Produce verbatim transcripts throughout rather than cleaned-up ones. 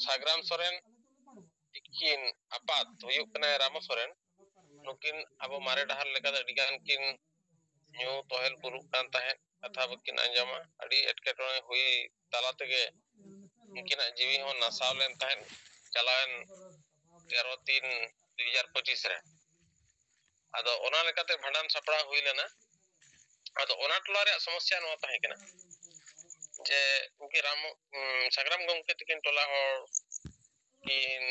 ᱥᱟᱜᱽᱨᱟᱢ ᱥᱚᱨᱮᱱ ᱛᱤᱠᱤᱱ ᱟᱯᱟᱛ ᱦᱩᱭᱩᱜ ᱠᱟᱱᱟᱭ ᱨᱟᱢᱚ ᱥᱚᱨᱮᱱ᱾ ᱱᱩᱠᱤᱱ ᱟᱵᱚ ᱢᱟᱨᱮ ᱰᱟᱦᱟᱨ ᱞᱮᱠᱟᱛᱮ ᱟᱹᱰᱤ ᱜᱟᱱ ᱠᱤᱱ ᱧᱩ ᱛᱚᱦᱮᱞ ᱵᱩᱨᱩᱜ ᱠᱟᱱ ᱛᱟᱦᱮᱸᱫ, ᱠᱟᱛᱷᱟ ᱵᱟᱹᱠᱤᱱ ᱟᱸᱡᱚᱢᱟ᱾ ᱟᱹᱰᱤ ᱮᱴᱠᱮᱴᱚᱬᱮ ᱦᱩᱭ ᱛᱟᱞᱟ ᱛᱮᱜᱮ ᱩᱱᱠᱤᱱᱟᱜ ᱡᱤᱣᱤ ᱦᱚᱸ ᱱᱟᱥᱟᱣ ᱞᱮᱱ ᱛᱟᱦᱮᱸᱫ ᱪᱟᱞᱟᱣᱮᱱ ᱛᱮᱨᱚ ᱛᱤᱱ ᱫᱩ ᱦᱟᱡᱟᱨ ᱯᱚᱸᱪᱤᱥ ᱨᱮ᱾ ᱟᱫᱚ ᱚᱱᱟ ᱞᱮᱠᱟᱛᱮ ᱵᱷᱟᱸᱰᱟᱱ ᱥᱟᱯᱲᱟᱣ ᱦᱩᱭ ᱞᱮᱱᱟ᱾ ᱟᱫᱚ ᱚᱱᱟ ᱴᱚᱞᱟ ᱨᱮᱭᱟᱜ ᱥᱚᱢᱚᱥᱥᱟ ᱱᱚᱣᱟ ᱛᱟᱦᱮᱸ ᱠᱟᱱᱟ ᱡᱮ ᱩᱱᱠᱤᱱ ᱨᱟᱢ, ᱩᱢ, ᱥᱟᱜᱽᱨᱟᱢ ᱜᱚᱢᱠᱮ ᱛᱟᱹᱠᱤᱱ ᱴᱚᱞᱟ ᱦᱚᱲ ᱠᱤᱱ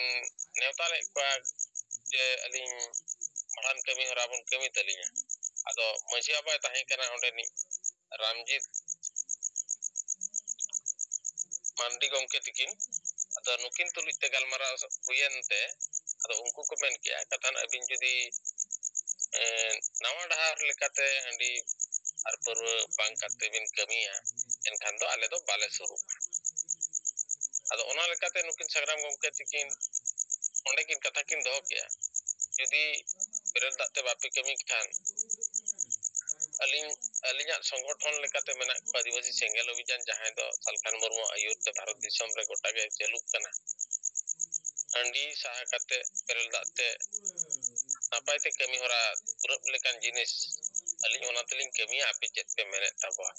ᱱᱮᱣᱛᱟ ᱞᱮᱫ ᱠᱚᱣᱟ ᱡᱮ ᱟᱹᱞᱤᱧ ᱵᱷᱟᱸᱰᱟᱱ ᱠᱟᱹᱢᱤ ᱦᱚᱨᱟ ᱵᱚᱱ ᱠᱟᱹᱢᱤ ᱛᱟᱹᱞᱤᱧᱟ᱾ ᱟᱫᱚ ᱢᱟᱹᱡᱷᱤ ᱵᱟᱵᱟᱭ ᱛᱟᱦᱮᱸ ᱠᱟᱱᱟ ᱚᱸᱰᱮᱱᱤᱡ ᱨᱟᱢᱡᱤᱛ ᱢᱟᱱᱰᱤ ᱜᱚᱢᱠᱮ ᱛᱤᱠᱤᱱ᱾ ᱟᱫᱚ ᱱᱩᱠᱤᱱ ᱛᱩᱞᱩᱡ ᱛᱮ ᱜᱟᱞᱢᱟᱨᱟᱣ ᱦᱩᱭᱮᱱ ᱛᱮ, ᱟᱫᱚ ᱩᱱᱠᱩ ᱠᱚ ᱢᱮᱱ ᱠᱮᱜᱼᱟ, ᱠᱟᱛᱷᱟᱱ ᱟᱹᱵᱤᱱ ᱡᱩᱫᱤ, ᱮ, ᱱᱟᱣᱟ ᱰᱟᱦᱟᱨ ᱞᱮᱠᱟᱛᱮ ᱦᱟᱺᱰᱤ ᱟᱨ ᱯᱟᱹᱨᱣᱟᱹ ᱵᱟᱝ ᱠᱟᱛᱮ ᱵᱤᱱ ᱠᱟᱹᱢᱤᱭᱟ, ᱮᱱᱠᱷᱟᱱ ᱫᱚ ᱟᱞᱮ ᱫᱚ ᱵᱟᱞᱮ ᱥᱩᱨᱩᱜᱼᱟ᱾ ᱟᱫᱚ ᱚᱱᱟ ᱞᱮᱠᱟᱛᱮ ᱱᱩᱠᱤᱱ ᱥᱟᱜᱽᱨᱟᱢ ᱜᱚᱢᱠᱮ ᱛᱤᱠᱤᱱ ᱚᱸᱰᱮ ᱠᱤᱱ ᱠᱟᱛᱷᱟ ᱠᱤᱱ ᱫᱚᱦᱚ ᱠᱮᱜᱼᱟ, ᱡᱩᱫᱤ ᱵᱮᱨᱮᱞ ᱫᱟᱜ ᱛᱮ ᱵᱟᱯᱮ ᱠᱟᱹᱢᱤ ᱠᱷᱟᱱ, ᱟᱹᱞᱤᱧ, ᱟᱹᱞᱤᱧᱟᱜ ᱥᱚᱝᱜᱚᱴᱷᱚᱱ ᱞᱮᱠᱟᱛᱮ ᱢᱮᱱᱟᱜ ᱠᱚᱣᱟ ᱟᱹᱫᱤᱵᱟᱹᱥᱤ ᱥᱮᱸᱜᱮᱞ ᱚᱵᱷᱤᱡᱟᱱ, ᱡᱟᱦᱟᱸᱭ ᱫᱚ ᱥᱟᱞᱠᱷᱟᱱ ᱢᱩᱨᱢᱩ ᱟᱹᱭᱩᱨ ᱛᱮ ᱵᱷᱟᱨᱚᱛ ᱫᱤᱥᱚᱢ ᱨᱮ ᱜᱚᱴᱟ ᱜᱮ ᱪᱟᱹᱞᱩᱜ ᱠᱟᱱᱟ᱾ ᱦᱟᱺᱰᱤ ᱥᱟᱦᱟ ᱠᱟᱛᱮ ᱵᱮᱨᱮᱞ ᱫᱟᱜ ᱛᱮ ᱱᱟᱯᱟᱭ ᱛᱮ ᱠᱟᱹᱢᱤ ᱦᱚᱨᱟ ᱯᱩᱨᱟᱹᱜ ᱞᱮᱠᱟᱱ ᱡᱤᱱᱤᱥ ᱟᱹᱞᱤᱧ ᱚᱱᱟ ᱛᱮᱞᱤᱧ ᱠᱟᱹᱢᱤᱭᱟ, ᱟᱯᱮ ᱪᱮᱫ ᱯᱮ ᱢᱮᱱᱮᱫ ᱛᱟᱵᱚᱣᱟ?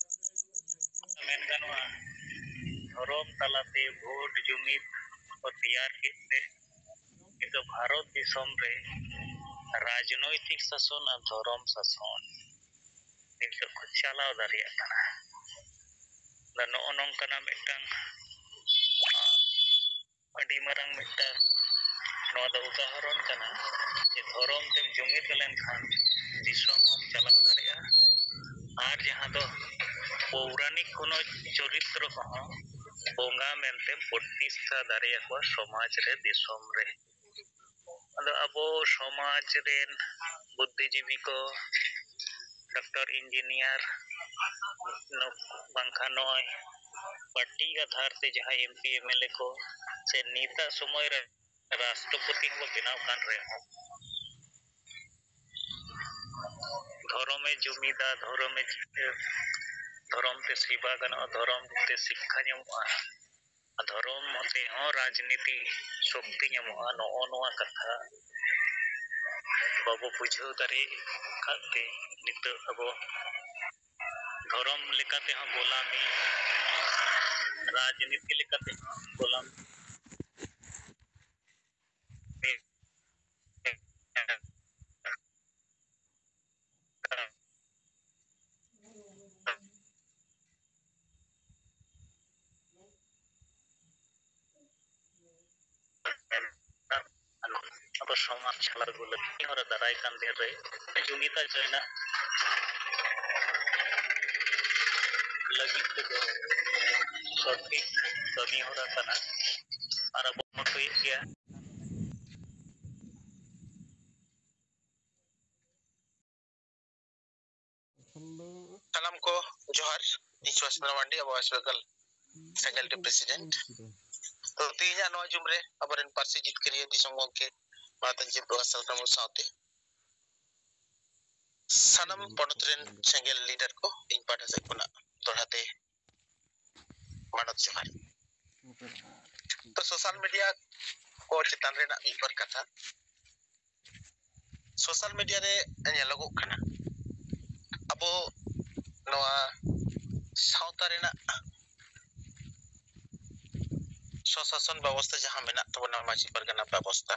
ᱢᱮᱱ ᱜᱟᱱᱚᱜᱼᱟ, ᱫᱷᱚᱨᱚᱢ ᱛᱟᱞᱟᱛᱮ ᱵᱷᱳᱴ ᱡᱩᱢᱤᱫ ᱠᱚ ᱛᱮᱭᱟᱨ ᱠᱮᱫ ᱛᱮ ᱱᱤᱛᱚᱜ ᱵᱷᱟᱨᱚᱛ ᱫᱤᱥᱚᱢ ᱨᱮ ᱨᱟᱡᱽᱱᱳᱭᱛᱤᱠ ᱥᱟᱥᱚᱱ ᱟᱨ ᱫᱷᱚᱨᱚᱢ ᱥᱟᱥᱚᱱ ᱱᱤᱛᱚᱜ ᱠᱚ ᱪᱟᱞᱟᱣ ᱫᱟᱲᱮᱭᱟᱜ ᱠᱟᱱᱟ᱾ ᱟᱫᱚ ᱱᱚᱜᱼᱚ ᱱᱚᱝᱠᱟᱱᱟᱜ ᱢᱤᱫᱴᱟᱝ, ᱟ, ᱟᱹᱰᱤ ᱢᱟᱨᱟᱝ ᱢᱤᱫᱴᱟᱝ ᱱᱚᱣᱟ ᱫᱚ ᱩᱫᱟᱦᱚᱨᱚᱱ ᱠᱟᱱᱟ ᱡᱮ ᱫᱷᱚᱨᱚᱢ ᱛᱮᱢ ᱡᱩᱢᱤᱫ ᱞᱮᱱᱠᱷᱟᱱ ᱫᱤᱥᱚᱢ ᱦᱚᱸᱢ ᱪᱟᱞᱟᱣ ᱫᱟᱲᱮᱭᱟᱜᱼᱟ᱾ ᱟᱨ ᱡᱟᱦᱟᱸ ᱫᱚ ᱯᱳᱣᱨᱟᱱᱤᱠ ᱠᱳᱱᱳ ᱪᱚᱨᱤᱛᱨᱚ ᱠᱚᱦᱚᱸ ᱵᱚᱸᱜᱟ ᱢᱮᱱᱛᱮᱢ ᱯᱨᱚᱛᱤᱥᱴᱷᱟ ᱫᱟᱲᱮᱭᱟᱠᱚᱣᱟ ᱥᱚᱢᱟᱡᱽ ᱨᱮ, ᱫᱤᱥᱚᱢ ᱨᱮ᱾ ᱟᱫᱚ ᱟᱵᱚ ᱥᱚᱢᱟᱡᱽ ᱨᱮᱱ ᱵᱩᱫᱽᱫᱷᱤᱡᱤᱵᱤ ᱠᱚ, ᱰᱚᱠᱴᱚᱨ, ᱤᱧᱡᱤᱱᱤᱭᱟᱨ, ᱱᱩᱠ-, ᱵᱟᱝᱠᱷᱟᱱ ᱱᱚᱜᱼᱚᱭ ᱯᱟᱨᱴᱤ ᱟᱫᱷᱟᱨ ᱛᱮ ᱡᱟᱦᱟᱸᱭ M P, M L A ᱠᱚ ᱥᱮ ᱱᱤᱛᱟᱜ ᱥᱚᱢᱚᱭ ᱨᱮ ᱨᱟᱥᱴᱨᱚᱯᱚᱛᱤ ᱦᱚᱸᱵᱚ ᱵᱮᱱᱟᱣ ᱠᱟᱱ ᱨᱮᱦᱚᱸ, ᱫᱷᱚᱨᱚᱢᱮ ᱡᱩᱢᱤᱫᱟ, ᱫᱷᱚᱨᱚᱢᱮ ᱪᱤᱛᱟᱹᱨ, ᱫᱷᱚᱨᱚᱢ ᱛᱮ ᱥᱮᱵᱟ ᱜᱟᱱᱚᱜᱼᱟ, ᱫᱷᱚᱨᱚᱢ ᱛᱮ ᱥᱤᱠᱠᱷᱟ ᱧᱟᱢᱚᱜᱼᱟ᱾ ᱫᱷᱚᱨᱚᱢ ᱦᱚᱛᱮ ᱦᱚᱸ ᱨᱟᱡᱽᱱᱤᱛᱤ ᱥᱚᱠᱛᱤ ᱧᱟᱢᱚᱜᱼᱟ, ᱱᱚᱜᱼᱚ ᱱᱚᱣᱟ ᱠᱟᱛᱷᱟ ᱵᱟᱵᱚ ᱵᱩᱡᱷᱟᱹᱣ ᱫᱟᱲᱮ ᱟᱠᱟᱫ ᱛᱮ ᱱᱤᱛᱚᱜ ᱟᱵᱚ ᱫᱷᱚᱨᱚᱢ ᱞᱮᱠᱟᱛᱮ ᱦᱚᱸ ᱜᱳᱞᱟᱢᱤ, ᱨᱟᱡᱽᱱᱤᱛᱤ ᱞᱮᱠᱟᱛᱮ ᱦᱚᱸ ᱜᱳᱞᱟᱢᱤ᱾ ᱟᱵᱚ ᱥᱚᱢᱟᱡᱽ ᱪᱟᱞᱟᱣ ᱟᱹᱜᱩ ᱞᱟᱹᱜᱤᱫ ᱦᱚᱨᱟ ᱫᱟᱨᱟᱭ ᱠᱟᱱ ᱫᱤᱱ ᱨᱮ ᱡᱩᱢᱤᱫ ᱡᱚᱭᱮᱱᱟ ᱞᱟᱹᱜᱤᱫ ᱛᱮᱫᱚ ᱥᱚᱴᱷᱤᱠ ᱠᱟᱹᱢᱤ ᱦᱚᱨᱟ ᱠᱟᱱᱟ᱾ ᱟᱨ ᱟᱵᱚ ᱵᱚᱱ ᱨᱤᱠᱟᱹᱭᱮᱫ ᱜᱮᱭᱟ᱾ ᱥᱟᱱᱟᱢ ᱠᱚ ᱡᱚᱦᱟᱨ᱾ ᱤᱧ ᱥᱩᱵᱷᱟᱥ ᱪᱚᱸᱫᱽᱨᱚ ᱢᱟᱨᱰᱤ, ᱟᱵᱚ ᱣᱮᱥᱴ ᱵᱮᱝᱜᱚᱞ ᱯᱷᱮᱠᱟᱞᱴᱤ ᱯᱨᱮᱥᱤᱰᱮᱱᱴ᱾ ᱛᱚ, ᱛᱮᱦᱮᱧᱟᱜ ᱱᱚᱣᱟ ᱡᱩᱢ ᱨᱮ ᱟᱵᱚᱨᱮᱱ ᱯᱟᱹᱨᱥᱤ ᱡᱤᱛᱠᱟᱹᱨᱤᱭᱟᱹ ᱫᱤᱥᱚᱢ ᱜᱚᱢᱠᱮ ᱢᱟᱱᱚᱛᱟᱱ ᱡᱤᱵᱽ ᱯᱨᱚᱠᱟᱥ ᱥᱟᱞᱠᱷᱟᱱ ᱢᱩᱨᱢᱩ ᱥᱟᱶᱛᱮ ᱥᱟᱱᱟᱢ ᱯᱚᱱᱚᱛ ᱨᱮᱱ ᱥᱮᱸᱜᱮᱞ ᱞᱤᱰᱟᱨ ᱠᱚ ᱤᱧ ᱯᱟᱦᱴᱟ ᱥᱮᱫ ᱠᱷᱚᱱᱟᱜ ᱫᱚᱦᱲᱟ ᱛᱮ ᱢᱟᱱᱚᱛ ᱡᱚᱦᱟᱨ᱾ ᱛᱚ, ᱥᱳᱥᱟᱞ ᱢᱤᱰᱤᱭᱟ ᱠᱚ ᱪᱮᱛᱟᱱ ᱨᱮᱱᱟᱜ ᱢᱤᱫ ᱵᱟᱨ ᱠᱟᱛᱷᱟ᱾ ᱥᱳᱥᱟᱞ ᱢᱤᱰᱤᱭᱟ ᱨᱮ ᱧᱮᱞᱚᱜᱚᱜ ᱠᱟᱱᱟ, ᱟᱵᱚ ᱱᱚᱣᱟ ᱥᱟᱶᱛᱟ ᱨᱮᱱᱟᱜ ᱥᱚᱥᱟᱥᱚᱱ ᱵᱮᱵᱚᱥᱛᱷᱟ ᱡᱟᱦᱟᱸ ᱢᱮᱱᱟᱜ ᱛᱟᱵᱚᱱᱟ, ᱢᱟᱹᱡᱷᱤ ᱯᱟᱨᱜᱟᱱᱟ ᱵᱮᱵᱚᱥᱛᱷᱟ,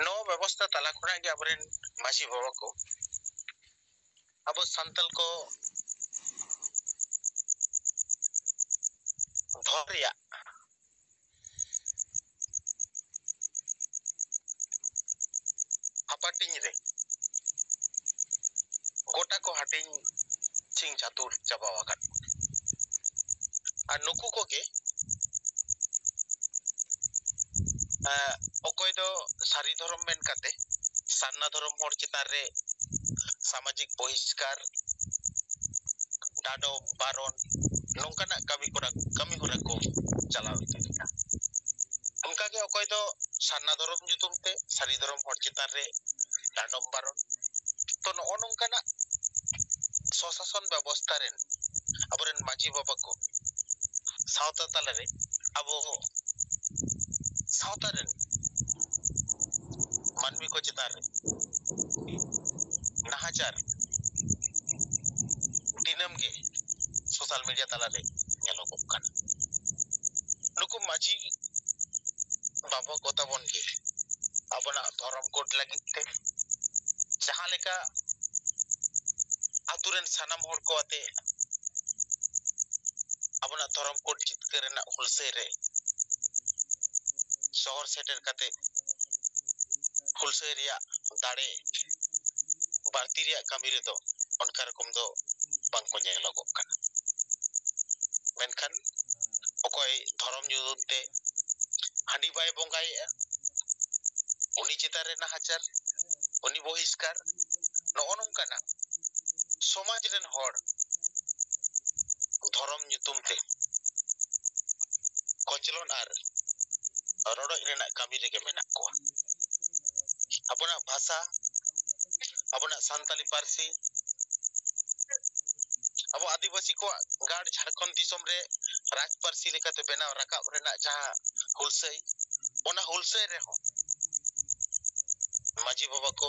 ᱱᱚᱣᱟ ᱵᱮᱵᱚᱥᱛᱷᱟ ᱛᱟᱞᱟ ᱠᱷᱚᱱᱟᱜ ᱜᱮ ᱟᱵᱚᱨᱮᱱ ᱢᱟᱹᱡᱷᱤ ᱵᱟᱵᱟ ᱠᱚ ᱟᱵᱚ ᱥᱟᱱᱛᱟᱲ ᱠᱚ ᱫᱷᱚᱨ ᱨᱮᱭᱟᱜ ᱦᱟᱯᱟᱴᱤᱧ ᱨᱮ ᱜᱚᱴᱟ ᱠᱚ ᱦᱟᱹᱴᱤᱧ ᱪᱷᱤᱝ ᱪᱷᱟᱹᱛᱩᱨ ᱪᱟᱵᱟ ᱟᱠᱟᱫ ᱵᱚᱱᱟ᱾ ᱟᱨ ᱱᱩᱠᱩ ᱠᱚᱜᱮ, ᱮᱸ, ᱚᱠᱚᱭ ᱫᱚ ᱥᱟᱹᱨᱤ ᱫᱷᱚᱨᱚᱢ ᱢᱮᱱ ᱠᱟᱛᱮ ᱥᱟᱨᱱᱟ ᱫᱷᱚᱨᱚᱢ ᱦᱚᱲ ᱪᱮᱛᱟᱱ ᱨᱮ ᱥᱟᱢᱟᱡᱤᱠ ᱵᱚᱦᱤᱥᱠᱟᱨ, ᱰᱟᱸᱰᱚᱢ, ᱵᱟᱨᱚᱱ, ᱱᱚᱝᱠᱟᱱᱟᱜ ᱠᱟᱹᱢᱤ ᱠᱚᱨᱟ-, ᱠᱟᱹᱢᱤ ᱦᱚᱨᱟ ᱠᱚ ᱪᱟᱞᱟᱣ ᱤᱫᱤᱭᱮᱫᱟ᱾ ᱚᱱᱠᱟᱜᱮ ᱚᱠᱚᱭ ᱫᱚ ᱥᱟᱨᱱᱟ ᱫᱷᱚᱨᱚᱢ ᱧᱩᱛᱩᱢ ᱛᱮ ᱥᱟᱹᱨᱤ ᱫᱷᱚᱨᱚᱢ ᱦᱚᱲ ᱪᱮᱛᱟᱱ ᱨᱮ ᱰᱟᱸᱰᱚᱢ ᱵᱟᱨᱚᱱ᱾ ᱛᱚ, ᱱᱚᱜᱼᱚ ᱱᱚᱝᱠᱟᱱᱟᱜ ᱥᱚᱥᱟᱥᱚᱱ ᱵᱮᱵᱚᱥᱛᱷᱟ ᱨᱮᱱ ᱟᱵᱚᱨᱮᱱ ᱢᱟᱹᱡᱷᱤ ᱵᱟᱵᱟ ᱠᱚ ᱥᱟᱶᱛᱟ ᱛᱟᱞᱟᱨᱮ ᱟᱵᱚ ᱥᱟᱶᱛᱟ ᱨᱮᱱ ᱢᱟᱹᱱᱢᱤ ᱠᱚ ᱪᱮᱛᱟᱱ ᱨᱮ ᱱᱟᱦᱟᱪᱟᱨ ᱫᱤᱱᱟᱹᱢ ᱜᱮ ᱥᱳᱥᱟᱞ ᱢᱤᱰᱤᱭᱟ ᱛᱟᱞᱟᱨᱮ ᱧᱮᱞᱚᱜᱚᱜ ᱠᱟᱱᱟ᱾ ᱱᱩᱠᱩ ᱢᱟᱹᱡᱷᱤ ᱵᱟᱵᱟ ᱠᱚ ᱛᱟᱵᱚᱱ ᱜᱮ ᱟᱵᱚᱱᱟᱜ ᱫᱷᱚᱨᱚᱢ ᱠᱳᱰ ᱞᱟᱹᱜᱤᱫ ᱛᱮ ᱡᱟᱦᱟᱸ ᱞᱮᱠᱟ ᱟᱛᱳ ᱨᱮᱱ ᱥᱟᱱᱟᱢ ᱦᱚᱲ ᱠᱚ ᱟᱛᱮ ᱟᱵᱚᱱᱟᱜ ᱫᱷᱚᱨᱚᱢ ᱠᱳᱰ ᱡᱤᱛᱠᱟᱹᱨ ᱨᱮᱱᱟᱜ ᱦᱩᱞᱥᱟᱹᱭ ᱨᱮ ᱥᱚᱦᱚᱨ ᱥᱮᱴᱮᱨ ᱠᱟᱛᱮ ᱦᱩᱞᱥᱟᱹᱭ ᱨᱮᱭᱟᱜ ᱫᱟᱲᱮ ᱵᱟᱹᱲᱛᱤ ᱨᱮᱭᱟᱜ ᱠᱟᱹᱢᱤ ᱨᱮᱫᱚ ᱚᱱᱠᱟ ᱨᱚᱠᱚᱢ ᱫᱚ ᱵᱟᱝᱠᱚ ᱧᱮᱞᱚᱜᱚᱜ ᱠᱟᱱᱟ᱾ ᱢᱮᱱᱠᱷᱟᱱ ᱚᱠᱚᱭ ᱫᱷᱚᱨᱚᱢ ᱧᱩᱛᱩᱢ ᱛᱮ ᱦᱟᱺᱰᱤ ᱵᱟᱭ ᱵᱚᱸᱜᱟᱭᱮᱫᱼᱟ, ᱩᱱᱤ ᱪᱮᱛᱟᱱ ᱨᱮ ᱱᱟᱦᱟᱪᱟᱨ, ᱩᱱᱤ ᱵᱚᱦᱤᱥᱠᱟᱨ, ᱱᱚᱜᱼᱚ ᱱᱚᱝᱠᱟᱱᱟᱜ ᱥᱚᱢᱟᱡᱽ ᱨᱮᱱ ᱦᱚᱲ ᱫᱷᱚᱨᱚᱢ ᱧᱩᱛᱩᱢ ᱛᱮ ᱠᱚᱪᱞᱚᱱ ᱟᱨ ᱨᱚᱰᱚᱡ ᱨᱮᱱᱟᱜ ᱠᱟᱹᱢᱤ ᱨᱮᱜᱮ ᱢᱮᱱᱟᱜ ᱠᱚᱣᱟ᱾ ᱟᱵᱚᱱᱟᱜ ᱵᱷᱟᱥᱟ, ᱟᱵᱚᱱᱟᱜ ᱥᱟᱱᱛᱟᱞᱤ ᱯᱟᱹᱨᱥᱤ, ᱟᱵᱚ ᱟᱹᱫᱤᱵᱟᱹᱥᱤ ᱠᱚᱣᱟᱜ ᱜᱟᱲ ᱡᱷᱟᱲᱠᱷᱚᱸᱰ ᱫᱤᱥᱚᱢ ᱨᱮ ᱨᱟᱡᱽ ᱯᱟᱹᱨᱥᱤ ᱞᱮᱠᱟᱛᱮ ᱵᱮᱱᱟᱣ ᱨᱟᱠᱟᱵ ᱨᱮᱱᱟᱜ ᱡᱟᱦᱟᱸ ᱦᱩᱞᱥᱟᱹᱭ, ᱚᱱᱟ ᱦᱩᱞᱥᱟᱹᱭ ᱨᱮᱦᱚᱸ ᱢᱟᱹᱡᱷᱤ ᱵᱟᱵᱟ ᱠᱚ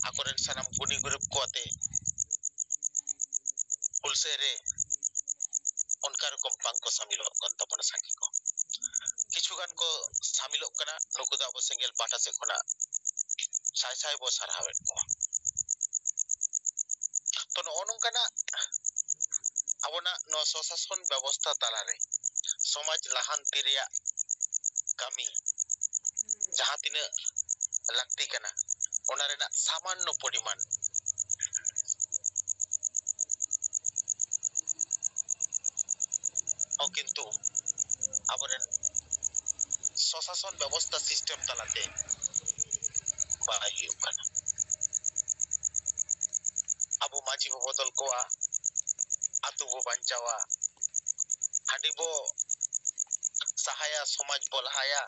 ᱟᱠᱚᱨᱮᱱ ᱥᱟᱱᱟᱢ ᱜᱩᱱᱤ ᱜᱩᱨᱤᱵ ᱠᱚ ᱟᱛᱮ ᱦᱩᱞᱥᱟᱹᱭ ᱨᱮ ᱚᱱᱠᱟ ᱨᱚᱠᱚᱢ ᱵᱟᱝ ᱠᱚ ᱥᱟᱢᱤᱞᱚᱜ ᱠᱟᱱ ᱛᱟᱵᱚᱱᱟ ᱥᱟᱸᱜᱮ ᱠᱚ᱾ ᱠᱤᱪᱷᱩ ᱜᱟᱱ ᱠᱚ ᱥᱟᱢᱤᱞᱚᱜ ᱠᱟᱱᱟ, ᱱᱩᱠᱩ ᱫᱚ ᱟᱵᱚ ᱥᱮᱸᱜᱮᱞ ᱯᱟᱦᱴᱟ ᱥᱮᱫ ᱠᱷᱚᱱᱟᱜ ᱥᱟᱭ ᱥᱟᱭ ᱵᱚ ᱥᱟᱨᱦᱟᱣᱮᱫ ᱠᱚᱣᱟ᱾ ᱛᱚ, ᱱᱚᱜᱼᱚ ᱱᱚᱝᱠᱟᱱᱟᱜ ᱟᱵᱚᱱᱟᱜ ᱱᱚᱣᱟ ᱥᱚᱥᱟᱥᱚᱱ ᱵᱮᱵᱚᱥᱛᱷᱟ ᱛᱟᱞᱟᱨᱮ ᱥᱚᱢᱟᱡᱽ ᱞᱟᱦᱟᱱᱛᱤ ᱨᱮᱭᱟᱜ ᱠᱟᱹᱢᱤ ᱡᱟᱦᱟᱸ ᱛᱤᱱᱟᱹᱜ ᱞᱟᱹᱠᱛᱤ ᱠᱟᱱᱟ, ᱚᱱᱟ ᱨᱮᱱᱟᱜ ᱥᱟᱢᱟᱱᱱᱚ ᱯᱚᱨᱤᱢᱟᱱ ᱦᱚᱸ ᱠᱤᱱᱛᱩ ᱟᱵᱚᱨᱮᱱ ᱥᱚᱥᱟᱥᱚᱱ ᱵᱮᱵᱚᱥᱛᱷᱟ ᱥᱤᱥᱴᱮᱢ ᱛᱟᱞᱟᱛᱮ ᱵᱟᱭ ᱦᱩᱭᱩᱜ ᱠᱟᱱᱟ᱾ ᱟᱵᱚ ᱢᱟᱹᱡᱷᱤ ᱵᱚ ᱵᱚᱫᱚᱞ ᱠᱚᱣᱟ, ᱟᱛᱳ ᱵᱚ ᱵᱟᱧᱪᱟᱣᱟ, ᱦᱟᱺᱰᱤ ᱵᱚ ᱥᱟᱦᱟᱭᱟ, ᱥᱚᱢᱟᱡᱽ ᱵᱚ ᱞᱟᱦᱟᱭᱟ,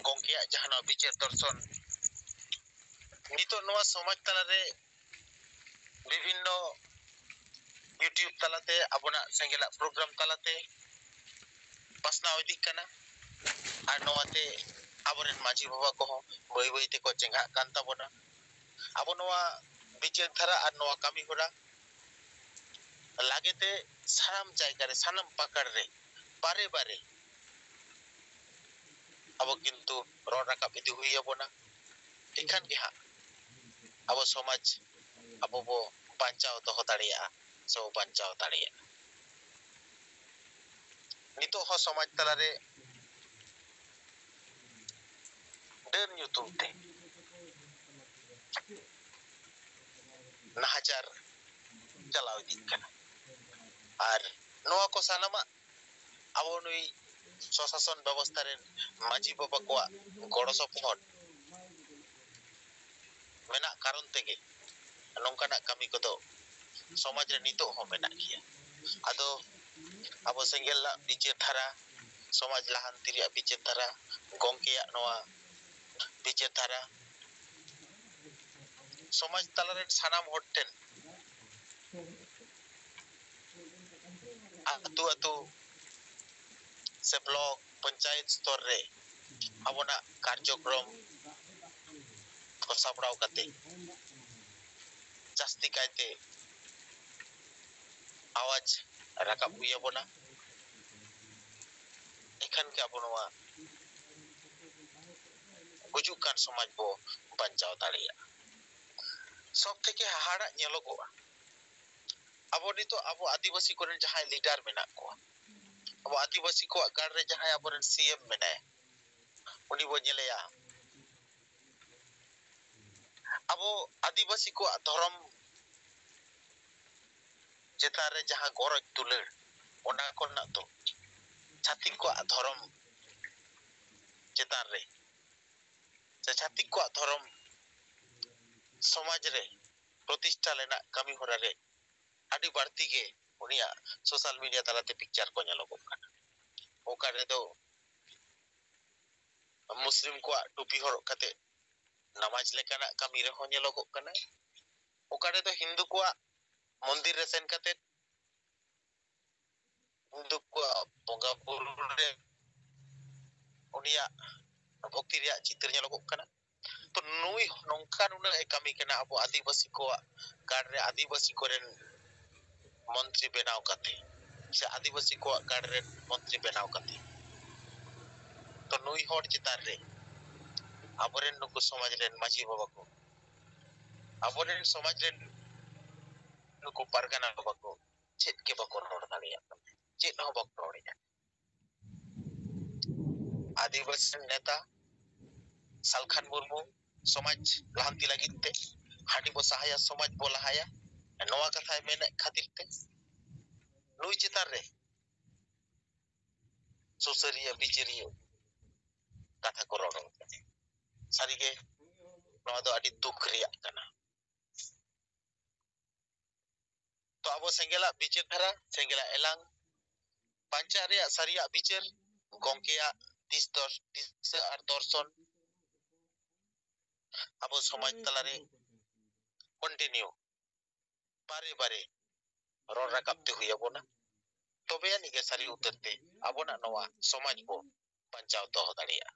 ᱜᱚᱢᱠᱮᱭᱟᱜ ᱡᱟᱦᱟᱱᱟᱜ ᱵᱤᱪᱟᱹᱨ ᱫᱚᱨᱥᱚᱱ᱾ ᱱᱤᱛᱚᱜ ᱱᱚᱣᱟ ᱥᱚᱢᱟᱡᱽ ᱛᱟᱞᱟᱨᱮ ᱵᱤᱵᱷᱤᱱᱱᱚ YouTube ᱛᱟᱞᱟᱛᱮ, ᱟᱵᱚᱱᱟᱜ ᱥᱮᱸᱜᱮᱞᱟᱜ ᱯᱨᱳᱜᱨᱟᱢ ᱛᱟᱞᱟᱛᱮ ᱯᱟᱥᱱᱟᱣ ᱤᱫᱤᱜ ᱠᱟᱱᱟ᱾ ᱟᱨ ᱱᱚᱣᱟᱛᱮ ᱟᱵᱚᱨᱮᱱ ᱢᱟᱹᱡᱷᱤ ᱵᱟᱵᱟ ᱠᱚᱦᱚᱸ ᱵᱟᱹᱭ ᱵᱟᱹᱭ ᱛᱮᱠᱚ ᱪᱮᱸᱜᱷᱟᱜ ᱠᱟᱱ ᱛᱟᱵᱚᱱᱟ᱾ ᱟᱵᱚ ᱱᱚᱣᱟ ᱵᱤᱪᱟᱹᱨ ᱫᱷᱟᱨᱟ ᱟᱨ ᱱᱚᱣᱟ ᱠᱟᱹᱢᱤ ᱦᱚᱨᱟ ᱞᱟᱜᱮ ᱛᱮ ᱥᱟᱱᱟᱢ ᱡᱟᱭᱜᱟ ᱨᱮ, ᱥᱟᱱᱟᱢ ᱯᱟᱠᱟᱲ ᱨᱮ, ᱵᱟᱨᱮ ᱵᱟᱨᱮ ᱟᱵᱚ ᱠᱤᱱᱛᱩ ᱨᱚᱲ ᱨᱟᱠᱟᱵ ᱤᱫᱤ ᱦᱩᱭ ᱟᱵᱚᱱᱟ᱾ ᱮᱱᱠᱷᱟᱱ ᱜᱮ ᱦᱟᱸᱜ ᱟᱵᱚ ᱥᱚᱢᱟᱡᱽ ᱟᱵᱚ ᱵᱚ ᱵᱟᱧᱪᱟᱣ ᱫᱚᱦᱚ ᱫᱟᱲᱮᱭᱟᱜᱼᱟ ᱥᱮ ᱵᱚ ᱵᱟᱧᱪᱟᱣ ᱫᱟᱲᱮᱭᱟᱜᱼᱟ᱾ ᱱᱤᱛᱚᱜ ᱦᱚᱸ ᱥᱚᱢᱟᱡᱽ ᱛᱟᱞᱟᱨᱮ ᱰᱟᱹᱱ ᱧᱩᱛᱩᱢ ᱛᱮ ᱱᱟᱦᱟᱪᱟᱨ ᱪᱟᱞᱟᱣ ᱤᱫᱤᱜ ᱠᱟᱱᱟ᱾ ᱟᱨ ᱱᱚᱣᱟ ᱠᱚ ᱥᱟᱱᱟᱢᱟᱜ ᱟᱵᱚ ᱱᱩᱭ ᱥᱚᱥᱟᱥᱚᱱ ᱵᱮᱵᱚᱥᱛᱷᱟ ᱨᱮᱱ ᱢᱟᱹᱡᱷᱤ ᱵᱟᱵᱟ ᱠᱚᱣᱟᱜ ᱜᱚᱲᱚ ᱥᱚᱯᱚᱦᱚᱫ ᱢᱮᱱᱟᱜ ᱠᱟᱨᱚᱱ ᱛᱮᱜᱮ ᱱᱚᱝᱠᱟᱱᱟᱜ ᱠᱟᱹᱢᱤ ᱠᱚᱫᱚ ᱥᱚᱢᱟᱡᱽ ᱨᱮ ᱱᱤᱛᱚᱜ ᱦᱚᱸ ᱢᱮᱱᱟᱜ ᱜᱮᱭᱟ᱾ ᱟᱫᱚ ᱟᱵᱚ ᱥᱮᱸᱜᱮᱞᱟᱜ ᱵᱤᱪᱟᱹᱨ ᱫᱷᱟᱨᱟ, ᱥᱚᱢᱟᱡᱽ ᱞᱟᱦᱟᱱᱛᱤ ᱨᱮᱭᱟᱜ ᱵᱤᱪᱟᱹᱨ ᱫᱷᱟᱨᱟ, ᱜᱚᱢᱠᱮᱭᱟᱜ ᱱᱚᱣᱟ ᱵᱤᱪᱟᱹᱨ ᱫᱷᱟᱨᱟ, ᱥᱚᱢᱟᱡᱽ ᱛᱟᱞᱟᱨᱮᱱ ᱥᱟᱱᱟᱢ ᱦᱚᱲ ᱴᱷᱮᱱ ᱟᱹᱛᱩ ᱟᱹᱛᱩ ᱥᱮ ᱵᱞᱚᱠ ᱯᱚᱧᱪᱟᱭᱮᱛ ᱥᱛᱚᱨ ᱨᱮ ᱟᱵᱚᱱᱟᱜ ᱠᱟᱨᱡᱚᱠᱨᱚᱢ ᱠᱚ ᱥᱟᱯᱲᱟᱣ ᱠᱟᱛᱮ ᱡᱟᱹᱥᱛᱤ ᱠᱟᱭᱛᱮ ᱟᱣᱟᱡᱽ ᱨᱟᱠᱟᱵ ᱦᱩᱭ ᱟᱵᱚᱱᱟ᱾ ᱮᱱᱠᱷᱟᱱ ᱜᱮ ᱟᱵᱚ ᱱᱚᱣᱟ ᱜᱩᱡᱩᱜ ᱠᱟᱱ ᱥᱚᱢᱟᱡᱽ ᱵᱚ ᱵᱟᱧᱪᱟᱣ ᱫᱟᱲᱮᱭᱟᱜᱼᱟ᱾ ᱥᱚᱵ ᱛᱷᱮᱠᱮ ᱦᱟᱦᱟᱲᱟᱜ ᱧᱮᱞᱚᱜᱚᱜᱼᱟ, ᱟᱵᱚ ᱱᱤᱛᱚᱜ ᱟᱵᱚ ᱟᱹᱫᱤᱵᱟᱹᱥᱤ ᱠᱚᱨᱮᱱ ᱡᱟᱦᱟᱸᱭ ᱞᱤᱰᱟᱨ ᱢᱮᱱᱟᱜ ᱠᱚᱣᱟ, ᱟᱵᱚ ᱟᱹᱫᱤᱵᱟᱹᱥᱤ ᱠᱚᱣᱟᱜ ᱜᱟᱲ ᱨᱮ ᱡᱟᱦᱟᱸᱭ ᱟᱵᱚᱨᱮᱱ ᱥᱤ ᱮᱢ ᱢᱮᱱᱟᱭᱟ, ᱩᱱᱤ ᱵᱚ ᱧᱮᱞᱮᱭᱟ ᱟᱵᱚ ᱟᱹᱫᱤᱵᱟᱹᱥᱤ ᱠᱚᱣᱟᱜ ᱫᱷᱚᱨᱚᱢ ᱪᱮᱛᱟᱱ ᱨᱮ ᱡᱟᱦᱟᱸ ᱜᱚᱨᱚᱡᱽ ᱫᱩᱞᱟᱹᱲ, ᱚᱱᱟ ᱠᱷᱚᱱᱟᱜ ᱫᱚ ᱪᱷᱟᱹᱛᱤᱠ ᱠᱚᱣᱟᱜ ᱫᱷᱚᱨᱚᱢ ᱪᱮᱛᱟᱱ ᱨᱮ ᱥᱮ ᱪᱷᱟᱹᱛᱤᱠ ᱠᱚᱣᱟᱜ ᱫᱷᱚᱨᱚᱢ ᱥᱚᱢᱟᱡᱽ ᱨᱮ ᱯᱨᱚᱛᱤᱥᱴᱷᱟ ᱨᱮᱱᱟᱜ ᱠᱟᱹᱢᱤ ᱦᱚᱨᱟ ᱨᱮ ᱟᱹᱰᱤ ᱵᱟᱹᱲᱛᱤ ᱜᱮ ᱩᱱᱤᱭᱟᱜ ᱥᱳᱥᱟᱞ ᱢᱤᱰᱤᱭᱟ ᱛᱟᱞᱟᱛᱮ ᱯᱤᱠᱪᱟᱨ ᱠᱚ ᱧᱮᱞᱚᱜᱚᱜ ᱠᱟᱱᱟ᱾ ᱚᱠᱟ ᱨᱮᱫᱚ ᱢᱩᱥᱞᱤᱢ ᱠᱚᱣᱟᱜ ᱴᱩᱯᱤ ᱦᱚᱨᱚᱜ ᱠᱟᱛᱮ ᱱᱟᱢᱟᱡᱽ ᱞᱮᱠᱟᱱᱟᱜ ᱠᱟᱹᱢᱤ ᱨᱮᱦᱚᱸ ᱧᱮᱞᱚᱜᱚᱜ ᱠᱟᱱᱟ᱾ ᱚᱠᱟ ᱨᱮᱫᱚ ᱦᱤᱱᱫᱩ ᱠᱚᱣᱟᱜ ᱢᱚᱱᱫᱤᱨ ᱨᱮ ᱥᱮᱱ ᱠᱟᱛᱮ ᱦᱤᱱᱫᱩ ᱠᱚᱣᱟᱜ ᱵᱚᱸᱜᱟ ᱵᱩᱨᱩ ᱨᱮ ᱩᱱᱤᱭᱟᱜ ᱵᱷᱚᱠᱛᱤ ᱨᱮᱭᱟᱜ ᱪᱤᱛᱟᱹᱨ ᱧᱮᱞᱚᱜᱚᱜ ᱠᱟᱱᱟ᱾ ᱛᱚ ᱱᱩᱭ ᱱᱚᱝᱠᱟ ᱱᱩᱱᱟᱹᱜ ᱮ ᱠᱟᱹᱢᱤ ᱠᱟᱱᱟ ᱟᱵᱚ ᱟᱹᱫᱤᱵᱟᱹᱥᱤ ᱠᱚᱣᱟᱜ ᱜᱟᱲ ᱨᱮ ᱟᱹᱫᱤᱵᱟᱹᱥᱤ ᱠᱚᱨᱮᱱ ᱢᱚᱱᱛᱨᱤ ᱵᱮᱱᱟᱣ ᱠᱟᱛᱮ ᱥᱮ ᱟᱹᱫᱤᱵᱟᱹᱥᱤ ᱠᱚᱣᱟᱜ ᱜᱟᱲ ᱨᱮᱱ ᱢᱚᱱᱛᱨᱤ ᱵᱮᱱᱟᱣ ᱠᱟᱛᱮ᱾ ᱛᱚ ᱱᱩᱭ ᱦᱚᱲ ᱪᱮᱛᱟᱱ ᱨᱮ ᱟᱵᱚᱨᱮᱱ ᱱᱩᱠᱩ ᱥᱚᱢᱟᱡᱽ ᱨᱮᱱ ᱢᱟᱹᱡᱷᱤ ᱵᱟᱵᱟ ᱠᱚ, ᱟᱵᱚᱨᱮᱱ ᱥᱚᱢᱟᱡᱽ ᱨᱮᱱ ᱱᱩᱠᱩ ᱯᱟᱨᱜᱟᱱᱟ ᱵᱟᱵᱟ ᱠᱚ ᱪᱮᱫ ᱜᱮ ᱵᱟᱠᱚ ᱨᱚᱲ ᱫᱟᱲᱮᱭᱟᱜ ᱠᱟᱱᱟ, ᱪᱮᱫ ᱦᱚᱸ ᱵᱟᱠᱚ ᱨᱚᱲᱮᱫᱼᱟ᱾ ᱟᱹᱫᱤᱵᱟᱹᱥᱤ ᱨᱮᱱ ᱱᱮᱛᱟ ᱥᱟᱞᱠᱷᱟᱱ ᱢᱩᱨᱢᱩ ᱥᱚᱢᱟᱡᱽ ᱞᱟᱦᱟᱱᱛᱤ ᱞᱟᱹᱜᱤᱫ ᱛᱮ, ᱦᱟᱺᱰᱤ ᱵᱚ ᱥᱟᱦᱟᱭᱟ, ᱥᱚᱢᱟᱡᱽ ᱵᱚ ᱞᱟᱦᱟᱭᱟ, ᱱᱚᱣᱟ ᱠᱟᱛᱷᱟᱭ ᱢᱮᱱᱮᱫ ᱠᱷᱟᱹᱛᱤᱨ ᱛᱮ ᱱᱩᱭ ᱪᱮᱛᱟᱱ ᱨᱮ ᱥᱩᱥᱟᱹᱨᱤᱭᱟᱹ ᱵᱤᱪᱟᱹᱨᱤᱭᱟᱹ ᱠᱟᱛᱷᱟ ᱠᱚ ᱨᱚᱲ ᱠᱟᱱᱟ᱾ ᱥᱟᱹᱨᱤᱜᱮ ᱱᱚᱣᱟ ᱫᱚ ᱟᱹᱰᱤ ᱫᱩᱠ ᱨᱮᱭᱟᱜ ᱠᱟᱱᱟ᱾ ᱛᱚ ᱟᱵᱚ ᱥᱮᱸᱜᱮᱞᱟᱜ ᱵᱤᱪᱟᱹᱨ ᱫᱷᱟᱨᱟ, ᱥᱮᱸᱜᱮᱞᱟᱜ ᱮᱞᱟᱝ, ᱵᱟᱧᱪᱟᱜ ᱨᱮᱭᱟᱜ ᱥᱟᱹᱨᱤᱭᱟᱜ ᱵᱤᱪᱟᱹᱨ, ᱜᱚᱢᱠᱮᱭᱟᱜ ᱫᱤᱥ ᱫᱚᱨ-, ᱫᱤᱥᱟᱹ ᱟᱨ ᱫᱚᱨᱥᱚᱱ ᱟᱵᱚ ᱥᱚᱢᱟᱡᱽ ᱛᱟᱞᱟᱨᱮ continue ᱵᱟᱨᱮ ᱵᱟᱨᱮ ᱨᱚᱲ ᱨᱟᱠᱟᱵ ᱛᱮ ᱦᱩᱭ ᱟᱵᱚᱱᱟ᱾ ᱛᱚᱵᱮ ᱟᱹᱱᱤᱡ ᱜᱮ ᱥᱟᱹᱨᱤ ᱩᱛᱟᱹᱨ ᱛᱮ ᱟᱵᱚᱱᱟᱜ ᱱᱚᱣᱟ ᱥᱚᱢᱟᱡᱽ ᱵᱚ ᱵᱟᱧᱪᱟᱣ ᱫᱚᱦᱚ ᱫᱟᱲᱮᱭᱟᱜᱼᱟ᱾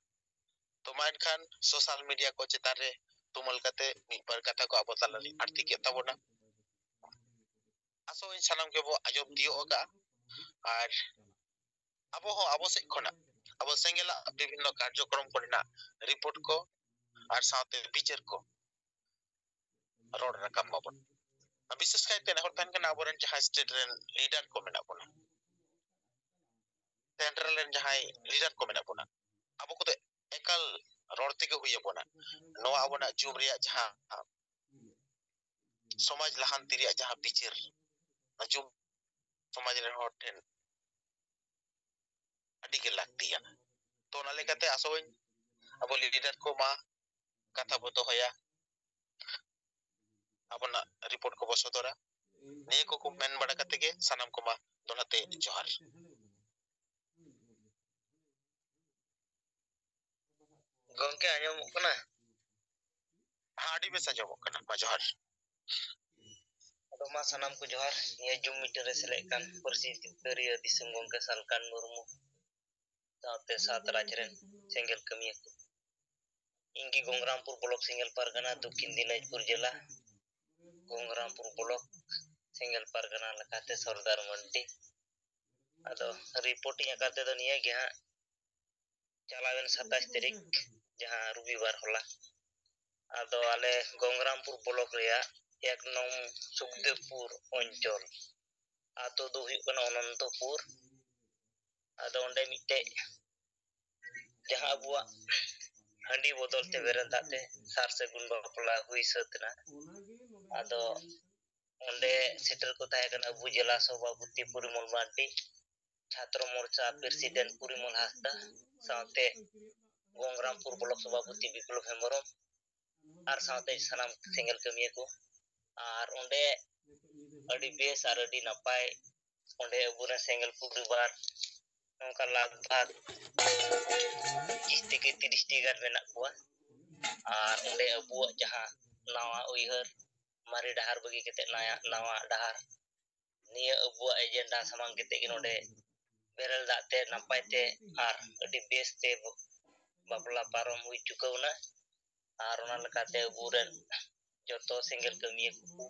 ᱛᱚ ᱢᱟ ᱮᱱᱠᱷᱟᱱ social media ᱠᱚ ᱪᱮᱛᱟᱱ ᱨᱮ ᱛᱩᱢᱟᱹᱞ ᱠᱟᱛᱮ ᱢᱤᱫ ᱵᱟᱨ ᱠᱟᱛᱷᱟ ᱠᱚ ᱟᱵᱚ ᱛᱟᱞᱟᱨᱮ ᱟᱬᱛᱤ ᱠᱮᱫ ᱛᱟᱵᱚᱱᱟ᱾ ᱟᱥᱚᱜ ᱟᱹᱧ ᱥᱟᱱᱟᱢ ᱜᱮᱵᱚ ᱟᱸᱡᱚᱢ ᱛᱤᱭᱳᱜ ᱟᱠᱟᱫᱼᱟ᱾ ᱟᱨ ᱟᱵᱚ ᱦᱚᱸ ᱟᱵᱚ ᱥᱮᱫ ᱠᱷᱚᱱᱟᱜ ᱟᱵᱚ ᱥᱮᱸᱜᱮᱞᱟᱜ ᱵᱤᱵᱷᱤᱱᱱᱚ ᱠᱟᱨᱡᱚᱠᱨᱚᱢ ᱠᱚᱨᱮᱱᱟᱜ report ᱠᱚ ᱟᱨ ᱥᱟᱶᱛᱮ ᱵᱤᱪᱟᱹᱨ ᱠᱚ ᱨᱚᱲ ᱨᱟᱠᱟᱵ ᱢᱟᱵᱚᱱ᱾ ᱵᱤᱥᱮᱥ ᱠᱟᱭᱛᱮ ᱱᱮᱦᱚᱨ ᱛᱟᱦᱮᱱ ᱠᱟᱱᱟ ᱟᱵᱚᱨᱮᱱ ᱡᱟᱦᱟᱸᱭ state ᱨᱮᱱ leader ᱠᱚ ᱢᱮᱱᱟᱜ ᱵᱚᱱᱟ, central ᱨᱮᱱ ᱡᱟᱦᱟᱸᱭ leader ᱠᱚ ᱢᱮᱱᱟᱜ ᱵᱚᱱᱟ, ᱟᱵᱚ ᱠᱚᱫᱚ ᱮᱠᱟᱞ ᱨᱚᱲ ᱛᱮᱜᱮ ᱦᱩᱭ ᱟᱵᱚᱱᱟ᱾ ᱱᱚᱣᱟ ᱟᱵᱚᱱᱟᱜ ᱡᱩᱜᱽ ᱨᱮᱭᱟᱜ ᱡᱟᱦᱟᱸ ᱥᱚᱢᱟᱡᱽ ᱞᱟᱦᱟᱱᱛᱤ ᱨᱮᱭᱟᱜ ᱡᱟᱦᱟᱸ ᱵᱤᱪᱟᱹᱨ, ᱚᱱᱟ ᱡᱩᱜᱽ ᱥᱚᱢᱟᱡᱽ ᱨᱮᱱ ᱦᱚᱲ ᱴᱷᱮᱱ ᱟᱹᱰᱤ ᱜᱮ ᱞᱟᱹᱠᱛᱤᱭᱟᱱᱟ᱾ ᱛᱚ ᱚᱱᱟ ᱞᱮᱠᱟᱛᱮ ᱟᱥᱚᱜ ᱟᱹᱧ ᱟᱵᱚ leader ᱠᱚ ᱢᱟ ᱠᱟᱛᱷᱟ ᱵᱚ ᱫᱚᱦᱚᱭᱟ, ᱟᱵᱚᱱᱟᱜ report ᱠᱚᱵᱚ ᱥᱚᱫᱚᱨᱟ᱾ ᱱᱤᱭᱟᱹ ᱠᱚᱠᱚ ᱢᱮᱱ ᱵᱟᱲᱟ ᱠᱟᱛᱮ ᱜᱮ ᱥᱟᱱᱟᱢ ᱠᱚᱢᱟ ᱫᱚᱦᱲᱟ ᱛᱮ ᱡᱚᱦᱟᱨ᱾ ᱜᱚᱢᱠᱮ, ᱟᱸᱡᱚᱢᱚᱜ ᱠᱟᱱᱟ? ᱦᱮᱸ, ᱟᱹᱰᱤ ᱵᱮᱥ ᱟᱸᱡᱚᱢᱚᱜ ᱠᱟᱱᱟ᱾ ᱢᱟ ᱡᱚᱦᱟᱨ᱾ ᱛᱚ ᱢᱟ ᱥᱟᱱᱟᱢ ᱠᱚ ᱡᱚᱦᱟᱨ᱾ ᱱᱤᱭᱟᱹ Zoom meeting ᱨᱮ ᱥᱮᱞᱮᱫ ᱠᱟᱱ ᱯᱟᱹᱨᱥᱤ ᱡᱤᱛᱠᱟᱹᱨᱤᱭᱟᱹ ᱫᱤᱥᱚᱢ ᱜᱚᱢᱠᱮ ᱥᱟᱞᱠᱷᱟᱱ ᱢᱩᱨᱢᱩ ᱥᱟᱶᱛᱮ ᱥᱟᱛ ᱨᱟᱡᱽ ᱨᱮᱱ ᱥᱮᱸᱜᱮᱞ ᱠᱟᱹᱢᱤᱭᱟᱹ ᱠᱚ᱾ ᱤᱧ ᱜᱮ ᱜᱚᱝᱜᱨᱟᱢᱯᱩᱨ ᱵᱞᱚᱠ ᱥᱮᱸᱜᱮᱞ ᱯᱟᱨᱜᱟᱱᱟ, ᱫᱚᱠᱠᱷᱤᱱ ᱫᱤᱱᱟᱡᱽᱯᱩᱨ ᱡᱮᱞᱟ, ᱜᱚᱝᱜᱨᱟᱢᱯᱩᱨ ᱵᱞᱚᱠ ᱥᱮᱸᱜᱮᱞ ᱯᱟᱨᱜᱟᱱᱟ ᱞᱮᱠᱟᱛᱮ ᱥᱚᱨᱫᱟᱨ ᱢᱟᱱᱰᱤ᱾ ᱟᱫᱚ ᱨᱤᱯᱳᱨᱴ ᱤᱧ ᱟᱠᱟᱫ ᱛᱮᱫᱚ ᱱᱤᱭᱟᱹ ᱜᱮ ᱦᱟᱸᱜ, ᱪᱟᱞᱟᱣᱮᱱ ᱥᱟᱛᱟᱥ ᱛᱟᱹᱨᱤᱠᱷ, ᱡᱟᱦᱟᱸ ᱨᱚᱵᱤᱵᱟᱨ ᱦᱚᱞᱟ, ᱟᱫᱚ ᱟᱞᱮ ᱜᱚᱝᱜᱨᱟᱢᱯᱩᱨ ᱵᱞᱚᱠ ᱨᱮᱭᱟᱜ ᱮᱠ ᱱᱚᱝ ᱥᱩᱠᱫᱮᱵᱽᱯᱩᱨ ᱚᱧᱪᱚᱞ, ᱟᱛᱳ ᱫᱚ ᱦᱩᱭᱩᱜ ᱠᱟᱱᱟ ᱚᱱᱚᱱᱛᱚᱯᱩᱨ᱾ ᱟᱫᱚ ᱚᱸᱰᱮ ᱢᱤᱫᱴᱮᱡ ᱡᱟᱦᱟᱸ ᱟᱵᱚᱣᱟᱜ ᱦᱟᱺᱰᱤ ᱵᱚᱫᱚᱞ ᱛᱮ ᱵᱮᱨᱮᱞ ᱫᱟᱜ ᱛᱮ ᱥᱟᱨ ᱥᱟᱹᱜᱩᱱ ᱵᱟᱯᱞᱟ ᱦᱩᱭ ᱥᱟᱹᱛ ᱮᱱᱟ᱾ ᱟᱫᱚ ᱚᱸᱰᱮ ᱥᱮᱴᱮᱨ ᱠᱚ ᱛᱟᱦᱮᱸ ᱠᱟᱱᱟ ᱟᱵᱚ ᱡᱮᱞᱟ ᱥᱚᱵᱷᱟᱯᱚᱛᱤ ᱯᱚᱨᱤᱢᱚᱞ ᱢᱟᱨᱰᱤ, ᱪᱷᱟᱛᱨᱚ ᱢᱳᱨᱪᱟ ᱯᱨᱮᱥᱤᱰᱮᱱᱴ ᱯᱚᱨᱤᱢᱚᱞ ᱦᱟᱸᱥᱫᱟ, ᱥᱟᱶᱛᱮ ᱜᱚᱝᱜᱨᱟᱢᱯᱩᱨ ᱵᱞᱚᱠ ᱥᱚᱵᱷᱟᱯᱚᱛᱤ ᱵᱤᱯᱞᱚᱵ ᱦᱮᱢᱵᱨᱚᱢ, ᱟᱨ ᱥᱟᱶᱛᱮ ᱥᱟᱱᱟᱢ ᱥᱮᱸᱜᱮᱞ ᱠᱟᱹᱢᱤᱭᱟᱹ ᱠᱚ᱾ ᱟᱨ ᱚᱸᱰᱮ ᱟᱹᱰᱤ ᱵᱮᱥ ᱟᱨ ᱟᱹᱰᱤ ᱱᱟᱯᱟᱭ, ᱚᱸᱰᱮ ᱟᱵᱚᱨᱮᱱ ᱥᱮᱸᱜᱮᱞ ᱯᱚᱨᱤᱵᱟᱨ ᱱᱚᱝᱠᱟ ᱞᱟᱜᱽ ᱵᱷᱟᱜᱽ ᱯᱚᱸᱪᱤᱥ ᱛᱷᱮᱠᱮ ᱛᱤᱨᱤᱥ ᱴᱤ ᱜᱟᱱ ᱢᱮᱱᱟᱜ ᱠᱚᱣᱟ᱾ ᱟᱨ ᱚᱸᱰᱮ ᱟᱵᱚᱣᱟᱜ ᱡᱟᱦᱟᱸ ᱱᱟᱣᱟ ᱩᱭᱦᱟᱹᱨ, ᱢᱟᱨᱮ ᱰᱟᱦᱟᱨ ᱵᱟᱹᱜᱤ ᱠᱟᱛᱮ ᱱᱟᱭᱟ, ᱱᱟᱣᱟ ᱰᱟᱦᱟᱨ, ᱱᱤᱭᱟᱹ ᱟᱵᱚᱣᱟᱜ ᱮᱡᱮᱱᱰᱟ ᱥᱟᱢᱟᱝ ᱠᱟᱛᱮ ᱜᱮ ᱱᱚᱰᱮ ᱵᱮᱨᱮᱞ ᱫᱟᱜ ᱛᱮ ᱱᱟᱯᱟᱭ ᱛᱮ ᱟᱨ ᱟᱹᱰᱤ ᱵᱮᱥ ᱛᱮ ᱵᱟᱯᱞᱟ ᱯᱟᱨᱚᱢ ᱦᱩᱭ ᱪᱩᱠᱟᱹᱣ ᱮᱱᱟ᱾ ᱟᱨ ᱚᱱᱟ ᱞᱮᱠᱟᱛᱮ ᱟᱵᱚᱨᱮᱱ ᱡᱚᱛᱚ ᱥᱮᱸᱜᱮᱞ ᱠᱟᱹᱢᱤᱭᱟᱹ ᱠᱚ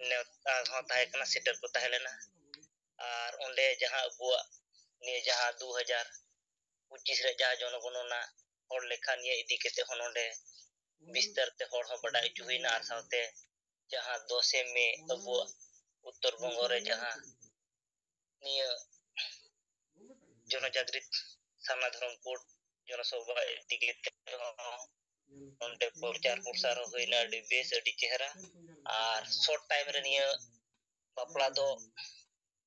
ᱱᱮᱣᱛᱟ ᱦᱚᱸ ᱛᱟᱦᱮᱸ ᱠᱟᱱᱟ, ᱥᱮᱴᱮᱨ ᱠᱚ ᱛᱟᱦᱮᱸ ᱞᱮᱱᱟ᱾ ᱟᱨ ᱚᱸᱰᱮ ᱡᱟᱦᱟᱸ ᱟᱵᱚᱣᱟᱜ ᱱᱤᱭᱟᱹ ᱡᱟᱦᱟᱸ ᱫᱩ ᱦᱟᱡᱟᱨ ᱯᱚᱸᱪᱤᱥ ᱨᱮ ᱡᱟᱦᱟᱸ ᱡᱚᱱᱚᱜᱚᱱᱚᱱᱟ ᱦᱚᱲ ᱞᱮᱠᱷᱟ ᱱᱤᱭᱟᱹ ᱤᱫᱤ ᱠᱟᱛᱮ ᱦᱚᱸ ᱱᱚᱰᱮ ᱵᱤᱥᱛᱟᱨ ᱛᱮ ᱦᱚᱲ ᱦᱚᱸ ᱵᱟᱰᱟᱭ ᱦᱚᱪᱚ ᱦᱩᱭᱱᱟ᱾ ᱟᱨ ᱥᱟᱶᱛᱮ ᱡᱟᱦᱟᱸ ᱫᱚᱥᱮ ᱢᱮ ᱟᱵᱚᱣᱟᱜ ᱩᱛᱛᱚᱨ ᱵᱚᱝᱜᱚ ᱨᱮ ᱡᱟᱦᱟᱸ ᱱᱤᱭᱟᱹ ᱡᱚᱱᱚᱡᱟᱜᱽᱨᱤᱛ ᱥᱟᱨᱱᱟ ᱫᱷᱚᱨᱚᱢ ᱠᱳᱰ ᱡᱚᱱᱚᱥᱚᱵᱷᱟ ᱤᱫᱤ ᱠᱟᱛᱮ ᱦᱚᱸ ᱚᱸᱰᱮ ᱯᱨᱚᱪᱟᱨ ᱯᱨᱚᱥᱟᱨ ᱦᱚᱸ ᱦᱩᱭᱱᱟ, ᱟᱹᱰᱤ ᱵᱮᱥ, ᱟᱹᱰᱤ ᱪᱮᱦᱨᱟ᱾ ᱟᱨ ᱥᱚᱨᱴ ᱴᱟᱭᱤᱢ ᱨᱮ ᱱᱤᱭᱟᱹ ᱵᱟᱯᱞᱟ ᱫᱚ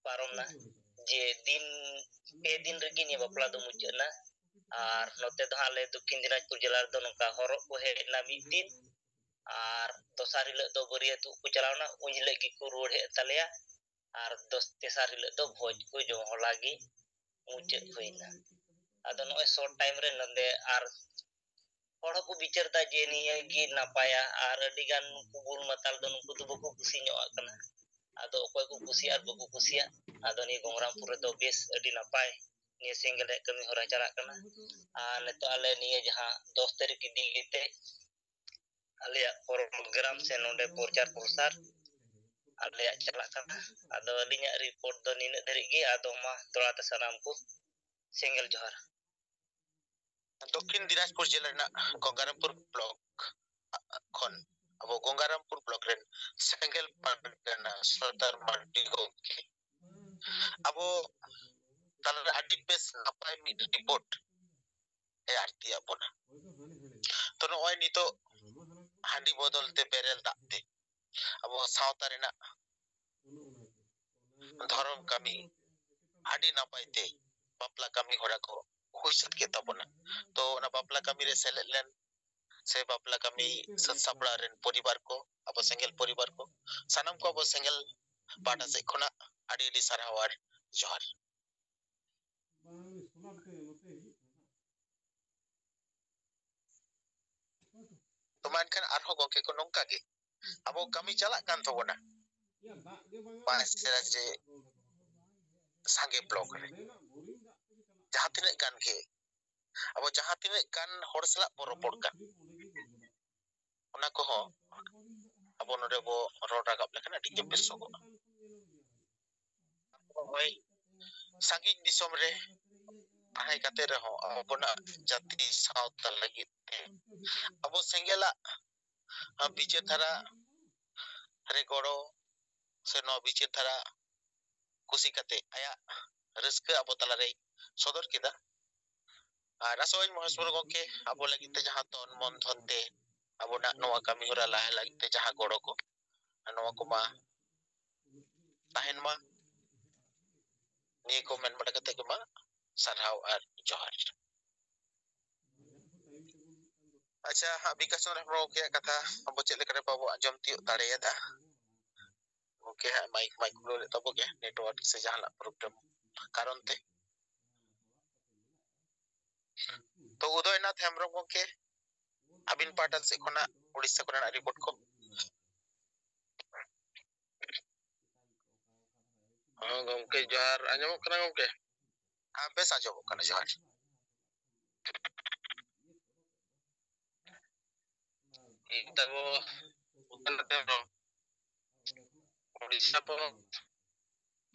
ᱯᱟᱨᱚᱢ ᱱᱟ, ᱡᱮ ᱫᱤᱱ, ᱯᱮ ᱫᱤᱱ ᱨᱮᱜᱮ ᱱᱤᱭᱟᱹ ᱵᱟᱯᱞᱟ ᱫᱚ ᱢᱩᱪᱟᱹᱫ ᱮᱱᱟ᱾ ᱟᱨ ᱱᱚᱛᱮ ᱫᱚ ᱦᱟᱸᱜ ᱟᱞᱮ ᱫᱚᱠᱠᱷᱤᱱ ᱫᱤᱱᱟᱡᱽᱯᱩᱨ ᱡᱮᱞᱟ ᱨᱮᱫᱚ ᱱᱚᱝᱠᱟ ᱦᱚᱨᱚᱜ ᱠᱚ ᱦᱮᱡ ᱮᱱᱟ ᱢᱤᱫ ᱫᱤᱱ, ᱟᱨ ᱫᱚᱥᱟᱨ ᱦᱤᱞᱳᱜ ᱫᱚ ᱵᱟᱹᱨᱭᱟᱹᱛᱚᱜ ᱠᱚ ᱪᱟᱞᱟᱣ ᱮᱱᱟ, ᱩᱱ ᱦᱤᱞᱳᱜ ᱜᱮᱠᱚ ᱨᱩᱣᱟᱹᱲ ᱦᱮᱡ ᱮᱱ ᱛᱟᱞᱮᱭᱟ᱾ ᱟᱨ ᱫᱚᱥ, ᱛᱮᱥᱟᱨ ᱦᱤᱞᱳᱜ ᱫᱚ ᱵᱷᱚᱡᱽ ᱠᱚ ᱡᱚᱢ ᱦᱚᱞᱟ ᱜᱮ ᱢᱩᱪᱟᱹᱫ ᱦᱩᱭᱱᱟ᱾ ᱟᱫᱚ ᱱᱚᱜᱼᱚᱭ ᱥᱚᱨᱴ ᱴᱟᱭᱤᱢ ᱨᱮ ᱱᱚᱰᱮ ᱟᱨ ᱦᱚᱲ ᱦᱚᱸᱠᱚ ᱵᱤᱪᱟᱹᱨ ᱫᱟ ᱡᱮ ᱱᱤᱭᱟᱹ ᱜᱮ ᱱᱟᱯᱟᱭᱟ, ᱟᱨ ᱟᱹᱰᱤ ᱜᱟᱱ ᱱᱩᱠᱩ ᱵᱩᱞ ᱢᱟᱛᱟᱞ ᱫᱚ ᱱᱩᱠᱩ ᱫᱚ ᱵᱟᱠᱚ ᱠᱩᱥᱤ ᱧᱚᱜ ᱟᱜ ᱠᱟᱱᱟ᱾ ᱟᱫᱚ ᱚᱠᱚᱭ ᱠᱚ ᱠᱩᱥᱤᱭᱟᱜ ᱟᱨ ᱵᱟᱠᱚ ᱠᱩᱥᱤᱭᱟᱜ, ᱟᱫᱚ ᱱᱤᱭᱟᱹ ᱜᱚᱝᱨᱟᱢᱯᱩᱨ ᱨᱮᱫᱚ ᱵᱮᱥ ᱟᱹᱰᱤ ᱱᱟᱯᱟᱭ ᱱᱤᱭᱟᱹ ᱥᱮᱸᱜᱮᱞ ᱨᱮᱭᱟᱜ ᱠᱟᱹᱢᱤ ᱦᱚᱨᱟ ᱪᱟᱞᱟᱜ ᱠᱟᱱᱟ᱾ ᱟᱨ ᱱᱤᱛᱚᱜ ᱟᱞᱮ ᱱᱤᱭᱟᱹ ᱡᱟᱦᱟᱸ ᱫᱚᱥ ᱛᱟᱹᱨᱤᱠᱷ ᱤᱫᱤ ᱠᱟᱛᱮ ᱟᱞᱮᱭᱟᱜ ᱯᱨᱳᱜᱨᱟᱢ ᱥᱮ ᱱᱚᱰᱮ ᱯᱨᱚᱪᱟᱨ ᱯᱨᱚᱥᱟᱨ ᱟᱞᱮᱭᱟᱜ ᱪᱟᱞᱟᱜ ᱠᱟᱱᱟ᱾ ᱟᱫᱚ ᱟᱹᱞᱤᱧᱟᱜ ᱨᱤᱯᱳᱨᱴ ᱫᱚ ᱱᱤᱱᱟᱹᱜ ᱫᱷᱟᱹᱨᱤᱡ ᱜᱮ᱾ ᱟᱫᱚ ᱢᱟ ᱛᱷᱚᱲᱟ ᱛᱮ ᱥᱟᱱᱟᱢ ᱠᱚ ᱥᱮᱸᱜᱮᱞ ᱡᱚᱦᱟᱨ᱾ ᱫᱚᱠᱠᱷᱤᱱ ᱫᱤᱱᱟᱡᱽᱯᱩᱨ ᱡᱮᱞᱟ ᱨᱮᱱᱟᱜ ᱜᱚᱝᱜᱟᱨᱟᱢᱯᱩᱨ ᱵᱞᱚᱠ ᱠᱷᱚᱱ ᱟᱵᱚ ᱜᱚᱝᱜᱟᱨᱟᱢᱯᱩᱨ ᱵᱞᱚᱠ ᱨᱮᱱ ᱥᱮᱸᱜᱮᱞ ᱯᱟᱨᱜᱟᱱᱟ ᱥᱚᱨᱫᱟᱨ ᱢᱟᱨᱰᱤ ᱜᱚᱢᱠᱮ ᱟᱵᱚ ᱛᱟᱞᱟᱨᱮ ᱟᱹᱰᱤ ᱵᱮᱥ ᱱᱟᱯᱟᱭ ᱢᱤᱫ ᱨᱤᱯᱳᱨᱴ ᱮ ᱟᱨᱛᱤᱭᱟᱜ ᱵᱚᱱᱟ᱾ ᱛᱚ ᱱᱚᱜᱼᱚᱭ ᱱᱤᱛᱚᱜ ᱦᱟᱺᱰᱤ ᱵᱚᱫᱚᱞ ᱛᱮ ᱵᱮᱨᱮᱞ ᱫᱟᱜ ᱛᱮ ᱟᱵᱚ ᱥᱟᱶᱛᱟ ᱨᱮᱱᱟᱜ ᱫᱷᱚᱨᱚᱢ ᱠᱟᱹᱢᱤ ᱟᱹᱰᱤ ᱱᱟᱯᱟᱭ ᱛᱮ ᱵᱟᱯᱞᱟ ᱠᱟᱹᱢᱤ ᱦᱚᱨᱟ ᱠᱚ ᱦᱩᱭ ᱥᱟᱹᱛ ᱠᱮᱫ ᱛᱟᱵᱚᱱᱟ᱾ ᱛᱚ ᱚᱱᱟ ᱵᱟᱯᱞᱟ ᱠᱟᱹᱢᱤ ᱨᱮ ᱥᱮᱞᱮᱫ ᱞᱮᱱ ᱥᱮ ᱵᱟᱯᱞᱟ ᱠᱟᱹᱢᱤ ᱥᱟᱹᱛ ᱥᱟᱯᱲᱟᱣ ᱨᱮᱱ ᱯᱚᱨᱤᱵᱟᱨ ᱠᱚ, ᱟᱵᱚ ᱥᱮᱸᱜᱮᱞ ᱯᱚᱨᱤᱵᱟᱨ ᱠᱚ, ᱥᱟᱱᱟᱢ ᱠᱚ ᱟᱵᱚ ᱥᱮᱸᱜᱮᱞ ᱯᱟᱦᱴᱟ ᱥᱮᱫ ᱠᱷᱚᱱᱟᱜ ᱟᱹᱰᱤ ᱟᱹᱰᱤ ᱥᱟᱨᱦᱟᱣ ᱟᱨ ᱡᱚᱦᱟᱨ᱾ ᱛᱚ ᱢᱟ ᱮᱱᱠᱷᱟᱱ ᱟᱨᱦᱚᱸ ᱜᱚᱢᱠᱮ ᱠᱚ ᱱᱚᱝᱠᱟ ᱜᱮ ᱟᱵᱚ ᱠᱟᱹᱢᱤ ᱪᱟᱞᱟᱜ ᱠᱟᱱ ᱛᱟᱵᱚᱱᱟ ᱵᱟᱥ ᱪᱮᱫᱟᱜ ᱪᱮ ᱥᱟᱸᱜᱮ ᱵᱞᱚᱠ ᱨᱮ ᱡᱟᱦᱟᱸ ᱛᱤᱱᱟᱹᱜ ᱜᱟᱱ ᱜᱮ ᱟᱵᱚ ᱡᱟᱦᱟᱸ ᱛᱤᱱᱟᱹᱜ ᱜᱟᱱ ᱦᱚᱲ ᱥᱟᱞᱟᱜ ᱵᱚ ᱨᱚᱯᱚᱲ ᱠᱟᱱ ᱚᱱᱟ ᱠᱚᱦᱚᱸ ᱟᱵᱚ ᱱᱚᱰᱮ ᱵᱚ ᱨᱚᱲ ᱨᱟᱠᱟᱵ ᱞᱮᱠᱷᱟᱱ ᱟᱹᱰᱤ ᱜᱮ ᱵᱮᱥᱚᱜᱚᱜᱼᱟ᱾ ᱱᱚᱜᱼᱚᱭ ᱥᱟᱺᱜᱤᱧ ᱫᱤᱥᱚᱢ ᱨᱮ ᱛᱟᱦᱮᱸ ᱠᱟᱛᱮ ᱨᱮᱦᱚᱸ ᱟᱵᱚᱱᱟᱜ ᱡᱟᱹᱛᱤ ᱥᱟᱶᱛᱟ ᱞᱟᱹᱜᱤᱫ ᱛᱮ ᱟᱵᱚ ᱥᱮᱸᱜᱮᱞᱟᱜ ᱵᱤᱪᱟᱹᱨ ᱫᱷᱟᱨᱟ ᱨᱮ ᱜᱚᱲᱚ ᱥᱮ ᱱᱚᱣᱟ ᱵᱤᱪᱟᱹᱨ ᱫᱷᱟᱨᱟ ᱠᱩᱥᱤ ᱠᱟᱛᱮ ᱟᱭᱟᱜ ᱨᱟᱹᱥᱠᱟᱹ ᱟᱵᱚ ᱛᱟᱞᱟᱨᱮᱭ ᱥᱚᱫᱚᱨ ᱠᱮᱫᱟ᱾ ᱟᱨ ᱟᱥᱚᱜ ᱟᱹᱧ ᱢᱚᱦᱮᱥ ᱢᱩᱨᱢᱩ ᱜᱚᱢᱠᱮ ᱟᱵᱚ ᱞᱟᱹᱜᱤᱫ ᱛᱮ ᱡᱟᱦᱟᱸ ᱛᱚᱱ ᱢᱚᱱ ᱫᱷᱚᱱ ᱛᱮ ᱟᱵᱚᱱᱟᱜ ᱱᱚᱣᱟ ᱠᱟᱹᱢᱤ ᱦᱚᱨᱟ ᱞᱟᱦᱟ ᱞᱟᱹᱜᱤᱫ ᱛᱮ ᱡᱟᱦᱟᱸ ᱜᱚᱲᱚ ᱠᱚ ᱟᱨ ᱱᱚᱣᱟ ᱠᱚᱢᱟ ᱛᱟᱦᱮᱱ ᱢᱟ᱾ ᱱᱤᱭᱟᱹ ᱠᱚ ᱢᱮᱱ ᱵᱟᱲᱟ ᱠᱟᱛᱮ ᱜᱮ ᱢᱟ ᱥᱟᱨᱦᱟᱣ ᱟᱨ ᱡᱚᱦᱟᱨ᱾ ᱟᱪᱪᱷᱟ, ᱦᱟᱸᱜ ᱵᱤᱠᱟᱥ ᱪᱚᱸᱫᱽᱨᱚ ᱦᱮᱢᱵᱨᱚᱢ ᱜᱚᱢᱠᱮᱭᱟᱜ ᱠᱟᱛᱷᱟ ᱟᱵᱚ ᱪᱮᱫ ᱞᱮᱠᱟ ᱨᱮ ᱵᱟᱵᱚ ᱟᱸᱡᱚᱢ ᱛᱤᱭᱳᱜ ᱫᱟᱲᱮᱭᱟᱫᱟ? ᱜᱚᱢᱠᱮ ᱦᱟᱸᱜ ᱢᱟᱭᱤᱠ ᱢᱟᱭᱤᱠ ᱠᱷᱩᱞᱟᱹᱣ ᱞᱮᱫ ᱛᱟᱵᱚ ᱜᱮ, ᱱᱮᱴᱣᱟᱨᱠ ᱥᱮ ᱡᱟᱦᱟᱱᱟᱜ ᱯᱨᱚᱵᱞᱮᱢ ᱠᱟᱨᱚᱱ ᱛᱮ᱾ ᱛᱚ ᱩᱫᱚᱭᱱᱟᱛᱷ ᱦᱮᱢᱵᱨᱚᱢ ᱜᱚᱢᱠᱮ, ᱟᱹᱵᱤᱱ ᱯᱟᱦᱴᱟ ᱥᱮᱫ ᱠᱷᱚᱱᱟᱜ ᱩᱲᱤᱥᱥᱟ ᱠᱚᱨᱮᱱᱟᱜ ᱨᱤᱯᱳᱨᱴ ᱠᱚ᱾ ᱦᱚᱸ ᱜᱚᱢᱠᱮ ᱡᱚᱦᱟᱨ, ᱟᱸᱡᱚᱢᱚᱜ ᱠᱟᱱᱟ ᱜᱚᱢᱠᱮ? ᱦᱮᱸ, ᱵᱮᱥ ᱟᱸᱡᱚᱢᱚᱜ ᱠᱟᱱᱟ, ᱡᱚᱦᱟᱨ᱾ ᱤᱧ ᱛᱟᱵᱚ ᱩᱯᱮᱱᱫᱨᱚ ᱦᱮᱢᱵᱨᱚᱢ, ᱩᱲᱤᱥᱥᱟ ᱯᱚᱱᱚᱛ,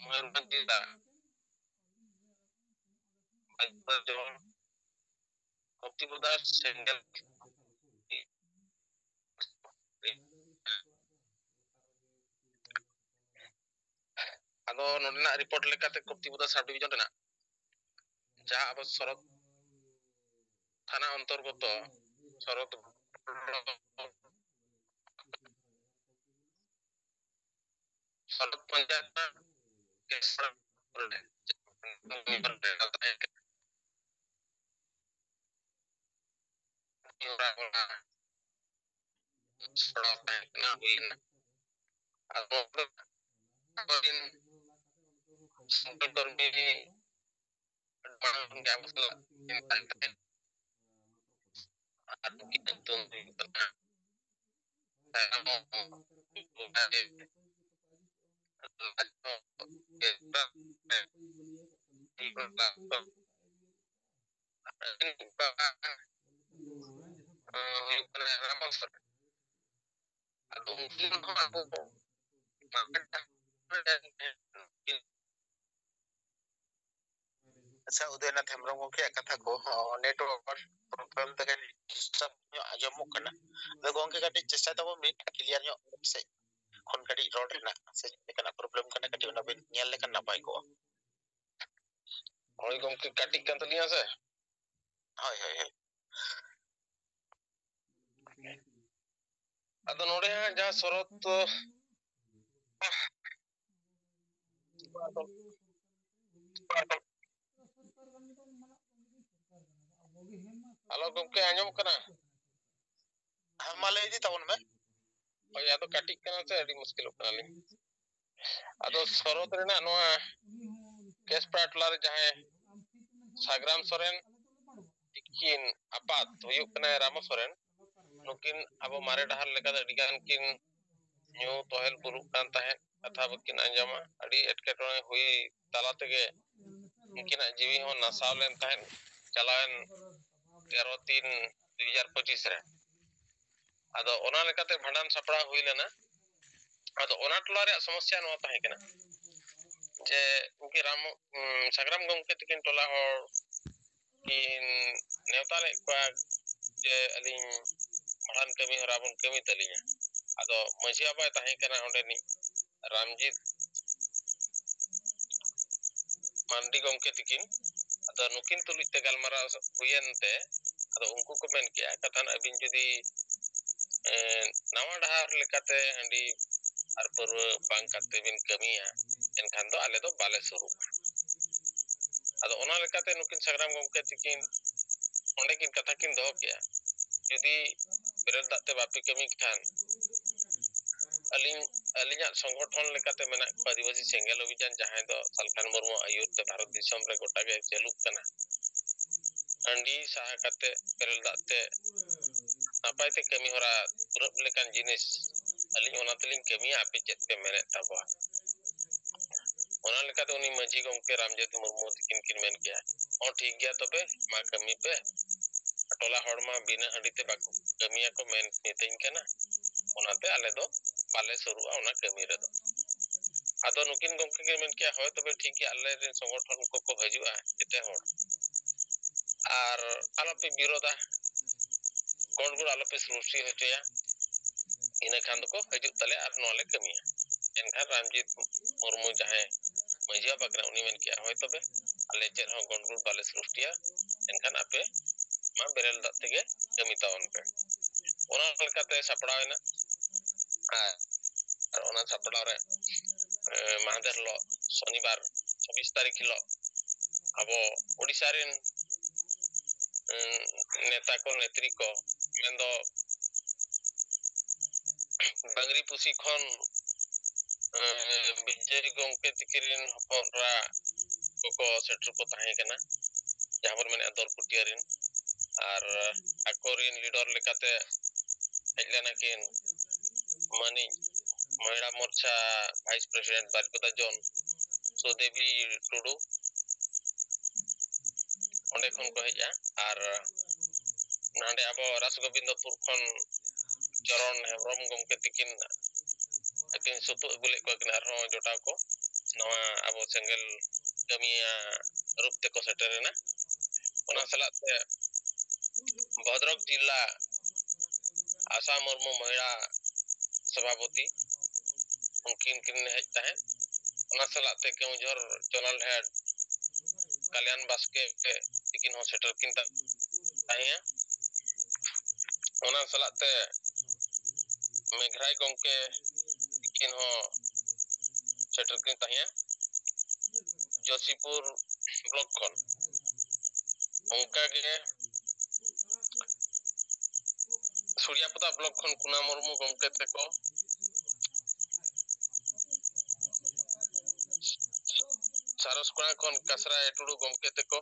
ᱢᱚᱭᱩᱨᱵᱷᱚᱸᱡᱽ ᱡᱮᱞᱟ, ᱵᱟᱡᱽᱯᱟᱲ ᱡᱚᱱ, ᱠᱚᱯᱛᱤᱯᱚᱫᱟ ᱥᱮᱸᱜᱮᱞ᱾ ᱟᱫᱚ ᱱᱚᱰᱮᱱᱟᱜ ᱨᱤᱯᱳᱨᱴ ᱞᱮᱠᱟᱛᱮ ᱠᱚᱯᱛᱤᱯᱚᱫᱟ ᱥᱟᱵ ᱰᱤᱵᱷᱤᱡᱚᱱ ᱨᱮᱱᱟᱜ ᱡᱟᱦᱟᱸ ᱟᱵᱚ ᱥᱚᱨᱚᱛ ᱛᱷᱟᱱᱟ ᱚᱱᱛᱚᱨᱜᱚᱛᱚ ᱥᱚᱨᱚᱛ ᱥᱚᱨᱚᱛ ᱯᱚᱧᱪᱟᱭᱮᱛ ᱨᱮᱱᱟᱜ ᱠᱮᱥᱚᱲᱟ ᱨᱮ ᱥᱚᱲᱚᱠ ᱛᱟᱦᱮᱸ ᱠᱟᱱᱟ, ᱦᱩᱭ ᱮᱱᱟ᱾ ᱟᱫᱚ ᱟᱵᱚᱨᱮᱱ ᱥᱟᱱᱛᱟᱲ ᱠᱚᱨᱢᱤ ᱢᱟᱲᱟᱝ ᱠᱷᱚᱱ ᱜᱮ ᱟᱵᱚ ᱥᱟᱞᱟᱜ ᱠᱤᱱ ᱛᱟᱦᱮᱸ ᱠᱟᱱᱟ᱾ ᱟᱨ ᱩᱱᱠᱤᱱᱟᱜ ᱧᱩᱛᱩᱢ ᱫᱚ ᱦᱩᱭᱩᱜ ᱠᱟᱱᱟ ᱛᱟᱭᱚᱢ ᱵᱚᱸᱜᱟ ᱨᱮ ᱞᱟᱡ ᱦᱚᱸ ᱜᱮ ᱵᱟᱝ ᱨᱮ ᱟᱹᱰᱤ ᱵᱟᱵᱟ, ᱦᱩᱭᱩᱜ ᱠᱟᱱᱟ ᱨᱟᱢᱚ ᱥᱚᱨᱮᱱ᱾ ᱟᱫᱚ ᱩᱱᱠᱤᱱ ᱦᱚᱸ ᱟᱵᱚ ᱵᱟᱝ ᱟᱪᱪᱷᱟ, ᱩᱫᱚᱭᱱᱟᱛᱷ ᱦᱮᱢᱵᱨᱚᱢ ᱜᱚᱢᱠᱮᱭᱟᱜ ᱠᱟᱛᱷᱟ ᱠᱚ, ᱦᱚᱸ, network problem ᱛᱮ ᱠᱟᱹᱴᱤᱡ disturb ᱧᱚᱜ ᱟᱸᱡᱚᱢᱚᱜ ᱠᱟᱱᱟ᱾ ᱟᱫᱚ ᱜᱚᱢᱠᱮ ᱠᱟᱹᱴᱤᱡ ᱪᱮᱥᱴᱟᱭ ᱛᱟᱵᱚᱱ ᱢᱤᱫ clear ᱧᱚᱜ ᱥᱮᱫ ᱠᱷᱚᱱ ᱠᱟᱹᱴᱤᱡ ᱨᱚᱲ ᱨᱮᱱᱟᱜ, ᱥᱮ ᱪᱮᱫ ᱞᱮᱠᱟᱱᱟᱜ problem ᱠᱟᱱᱟ, ᱠᱟᱹᱴᱤᱡ ᱚᱱᱟ ᱵᱤᱱ ᱧᱮᱞ ᱞᱮᱠᱷᱟᱱ ᱱᱟᱯᱟᱭ ᱠᱚᱜᱼᱟ᱾ ᱦᱳᱭ ᱜᱚᱢᱠᱮ, ᱠᱟᱹᱴᱤᱡ ᱠᱟᱱ ᱛᱟᱹᱞᱤᱧᱟ ᱥᱮ᱾ ᱦᱳᱭ, ᱦᱳᱭ, ᱦᱳᱭ᱾ ᱟᱫᱚ ᱱᱚᱰᱮ ᱦᱟᱸᱜ ᱡᱟᱦᱟᱸ ᱥᱚᱨᱚᱛ, ᱦᱮᱞᱳ ᱜᱚᱢᱠᱮ, ᱟᱸᱡᱚᱢᱚᱜ ᱠᱟᱱᱟ? ᱦᱮᱸ, ᱢᱟ ᱞᱟᱹᱭ ᱤᱫᱤ ᱛᱟᱵᱚᱱ ᱢᱮ᱾ ᱦᱳᱭ, ᱟᱫᱚ ᱠᱟᱹᱴᱤᱡ ᱠᱟᱱᱟ ᱥᱮ, ᱟᱹᱰᱤ ᱢᱩᱥᱠᱤᱞᱚᱜ ᱠᱟᱱᱟᱞᱤᱧ᱾ ᱟᱫᱚ ᱥᱚᱨᱚᱛ ᱨᱮᱱᱟᱜ ᱱᱚᱣᱟ ᱠᱮᱥᱯᱟᱲᱟ ᱴᱚᱞᱟ ᱨᱮ ᱡᱟᱦᱟᱸᱭ ᱥᱟᱜᱽᱨᱟᱢ ᱥᱚᱨᱮᱱ ᱛᱤᱠᱤᱱ ᱟᱯᱟᱛ ᱦᱩᱭᱩᱜ ᱠᱟᱱᱟᱭ ᱨᱟᱢᱚ ᱥᱚᱨᱮᱱ, ᱱᱩᱠᱤᱱ ᱟᱵᱚ ᱢᱟᱨᱮ ᱰᱟᱦᱟᱨ ᱞᱮᱠᱟᱛᱮ ᱟᱹᱰᱤ ᱜᱟᱱ ᱠᱤᱱ ᱧᱩ ᱛᱚᱦᱮᱞ ᱵᱩᱞᱩᱜ ᱠᱟᱱ ᱛᱟᱦᱮᱸᱫ, ᱠᱟᱛᱷᱟ ᱵᱟᱹᱠᱤᱱ ᱟᱸᱡᱚᱢᱟ᱾ ᱟᱹᱰᱤ ᱮᱴᱠᱮᱴᱚᱬᱮ ᱦᱩᱭ ᱛᱟᱞᱟ ᱛᱮᱜᱮ ᱩᱱᱠᱤᱱᱟᱜ ᱡᱤᱣᱤ ᱦᱚᱸ ᱱᱟᱥᱟᱣ ᱞᱮᱱ ᱛᱟᱦᱮᱸᱫ ᱪᱟᱞᱟᱣᱮᱱ ᱛᱮᱨᱚ ᱛᱤᱱ ᱫᱩ ᱦᱟᱡᱟᱨ ᱯᱚᱸᱪᱤᱥ ᱨᱮ᱾ ᱟᱫᱚ ᱚᱱᱟ ᱞᱮᱠᱟᱛᱮ ᱵᱷᱟᱸᱰᱟᱱ ᱥᱟᱯᱲᱟᱣ ᱦᱩᱭ ᱞᱮᱱᱟ᱾ ᱟᱫᱚ ᱚᱱᱟ ᱴᱚᱞᱟ ᱨᱮᱭᱟᱜ ᱥᱚᱢᱚᱥᱥᱟ ᱱᱚᱣᱟ ᱛᱟᱦᱮᱸ ᱠᱟᱱᱟ ᱡᱮ ᱩᱱᱠᱤᱱ ᱨᱟᱢ, ᱩᱸ, ᱥᱟᱜᱽᱨᱟᱢ ᱜᱚᱢᱠᱮ ᱛᱟᱹᱠᱤᱱ ᱴᱚᱞᱟ ᱦᱚᱲ ᱠᱤᱱ ᱱᱮᱣᱛᱟ ᱞᱮᱫ ᱠᱚᱣᱟ ᱡᱮ ᱟᱹᱞᱤᱧ ᱵᱷᱟᱸᱰᱟᱱ ᱠᱟᱹᱢᱤ ᱦᱚᱨᱟ ᱵᱚᱱ ᱠᱟᱹᱢᱤ ᱛᱟᱹᱞᱤᱧᱟ᱾ ᱟᱫᱚ ᱢᱟᱹᱡᱷᱤ ᱵᱟᱵᱟᱭ ᱛᱟᱦᱮᱸ ᱠᱟᱱᱟ ᱚᱸᱰᱮᱱᱤᱡ ᱨᱟᱢᱡᱤᱛ ᱢᱟᱱᱰᱤ ᱜᱚᱢᱠᱮ ᱛᱟᱹᱠᱤᱱ᱾ ᱟᱫᱚ ᱱᱩᱠᱤᱱ ᱛᱩᱞᱩᱡ ᱛᱮ ᱜᱟᱞᱢᱟᱨᱟᱣ ᱦᱩᱭᱮᱱ ᱛᱮ, ᱟᱫᱚ ᱩᱱᱠᱩ ᱠᱚ ᱢᱮᱱ ᱠᱮᱜᱼᱟ, ᱠᱟᱛᱷᱟ ᱱᱟᱜ ᱟᱹᱵᱤᱱ ᱡᱩᱫᱤ, ᱮᱸ, ᱱᱟᱣᱟ ᱰᱟᱦᱟᱨ ᱞᱮᱠᱟᱛᱮ ᱦᱟᱺᱰᱤ ᱟᱨ ᱯᱟᱹᱨᱣᱟᱹ ᱵᱟᱝ ᱠᱟᱛᱮ ᱵᱤᱱ ᱠᱟᱹᱢᱤᱭᱟ, ᱮᱱᱠᱷᱟᱱ ᱫᱚ ᱟᱞᱮ ᱫᱚ ᱵᱟᱞᱮ ᱥᱩᱨᱩᱜᱼᱟ᱾ ᱟᱫᱚ ᱚᱱᱟ ᱞᱮᱠᱟᱛᱮ ᱱᱩᱠᱤᱱ ᱥᱟᱜᱽᱨᱟᱢ ᱜᱚᱢᱠᱮ ᱛᱟᱹᱠᱤᱱ ᱚᱸᱰᱮ ᱠᱤᱱ ᱠᱟᱛᱷᱟ ᱠᱤᱱ ᱫᱚᱦᱚ ᱠᱮᱜᱼᱟ, ᱡᱩᱫᱤ ᱵᱮᱨᱮᱞ ᱫᱟᱜ ᱛᱮ ᱵᱟᱯᱮ ᱠᱟᱹᱢᱤ ᱠᱷᱟᱱ, ᱟᱹᱞᱤᱧ, ᱟᱹᱞᱤᱧᱟᱜ ᱥᱚᱝᱜᱚᱴᱷᱚᱱ ᱞᱮᱠᱟᱛᱮ ᱢᱮᱱᱟᱜ ᱠᱚᱣᱟ ᱟᱹᱫᱤᱵᱟᱹᱥᱤ ᱥᱮᱸᱜᱮᱞ ᱚᱵᱷᱤᱡᱟᱱ, ᱡᱟᱦᱟᱸᱭ ᱫᱚ ᱥᱟᱞᱠᱷᱟᱱ ᱢᱩᱨᱢᱩ ᱟᱹᱭᱩᱨ ᱛᱮ ᱵᱷᱟᱨᱚᱛ ᱫᱤᱥᱚᱢ ᱨᱮ ᱜᱚᱴᱟ ᱜᱮ ᱪᱟᱹᱞᱩᱜ ᱠᱟᱱᱟ᱾ ᱦᱟᱺᱰᱤ ᱥᱟᱦᱟ ᱠᱟᱛᱮ ᱵᱮᱨᱮᱞ ᱫᱟᱜ ᱛᱮ ᱱᱟᱯᱟᱭ ᱛᱮ ᱠᱟᱹᱢᱤ ᱦᱚᱨᱟ ᱯᱩᱨᱟᱹᱜ ᱞᱮᱠᱟᱱ ᱡᱤᱱᱤᱥ ᱟᱹᱞᱤᱧ ᱚᱱᱟ ᱛᱮᱞᱤᱧ ᱠᱟᱹᱢᱤᱭᱟ, ᱟᱯᱮ ᱪᱮᱫ ᱯᱮ ᱢᱮᱱᱮᱫ ᱛᱟᱵᱚᱣᱟ? ᱚᱱᱟ ᱞᱮᱠᱟᱛᱮ ᱩᱱᱤ ᱢᱟᱹᱡᱷᱤ ᱜᱚᱢᱠᱮ ᱨᱟᱢᱡᱤᱛ ᱢᱩᱨᱢᱩ ᱛᱟᱹᱠᱤᱱ ᱠᱤᱱ ᱢᱮᱱ ᱠᱮᱜᱼᱟ, "ᱦᱚᱸ, ᱴᱷᱤᱠ ᱜᱮᱭᱟ, ᱛᱚᱵᱮ ᱢᱟ ᱠᱟᱹᱢᱤ ᱯᱮ᱾ ᱴᱚᱞᱟ ᱦᱚᱲ ᱢᱟ ᱵᱤᱱᱟᱹ ᱦᱟᱺᱰᱤ ᱛᱮ ᱵᱟᱠᱚ ᱠᱟᱹᱢᱤᱭᱟᱠᱚ ᱢᱮᱱ ᱢᱤᱛᱟᱹᱧ ᱠᱟᱱᱟ, ᱚᱱᱟᱛᱮ ᱟᱞᱮ ᱫᱚ ᱵᱟᱞᱮ ᱥᱩᱨᱩᱜᱼᱟ ᱚᱱᱟ ᱠᱟᱹᱢᱤ ᱨᱮᱫᱚ᱾" ᱟᱫᱚ ᱱᱩᱠᱤᱱ ᱜᱚᱢᱠᱮ ᱠᱤᱱ ᱢᱮᱱ ᱠᱮᱜᱼᱟ, "ᱦᱳᱭ, ᱛᱚᱵᱮ ᱴᱷᱤᱠ ᱜᱮᱭᱟ, ᱟᱞᱮ ᱨᱮᱱ ᱥᱚᱝᱜᱚᱴᱷᱚᱱ ᱠᱚᱠᱚ ᱦᱤᱡᱩᱜᱼᱟ ᱡᱮᱛᱮ ᱦᱚᱲ, ᱟᱨ ᱟᱞᱚᱯᱮ ᱵᱤᱨᱳᱫᱟ, ᱜᱚᱱᱰᱜᱳᱞ ᱟᱞᱚᱯᱮ ᱥᱨᱤᱥᱴᱤ ᱦᱚᱪᱚᱭᱟ, ᱤᱱᱟᱹ ᱠᱷᱟᱱ ᱫᱚᱠᱚ ᱦᱤᱡᱩᱜ ᱛᱟᱞᱮᱭᱟ ᱟᱨ ᱱᱚᱣᱟ ᱞᱮ ᱠᱟᱹᱢᱤᱭᱟ᱾" ᱮᱱᱠᱷᱟᱱ ᱨᱟᱢᱡᱤᱛ ᱢᱩᱨᱢᱩ, ᱡᱟᱦᱟᱸᱭ ᱢᱟᱹᱡᱷᱤ ᱵᱟᱵᱟ ᱠᱟᱱᱟ, ᱩᱱᱤ ᱢᱮᱱ ᱠᱮᱜᱼᱟ, "ᱦᱳᱭ, ᱛᱚᱵᱮ ᱟᱞᱮ ᱪᱮᱫ ᱦᱚᱸ ᱜᱚᱱᱰᱜᱳᱞ ᱵᱟᱞᱮ ᱥᱨᱤᱥᱴᱤᱭᱟ, ᱮᱱᱠᱷᱟᱱ ᱟᱯᱮ ᱢᱟ ᱵᱮᱨᱮᱞ ᱫᱟᱜ ᱛᱮᱜᱮ ᱠᱟᱹᱢᱤ ᱛᱟᱵᱚᱱ ᱯᱮ᱾" ᱚᱱᱟ ᱞᱮᱠᱟᱛᱮ ᱥᱟᱯᱲᱟᱣ ᱮᱱᱟ᱾ ᱟᱨ, ᱟᱨ ᱚᱱᱟ ᱥᱟᱯᱲᱟᱣ ᱨᱮ, ᱮ, ᱢᱟᱦᱫᱮᱨ ᱦᱤᱞᱳᱜ, ᱥᱚᱱᱤᱵᱟᱨ, ᱪᱷᱟᱵᱵᱤᱥ ᱛᱟᱹᱨᱤᱠᱷ ᱦᱤᱞᱳᱜ ᱟᱵᱚ ᱳᱰᱤᱥᱟ ᱨᱮᱱ, ᱮ, ᱱᱮᱛᱟ ᱠᱚ, ᱱᱮᱛᱨᱤ ᱠᱚ, ᱢᱮᱱᱫᱚ ᱵᱟᱝᱨᱤ ᱯᱩᱥᱤ ᱠᱷᱚᱱ, ᱮ, ᱵᱤᱡᱚᱭ ᱜᱚᱢᱠᱮ ᱛᱤᱠᱤᱱ ᱨᱮᱱ ᱦᱚᱯᱚᱱ ᱮᱨᱟ ᱠᱚᱠᱚ ᱥᱮᱴᱮᱨ ᱠᱚ ᱛᱟᱦᱮᱸ ᱠᱟᱱᱟ, ᱡᱟᱦᱟᱸ ᱵᱚᱱ ᱢᱮᱱᱮᱫᱼᱟ ᱫᱚᱨᱯᱩᱴᱤᱭᱟᱹ ᱨᱮᱱ᱾ ᱟᱨ ᱟᱠᱚᱨᱮᱱ ᱞᱤᱰᱟᱨ ᱞᱮᱠᱟᱛᱮ ᱦᱮᱡ ᱞᱮᱱᱟ ᱠᱤᱱ ᱢᱟᱹᱱᱤᱡ ᱢᱚᱦᱤᱞᱟ ᱢᱳᱨᱪᱟ ᱵᱷᱟᱭᱤᱥ ᱯᱨᱮᱥᱤᱰᱮᱱᱴ ᱵᱟᱨᱤᱯᱟᱫᱟ ᱡᱳᱱ ᱥᱩᱫᱮᱵᱤ ᱴᱩᱰᱩ, ᱚᱸᱰᱮ ᱠᱷᱚᱱ ᱠᱚ ᱦᱮᱡᱼᱟ᱾ ᱟᱨ ᱱᱚᱰᱮ ᱟᱵᱚ ᱨᱟᱥ ᱜᱳᱵᱤᱱᱫᱚᱯᱩᱨ ᱠᱷᱚᱱ ᱪᱚᱨᱚᱱ ᱦᱮᱢᱵᱨᱚᱢ ᱜᱚᱢᱠᱮ ᱛᱤᱠᱤᱱ ᱟᱹᱠᱤᱱ ᱥᱩᱛᱩᱜ ᱟᱹᱜᱩ ᱞᱮᱫ ᱠᱚᱣᱟ ᱠᱤᱱ ᱟᱨᱦᱚᱸ ᱡᱚᱴᱟᱣ ᱠᱚ ᱱᱚᱣᱟ ᱟᱵᱚ ᱥᱮᱸᱜᱮᱞ ᱠᱟᱹᱢᱤᱭᱟᱹ ᱨᱩᱯ ᱛᱮᱠᱚ ᱥᱮᱴᱮᱨ ᱮᱱᱟ᱾ ᱚᱱᱟ ᱥᱟᱞᱟᱜ ᱛᱮ ᱵᱷᱚᱫᱨᱚᱠ ᱡᱤᱞᱟ ᱟᱥᱟ ᱢᱩᱨᱢᱩ ᱢᱚᱦᱤᱞᱟ ᱥᱚᱵᱷᱟᱯᱚᱛᱤ ᱩᱱᱠᱤᱱ ᱠᱤᱱ ᱦᱮᱡ ᱛᱟᱦᱮᱸᱫ᱾ ᱚᱱᱟ ᱥᱟᱞᱟᱜ ᱛᱮ ᱠᱮᱣᱚᱱᱡᱷᱚᱨ ᱡᱚᱱᱟᱞ ᱦᱮᱰ ᱠᱟᱞᱭᱟᱱ ᱵᱟᱥᱠᱮ ᱛᱤᱠᱤᱱ ᱦᱚᱸ ᱥᱮᱴᱮᱨ ᱠᱤᱱ ᱛᱟᱦᱮᱸᱭᱟ᱾ ᱚᱱᱟ ᱥᱟᱞᱟᱜ ᱛᱮ ᱢᱮᱜᱷᱨᱟᱭ ᱜᱚᱢᱠᱮ ᱛᱤᱠᱤᱱ ᱦᱚᱸ ᱥᱮᱴᱮᱨ ᱠᱤᱱ ᱛᱟᱦᱮᱸᱭᱟ ᱡᱳᱥᱤᱯᱩᱨ ᱵᱞᱚᱠ ᱠᱷᱚᱱ᱾ ᱚᱱᱠᱟᱜᱮ ᱥᱩᱨᱭᱟᱯᱚᱫᱟ ᱵᱞᱚᱠ ᱠᱷᱚᱱ ᱠᱩᱱᱟ ᱢᱩᱨᱢᱩ ᱜᱚᱢᱠᱮ ᱛᱮᱠᱚ, ᱥᱟᱨᱚᱥᱠᱚᱲᱟ ᱠᱷᱚᱱ ᱠᱟᱥᱨᱟ ᱴᱩᱰᱩ ᱜᱚᱢᱠᱮ ᱛᱮᱠᱚ,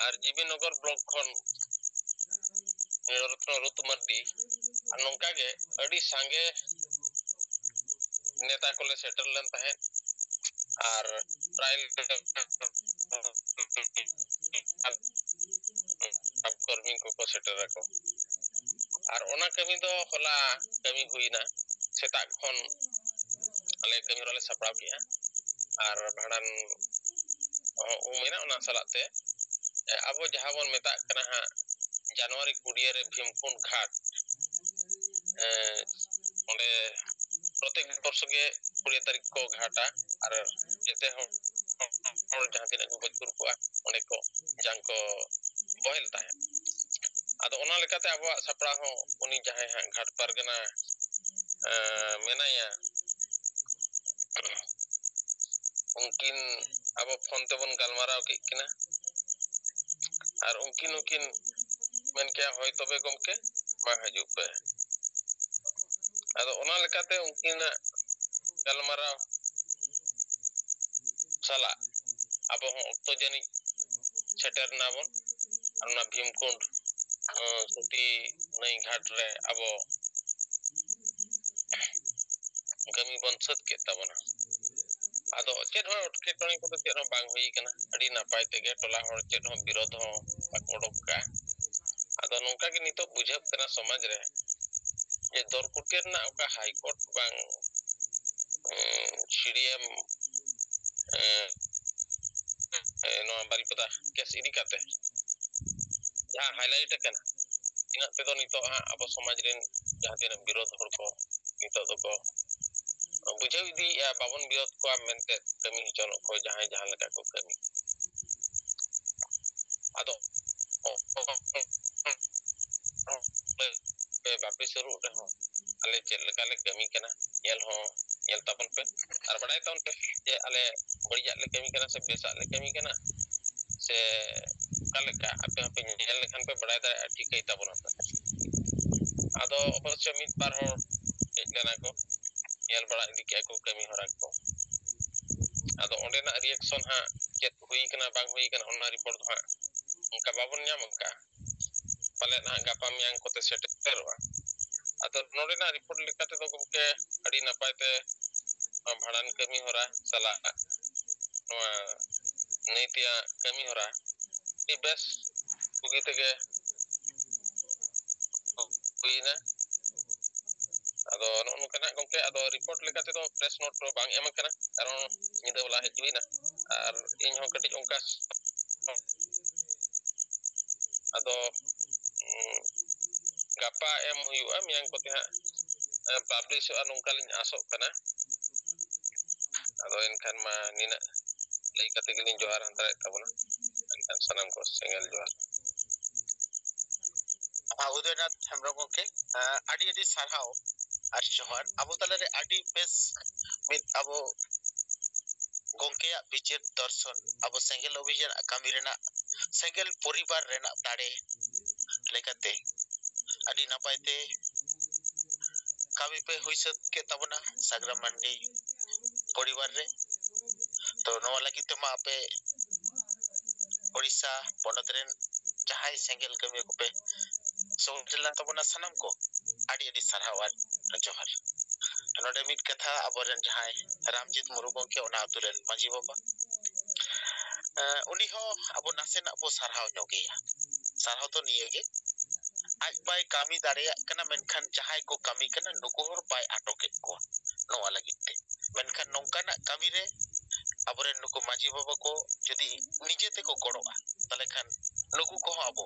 ᱟᱨ ᱡᱤᱵᱤᱱᱚᱜᱚᱨ ᱵᱞᱚᱠ ᱠᱷᱚᱱ ᱱᱤᱲᱚᱨᱚᱛᱱᱚ ᱨᱩᱛ ᱢᱟᱨᱰᱤ, ᱟᱨ ᱱᱚᱝᱠᱟ ᱜᱮ ᱟᱹᱰᱤ ᱥᱟᱸᱜᱮ ᱱᱮᱛᱟ ᱠᱚᱞᱮ ᱥᱮᱴᱮᱨ ᱞᱮᱱ ᱛᱟᱦᱮᱸᱫ᱾ ᱟᱨ ᱯᱨᱟᱭ ᱠᱚᱨᱢᱤ ᱠᱚᱠᱚ ᱥᱮᱴᱮᱨ ᱟᱠᱚ᱾ ᱟᱨ ᱚᱱᱟ ᱠᱟᱹᱢᱤ ᱫᱚ ᱦᱚᱞᱟ ᱠᱟᱹᱢᱤ ᱦᱩᱭᱱᱟ, ᱥᱮᱛᱟᱜ ᱠᱷᱚᱱ ᱟᱞᱮ ᱠᱟᱹᱢᱤ ᱦᱚᱨᱟ ᱞᱮ ᱥᱟᱯᱲᱟᱣ ᱠᱮᱜᱼᱟ᱾ ᱟᱨ ᱵᱷᱟᱸᱰᱟᱱ ᱦᱚᱸ ᱩᱢ ᱮᱱᱟ᱾ ᱚᱱᱟ ᱥᱟᱞᱟᱜ ᱛᱮ, ᱮ, ᱟᱵᱚ ᱡᱟᱦᱟᱸ ᱵᱚᱱ ᱢᱮᱛᱟᱜ ᱠᱟᱱᱟ ᱦᱟᱸᱜ ᱡᱟᱱᱩᱣᱟᱨᱤ ᱠᱩᱲᱤᱭᱟᱹ ᱨᱮ ᱵᱷᱤᱢᱠᱩᱸᱰ ᱜᱷᱟᱴ, ᱮ, ᱚᱸᱰᱮ ᱯᱨᱚᱛᱮᱠ ᱵᱚᱨᱥᱚ ᱜᱮ ᱠᱩᱲᱤᱭᱟᱹ ᱛᱟᱹᱨᱤᱠᱷ ᱠᱚ ᱜᱷᱟᱴᱟ ᱟᱨ ᱡᱮᱛᱮ ᱦᱚᱲ, ᱦᱚᱲ ᱡᱟᱦᱟᱸ ᱛᱤᱱᱟᱹᱜ ᱠᱚ ᱜᱚᱡ ᱜᱩᱨ ᱠᱚᱜᱼᱟ ᱚᱸᱰᱮ ᱠᱚ ᱡᱟᱝ ᱠᱚ ᱵᱚᱦᱮᱞ ᱛᱟᱦᱮᱸᱫ᱾ ᱟᱫᱚ ᱚᱱᱟ ᱞᱮᱠᱟᱛᱮ ᱟᱵᱚᱣᱟᱜ ᱥᱟᱯᱲᱟᱣ ᱦᱚᱸ ᱩᱱᱤ ᱡᱟᱦᱟᱸᱭ ᱦᱟᱸᱜ ᱜᱷᱟᱴ ᱯᱟᱨᱜᱟᱱᱟ, ᱮ, ᱢᱮᱱᱟᱭᱟ, ᱩᱱᱠᱤᱱ ᱟᱵᱚ ᱯᱷᱳᱱ ᱛᱮᱵᱚᱱ ᱜᱟᱞᱢᱟᱨᱟᱣ ᱠᱮᱫ ᱠᱤᱱᱟ᱾ ᱟᱨ ᱩᱱᱠᱤᱱ ᱦᱚᱸᱠᱤᱱ ᱢᱮᱱ ᱠᱮᱜᱼᱟ, "ᱦᱳᱭ ᱛᱚᱵᱮ ᱜᱚᱢᱠᱮ, ᱢᱟ ᱦᱤᱡᱩᱜ ᱯᱮ᱾" ᱟᱫᱚ ᱚᱱᱟ ᱞᱮᱠᱟᱛᱮ ᱩᱱᱠᱤᱱᱟᱜ ᱜᱟᱞᱢᱟᱨᱟᱣ ᱥᱟᱞᱟᱜ ᱟᱵᱚ ᱦᱚᱸ ᱚᱠᱛᱚ ᱡᱟᱹᱱᱤᱡ ᱥᱮᱴᱮᱨ ᱱᱟᱵᱚᱱ᱾ ᱟᱨ ᱚᱱᱟ ᱵᱷᱤᱢᱠᱩᱸᱰ ᱥᱩᱛᱤ ᱱᱟᱹᱭ ᱜᱷᱟᱴ ᱨᱮ ᱟᱵᱚ ᱠᱟᱹᱢᱤ ᱵᱚᱱ ᱥᱟᱹᱛ ᱠᱮᱫ ᱛᱟᱵᱚᱱᱟ᱾ ᱟᱫᱚ ᱪᱮᱫ ᱦᱚᱸ ᱮᱴᱠᱮᱴᱚᱬᱮ ᱠᱚᱫᱚ ᱪᱮᱫ ᱦᱚᱸ ᱵᱟᱝ ᱦᱩᱭ ᱠᱟᱱᱟ᱾ ᱟᱹᱰᱤ ᱱᱟᱯᱟᱭ ᱛᱮᱜᱮ ᱴᱚᱞᱟ ᱦᱚᱲ ᱪᱮᱫ ᱦᱚᱸ ᱵᱤᱨᱳᱫᱷ ᱦᱚᱸ ᱵᱟᱠᱚ ᱚᱰᱚᱠ ᱠᱟᱜᱼᱟ᱾ ᱟᱫᱚ ᱱᱚᱝᱠᱟ ᱜᱮ ᱱᱤᱛᱚᱜ ᱵᱩᱡᱷᱟᱹᱜ ᱠᱟᱱᱟ ᱥᱚᱢᱟᱡᱽ ᱨᱮ ᱡᱮ ᱫᱚᱨᱠᱩᱴᱤ ᱨᱮᱱᱟᱜ ᱚᱠᱟ ᱦᱟᱭ ᱠᱳᱨᱴ ᱵᱟᱝ, ᱩᱸ, ᱥᱤ ᱰᱤ ᱮᱢ, ᱮᱸ, ᱮᱸ, ᱱᱚᱣᱟ ᱵᱟᱨᱤᱯᱟᱫᱟ ᱠᱮᱥ ᱤᱫᱤ ᱠᱟᱛᱮ ᱡᱟᱦᱟᱸ highlight ᱟᱠᱟᱱᱟ, ᱤᱱᱟᱹᱜ ᱛᱮᱫᱚ ᱱᱤᱛᱚᱜ ᱦᱟᱸᱜ ᱟᱵᱚ ᱥᱚᱢᱟᱡᱽ ᱨᱮᱱ ᱡᱟᱦᱟᱸ ᱛᱤᱱᱟᱹᱜ ᱵᱤᱨᱳᱫᱷ ᱦᱚᱲ ᱠᱚ ᱱᱤᱛᱚᱜ ᱫᱚᱠᱚ ᱵᱩᱡᱷᱟᱹᱣ ᱤᱫᱤᱭᱮᱫᱼᱟ, ᱵᱟᱵᱚᱱ ᱵᱤᱨᱳᱫᱷ ᱠᱚᱣᱟ ᱢᱮᱱᱛᱮ ᱠᱟᱹᱢᱤ ᱦᱚᱪᱚᱱᱚᱜ ᱠᱚ ᱡᱟᱦᱟᱸᱭ ᱡᱟᱦᱟᱸ ᱞᱮᱠᱟ ᱠᱚ ᱠᱟᱹᱢᱤ᱾ ᱟᱫᱚ ᱯᱮ ᱵᱟᱯᱮ ᱥᱩᱨᱩᱜ ᱨᱮᱦᱚᱸ ᱟᱞᱮ ᱪᱮᱫ ᱞᱮᱠᱟ ᱞᱮ ᱠᱟᱹᱢᱤ ᱠᱟᱱᱟ, ᱧᱮᱞ ᱦᱚᱸ ᱧᱮᱞ ᱛᱟᱵᱚᱱ ᱯᱮ ᱟᱨ ᱵᱟᱰᱟᱭ ᱛᱟᱵᱚᱱ ᱯᱮ ᱡᱮ ᱟᱞᱮ ᱵᱟᱹᱲᱤᱡᱟᱜ ᱞᱮ ᱠᱟᱹᱢᱤ ᱠᱟᱱᱟ ᱥᱮ ᱵᱮᱥᱟᱜ ᱞᱮ ᱠᱟᱹᱢᱤ ᱠᱟᱱᱟ ᱥᱮ ᱚᱠᱟ ᱞᱮᱠᱟ᱾ ᱟᱯᱮ ᱦᱚᱸᱯᱮ ᱧᱮᱞ ᱞᱮᱠᱷᱟᱱ ᱯᱮ ᱵᱟᱲᱟᱭ ᱫᱟᱲᱮᱭᱟᱜᱼᱟ, ᱴᱷᱤᱠᱟᱹᱭ ᱛᱟᱵᱚᱱᱟ ᱯᱮ᱾ ᱟᱫᱚ ᱚᱵᱚᱥᱥᱳᱭ ᱢᱤᱫ ᱵᱟᱨ ᱦᱚᱲ ᱦᱮᱡ ᱞᱮᱱᱟ ᱠᱚ, ᱧᱮᱞ ᱵᱟᱲᱟ ᱤᱫᱤ ᱠᱮᱜᱼᱟ ᱠᱚ ᱠᱟᱹᱢᱤ ᱦᱚᱨᱟ ᱠᱚ᱾ ᱟᱫᱚ ᱚᱸᱰᱮᱱᱟᱜ ᱨᱤᱭᱮᱠᱥᱚᱱ ᱦᱟᱸᱜ ᱪᱮᱫ ᱦᱩᱭ ᱠᱟᱱᱟ ᱵᱟᱝ ᱦᱩᱭ ᱠᱟᱱᱟ, ᱚᱱᱟ ᱨᱤᱯᱳᱨᱴ ᱫᱚ ᱦᱟᱸᱜ ᱚᱱᱠᱟ ᱵᱟᱵᱚᱱ ᱧᱟᱢ ᱟᱠᱟᱫᱼᱟ᱾ ᱯᱟᱞᱮᱫ ᱦᱟᱸᱜ ᱜᱟᱯᱟ ᱢᱮᱭᱟᱝ ᱠᱚᱛᱮ ᱥᱮᱴᱮᱨᱚᱜᱼᱟ᱾ ᱟᱫᱚ ᱱᱚᱰᱮᱱᱟᱜ ᱨᱤᱯᱳᱨᱴ ᱞᱮᱠᱟ ᱛᱮᱫᱚ ᱜᱚᱢᱠᱮ ᱟᱹᱰᱤ ᱱᱟᱯᱟᱭ ᱛᱮ ᱱᱚᱣᱟ ᱵᱷᱟᱸᱰᱟᱱ ᱠᱟᱹᱢᱤ ᱦᱚᱨᱟ ᱥᱟᱞᱟᱜ ᱱᱚᱣᱟ ᱱᱟᱹᱭ ᱛᱮᱭᱟᱜ ᱠᱟᱹᱢᱤ ᱦᱚᱨᱟ ᱟᱹᱰᱤ ᱵᱮᱥ ᱵᱩᱜᱤ ᱛᱮᱜᱮ ᱦᱩᱭᱱᱟ᱾ ᱟᱫᱚ ᱱᱚᱜᱼᱚ ᱱᱚᱝᱠᱟᱱᱟᱜ ᱜᱚᱢᱠᱮ, ᱟᱫᱚ ᱨᱤᱯᱳᱨᱴ ᱞᱮᱠᱟ ᱛᱮᱫᱚ ᱯᱨᱮᱥ ᱱᱳᱴ ᱫᱚ ᱵᱟᱝ ᱮᱢ ᱟᱠᱟᱱᱟ, ᱠᱟᱨᱚᱱ ᱧᱤᱫᱟᱹ ᱵᱮᱞᱟ ᱦᱮᱡ ᱦᱩᱭᱱᱟ᱾ ᱟᱨ ᱤᱧ ᱦᱚᱸ ᱠᱟᱹᱴᱤᱡ ᱚᱱᱠᱟ, ᱟᱫᱚ, ᱩᱸ, ᱜᱟᱯᱟ ᱮᱢ ᱦᱩᱭᱩᱜᱼᱟ, ᱢᱮᱭᱟᱝ ᱠᱚᱛᱮ ᱦᱟᱸᱜ, ᱮ, ᱯᱟᱵᱽᱞᱤᱥᱚᱜᱼᱟ, ᱱᱚᱝᱠᱟ ᱞᱤᱧ ᱟᱥᱚᱜ ᱠᱟᱱᱟ᱾ ᱟᱫᱚ ᱮᱱᱠᱷᱟᱱ ᱢᱟ ᱱᱤᱱᱟᱹᱜ ᱞᱟᱹᱭ ᱠᱟᱛᱮ ᱜᱮᱞᱤᱧ ᱡᱚᱦᱟᱨ ᱦᱟᱛᱟᱲᱮᱫ ᱛᱟᱵᱚᱱᱟ᱾ ᱮᱱᱠᱷᱟᱱ ᱥᱟᱱᱟᱢ ᱠᱚ ᱥᱮᱸᱜᱮᱞ ᱡᱚᱦᱟᱨ᱾ ᱟᱨ ᱩᱫᱚᱭᱱᱟᱛᱷ ᱦᱮᱢᱵᱨᱚᱢ ᱜᱚᱢᱠᱮ, ᱟᱸ, ᱟᱹᱰᱤ ᱟᱹᱰᱤ ᱥᱟᱨᱦᱟᱣ ᱟᱨ ᱡᱚᱦᱟᱨ᱾ ᱟᱵᱚ ᱛᱟᱞᱟᱨᱮ ᱟᱹᱰᱤ ᱵᱮᱥ ᱢᱤᱫ ᱟᱵᱚ ᱜᱚᱢᱠᱮᱭᱟᱜ ᱵᱤᱪᱟᱹᱨ ᱫᱚᱨᱥᱚᱱ, ᱟᱵᱚ ᱥᱮᱸᱜᱮᱞ ᱚᱵᱷᱤᱡᱟᱱ ᱠᱟᱹᱢᱤ ᱨᱮᱱᱟᱜ, ᱥᱮᱸᱜᱮᱞ ᱯᱚᱨᱤᱵᱟᱨ ᱨᱮᱱᱟᱜ ᱫᱟᱲᱮ ᱞᱮᱠᱟᱛᱮ ᱟᱹᱰᱤ ᱱᱟᱯᱟᱭ ᱛᱮ ᱠᱟᱹᱢᱤ ᱯᱮ ᱦᱩᱭ ᱥᱟᱹᱛ ᱠᱮᱫ ᱛᱟᱵᱚᱱᱟ ᱥᱟᱜᱽᱨᱟᱢ ᱢᱟᱱᱰᱤ ᱯᱚᱨᱤᱵᱟᱨ ᱨᱮ᱾ ᱛᱚ ᱱᱚᱣᱟ ᱞᱟᱹᱜᱤᱫ ᱛᱮᱢᱟ ᱟᱯᱮ ᱳᱰᱤᱥᱟ ᱯᱚᱱᱚᱛ ᱨᱮᱱ ᱡᱟᱦᱟᱸᱭ ᱥᱮᱸᱜᱮᱞ ᱠᱟᱹᱢᱤᱭᱟᱹ ᱠᱚᱯᱮ ᱥᱚᱦᱚᱨ ᱞᱮᱱ ᱛᱟᱵᱚᱱᱟ ᱥᱟᱱᱟᱢ ᱠᱚ, ᱟᱹᱰᱤ ᱟᱹᱰᱤ ᱥᱟᱨᱦᱟᱣ ᱟᱨ ᱡᱚᱦᱟᱨ᱾ ᱱᱚᱰᱮ ᱢᱤᱫ ᱠᱟᱛᱷᱟ, ᱟᱵᱚᱨᱮᱱ ᱡᱟᱦᱟᱸᱭ ᱨᱟᱢᱡᱤᱛ ᱢᱩᱨᱢᱩ ᱜᱚᱢᱠᱮ, ᱚᱱᱟ ᱟᱛᱳ ᱨᱮᱱ ᱢᱟᱹᱡᱷᱤ ᱵᱟᱵᱟ, ᱮᱸ, ᱩᱱᱤ ᱦᱚᱸ ᱟᱵᱚ ᱱᱟᱥᱮᱱᱟᱜ ᱵᱚ ᱥᱟᱨᱦᱟᱣ ᱧᱚᱜᱮᱭᱟ᱾ ᱥᱟᱨᱦᱟᱣ ᱫᱚ ᱱᱤᱭᱟᱹ ᱜᱮ, ᱟᱡ ᱵᱟᱭ ᱠᱟᱹᱢᱤ ᱫᱟᱲᱮᱭᱟᱜ ᱠᱟᱱᱟ, ᱢᱮᱱᱠᱷᱟᱱ ᱡᱟᱦᱟᱸᱭ ᱠᱚ ᱠᱟᱹᱢᱤ ᱠᱟᱱᱟ ᱱᱩᱠᱩ ᱦᱚᱲ ᱵᱟᱭ ᱟᱴᱚᱠᱮᱫ ᱠᱚᱣᱟ ᱱᱚᱣᱟ ᱞᱟᱹᱜᱤᱫ ᱛᱮ᱾ ᱢᱮᱱᱠᱷᱟᱱ ᱱᱚᱝᱠᱟᱱᱟᱜ ᱠᱟᱹᱢᱤ ᱨᱮ ᱟᱵᱚᱨᱮᱱ ᱱᱩᱠᱩ ᱢᱟᱹᱡᱷᱤ ᱵᱟᱵᱟ ᱠᱚ ᱡᱩᱫᱤ ᱱᱤᱡᱮ ᱛᱮᱠᱚ ᱜᱚᱲᱚᱜᱼᱟ, ᱛᱟᱦᱚᱞᱮ ᱠᱷᱟᱱ ᱱᱩᱠᱩ ᱠᱚᱦᱚᱸ ᱟᱵᱚ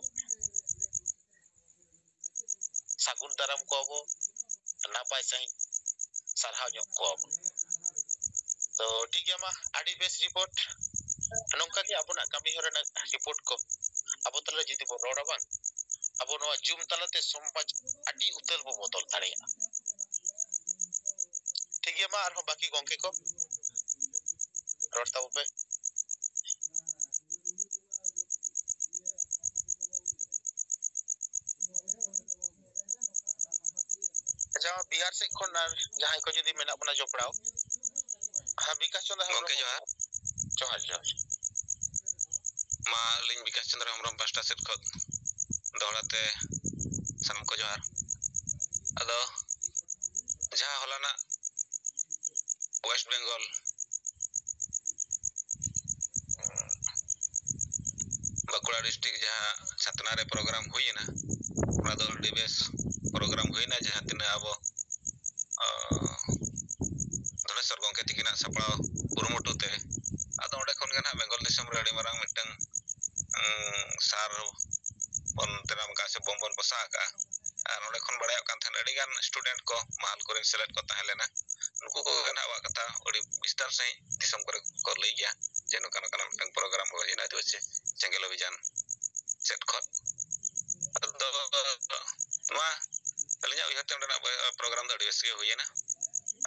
ᱥᱟᱹᱜᱩᱱ ᱫᱟᱨᱟᱢ ᱠᱚᱣᱟ ᱵᱚ, ᱱᱟᱯᱟᱭ ᱥᱟᱺᱦᱤᱡ ᱥᱟᱨᱦᱟᱣ ᱧᱚᱜ ᱠᱚᱣᱟ ᱵᱚ᱾ ᱛᱚ ᱴᱷᱤᱠ ᱜᱮᱭᱟ, ᱢᱟ ᱟᱹᱰᱤ ᱵᱮᱥ ᱨᱤᱯᱳᱨᱴ᱾ ᱱᱚᱝᱠᱟ ᱜᱮ ᱟᱵᱚᱱᱟᱜ ᱠᱟᱹᱢᱤ ᱦᱚᱨᱟ ᱨᱮᱱᱟᱜ ᱨᱤᱯᱳᱨᱴ ᱠᱚ ᱟᱵᱚ ᱛᱟᱞᱟ ᱡᱩᱫᱤ ᱵᱚ ᱨᱚᱲᱟ ᱵᱟᱝ, ᱟᱵᱚ ᱱᱚᱣᱟ ᱡᱩᱢ ᱛᱟᱞᱟᱛᱮ ᱥᱚᱢᱟᱡᱽ ᱟᱹᱰᱤ ᱩᱛᱟᱹᱨ ᱵᱚ ᱵᱚᱫᱚᱞ ᱫᱟᱲᱮᱭᱟᱜᱼᱟ᱾ ᱴᱷᱤᱠ ᱜᱮᱭᱟ, ᱢᱟ ᱟᱨᱦᱚᱸ ᱵᱟᱹᱠᱤ ᱜᱚᱝᱠᱮ ᱠᱚ ᱨᱚᱲ ᱛᱟᱵᱚ ᱯᱮ᱾ ᱟᱪᱪᱷᱟ, ᱵᱤᱦᱟᱨ ᱥᱮᱫ ᱠᱷᱚᱱ ᱟᱨ ᱡᱟᱦᱟᱸᱭ ᱠᱚ ᱡᱩᱫᱤ ᱢᱮᱱᱟᱜ ᱵᱚᱱᱟ ᱡᱚᱯᱲᱟᱣ, ᱦᱮᱸ, ᱵᱤᱠᱟᱥ ᱪᱚᱸᱫᱽ ᱦᱮᱢᱵᱨᱚᱢ᱾ ᱜᱚᱢᱠᱮ ᱡᱚᱦᱟᱨ᱾ ᱡᱚᱦᱟᱨ, ᱡᱚᱦᱟᱨ᱾ ᱢᱟ ᱟᱹᱞᱤᱧ ᱵᱤᱠᱟᱥ ᱪᱚᱸᱫᱽᱨᱚ ᱦᱮᱢᱵᱨᱚᱢ ᱯᱟᱦᱴᱟ ᱥᱮᱫ ᱠᱷᱚᱱ ᱫᱚᱦᱲᱟ ᱛᱮ ᱥᱟᱱᱟᱢ ᱠᱚ ᱡᱚᱦᱟᱨ᱾ ᱟᱫᱚ ᱡᱟᱦᱟᱸ ᱦᱚᱞᱟᱱᱟᱜ ᱳᱭᱮᱥᱴ ᱵᱮᱝᱜᱚᱞ ᱵᱟᱸᱠᱩᱲᱟ ᱰᱤᱥᱴᱨᱤᱠᱴ ᱡᱟᱦᱟᱸ ᱪᱷᱟᱛᱱᱟ ᱨᱮ ᱯᱨᱳᱜᱨᱟᱢ ᱦᱩᱭᱮᱱᱟ, ᱚᱱᱟ ᱫᱚ ᱟᱹᱰᱤ ᱵᱮᱥ ᱯᱨᱳᱜᱨᱟᱢ ᱦᱩᱭᱮᱱᱟ, ᱡᱟᱦᱟᱸ ᱛᱤᱱᱟᱹᱜ ᱟᱵᱚ, ᱟᱸ, ᱫᱷᱚᱱᱮᱥᱚᱨ ᱜᱚᱢᱠᱮ ᱛᱤᱠᱤᱱᱟᱜ ᱥᱟᱯᱲᱟᱣ ᱠᱩᱨᱩᱢᱩᱴᱩ ᱛᱮ᱾ ᱟᱫᱚ ᱚᱸᱰᱮ ᱠᱷᱚᱱ ᱜᱮ ᱱᱟᱦᱟᱜ ᱵᱮᱝᱜᱚᱞ ᱫᱤᱥᱚᱢ ᱨᱮ ᱟᱹᱰᱤ ᱢᱟᱨᱟᱝ ᱢᱤᱫᱴᱟᱝ, ᱩᱸ, ᱥᱟᱨ ᱵᱚᱱ ᱛᱮᱨᱟᱢ ᱟᱠᱟᱫᱼᱟ ᱥᱮ ᱵᱳᱢ ᱵᱚᱱ ᱯᱚᱥᱟᱣ ᱟᱠᱟᱫᱼᱟ᱾ ᱟᱨ ᱚᱸᱰᱮ ᱠᱷᱚᱱ ᱵᱟᱲᱟᱭᱚᱜ ᱠᱟᱱ ᱛᱟᱦᱮᱸᱫ ᱟᱹᱰᱤᱜᱟᱱ ᱥᱴᱩᱰᱮᱱᱴ ᱠᱚ ᱢᱟᱦᱟᱞ ᱠᱚᱨᱮ ᱥᱮᱞᱮᱫ ᱠᱚ ᱛᱟᱦᱮᱸ ᱞᱮᱱᱟ᱾ ᱱᱩᱠᱩ ᱠᱚᱜᱮ ᱱᱟᱦᱟᱜ ᱟᱵᱚᱣᱟᱜ ᱠᱟᱛᱷᱟ ᱟᱹᱰᱤ ᱵᱤᱥᱛᱟᱨ ᱥᱟᱺᱦᱤᱡ ᱫᱤᱥᱚᱢ ᱠᱚᱨᱮ ᱠᱚ ᱞᱟᱹᱭ ᱜᱮᱭᱟ ᱡᱮ ᱱᱚᱝᱠᱟ ᱱᱚᱝᱠᱟᱱᱟᱜ ᱢᱤᱫᱴᱟᱝ ᱯᱨᱳᱜᱨᱟᱢ ᱦᱩᱭᱮᱱᱟ ᱟᱹᱫᱤᱵᱟᱹᱥᱤ ᱥᱮᱸᱜᱮᱞ ᱚᱵᱷᱤᱡᱟᱱ ᱥᱮᱫ ᱠᱷᱚᱱ᱾ ᱟᱫᱚ ᱱᱚᱣᱟ ᱟᱹᱞᱤᱧᱟᱜ ᱩᱭᱦᱟᱹᱨ ᱛᱮ ᱚᱸᱰᱮᱱᱟᱜ ᱯᱨᱳᱜᱨᱟᱢ ᱫᱚ ᱟᱹᱰᱤ ᱵᱮᱥ ᱜᱮ ᱦᱩᱭᱮᱱᱟ᱾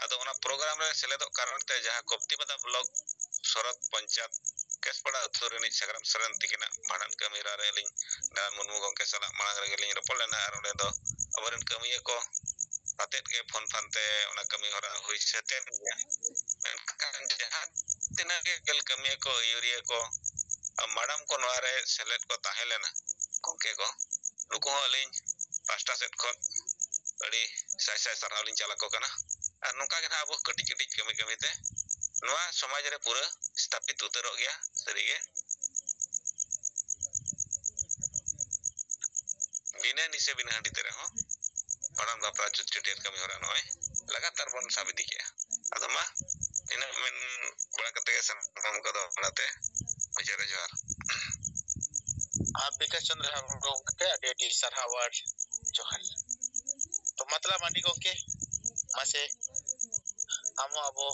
ᱟᱫᱚ ᱚᱱᱟ ᱯᱨᱳᱜᱨᱟᱢ ᱨᱮ ᱥᱮᱞᱮᱫᱚᱜ ᱠᱟᱨᱚᱱ ᱛᱮ ᱡᱟᱦᱟᱸ ᱠᱚᱯᱛᱤᱯᱟᱫᱟ ᱵᱞᱚᱠ ᱥᱚᱨᱚᱛ ᱯᱚᱧᱪᱟᱭᱮᱛ ᱠᱮᱥᱯᱟᱲᱟ ᱟᱹᱛᱩ ᱨᱤᱱᱤᱡ ᱥᱟᱜᱽᱨᱟᱢ ᱥᱚᱨᱮᱱ ᱛᱤᱠᱤᱱᱟᱜ ᱵᱷᱟᱸᱰᱟᱱ ᱠᱟᱹᱢᱤ ᱦᱚᱨᱟ ᱨᱮ ᱟᱹᱞᱤᱧ ᱱᱟᱨᱟᱭᱚᱱ ᱢᱩᱨᱢᱩ ᱜᱚᱢᱠᱮ ᱥᱟᱞᱟᱜ ᱢᱟᱲᱟᱝ ᱨᱮᱜᱮ ᱞᱤᱧ ᱨᱚᱯᱚᱲ ᱞᱮᱱᱟ ᱟᱨ ᱚᱸᱰᱮ ᱫᱚ ᱟᱵᱚᱨᱮᱱ ᱠᱟᱹᱢᱤᱭᱟᱹ ᱠᱚ ᱟᱛᱮᱫ ᱜᱮ ᱯᱷᱳᱱ ᱯᱷᱟᱱ ᱛᱮ ᱚᱱᱟ ᱠᱟᱹᱢᱤ ᱦᱚᱨᱟ ᱦᱩᱭ ᱥᱟᱹᱛ ᱮᱱ ᱜᱮᱭᱟ᱾ ᱢᱮᱱᱠᱷᱟᱱ ᱡᱟᱦᱟᱸ ᱛᱤᱱᱟᱹᱜ ᱜᱮ ᱜᱮᱞ ᱠᱟᱹᱢᱤᱭᱟᱹ ᱠᱚ, ᱟᱹᱭᱩᱨᱤᱭᱟᱹ ᱠᱚ, ᱢᱟᱰᱟᱢ ᱠᱚ ᱱᱚᱣᱟ ᱨᱮ ᱥᱮᱞᱮᱫ ᱠᱚ ᱛᱟᱦᱮᱸ ᱞᱮᱱᱟ, ᱜᱚᱢᱠᱮ ᱠᱚ, ᱱᱩᱠᱩ ᱦᱚᱸ ᱟᱹᱞᱤᱧ ᱯᱟᱥᱴᱟ ᱥᱮᱫ ᱠᱷᱚᱱ ᱟᱹᱰᱤ ᱥᱟᱭ ᱥᱟᱭ ᱥᱟᱨᱦᱟᱣ ᱞᱤᱧ ᱪᱟᱞ ᱟᱠᱚ ᱠᱟᱱᱟ᱾ ᱟᱨ ᱱᱚᱝᱠᱟ ᱜᱮ ᱱᱟᱦᱟᱜ ᱟᱵᱚ ᱠᱟᱹᱴᱤᱡ ᱠᱟᱹᱴᱤᱡ ᱠᱟᱹᱢᱤ ᱠᱟᱹᱢᱤ ᱛᱮ ᱱᱚᱣᱟ ᱥᱚᱢᱟᱡᱽ ᱨᱮ ᱯᱩᱨᱟᱹ ᱥᱛᱷᱟᱯᱤᱛ ᱩᱛᱟᱹᱨᱚᱜ ᱜᱮᱭᱟ ᱥᱟᱹᱨᱤᱜᱮ᱾ ᱵᱤᱱᱟᱹ ᱱᱤᱥᱟᱹ ᱵᱤᱱᱟᱹ ᱦᱟᱺᱰᱤ ᱛᱮ ᱨᱮᱦᱚᱸ ᱵᱷᱟᱸᱰᱟᱱ ᱵᱟᱯᱞᱟ ᱪᱷᱩᱛ ᱪᱷᱟᱹᱴᱭᱟᱹᱨ ᱠᱟᱹᱢᱤ ᱦᱚᱨᱟ ᱱᱚᱜᱼᱚᱭ ᱞᱟᱜᱟᱛᱟᱨ ᱵᱚᱱ ᱥᱟᱵ ᱤᱫᱤ ᱠᱮᱜᱼᱟ᱾ ᱟᱫᱚ ᱢᱟ, ᱤᱱᱟᱹᱜ ᱢᱮᱱ ᱵᱟᱲᱟ ᱠᱟᱛᱮ ᱜᱮ ᱥᱟᱱᱟᱢ ᱠᱚᱫᱚ ᱚᱱᱟᱛᱮ ᱢᱩᱪᱟᱹᱫ ᱨᱮ ᱡᱚᱦᱟᱨ᱾ ᱟᱨ ᱵᱤᱠᱟᱥ ᱪᱚᱸᱫᱽᱨᱚ ᱦᱮᱢᱵᱨᱚᱢ ᱜᱚᱢᱠᱮ ᱟᱹᱰᱤ ᱟᱹᱰᱤ ᱥᱟᱨᱦᱟᱣ ᱟᱨ ᱡᱚᱦᱟᱨ᱾ ᱛᱚ ᱢᱟᱛᱞᱟ ᱢᱟᱹᱱᱰᱤ ᱜᱚᱢᱠᱮ, ᱢᱟᱥᱮ ᱟᱢ ᱦᱚᱸ ᱟᱵᱚ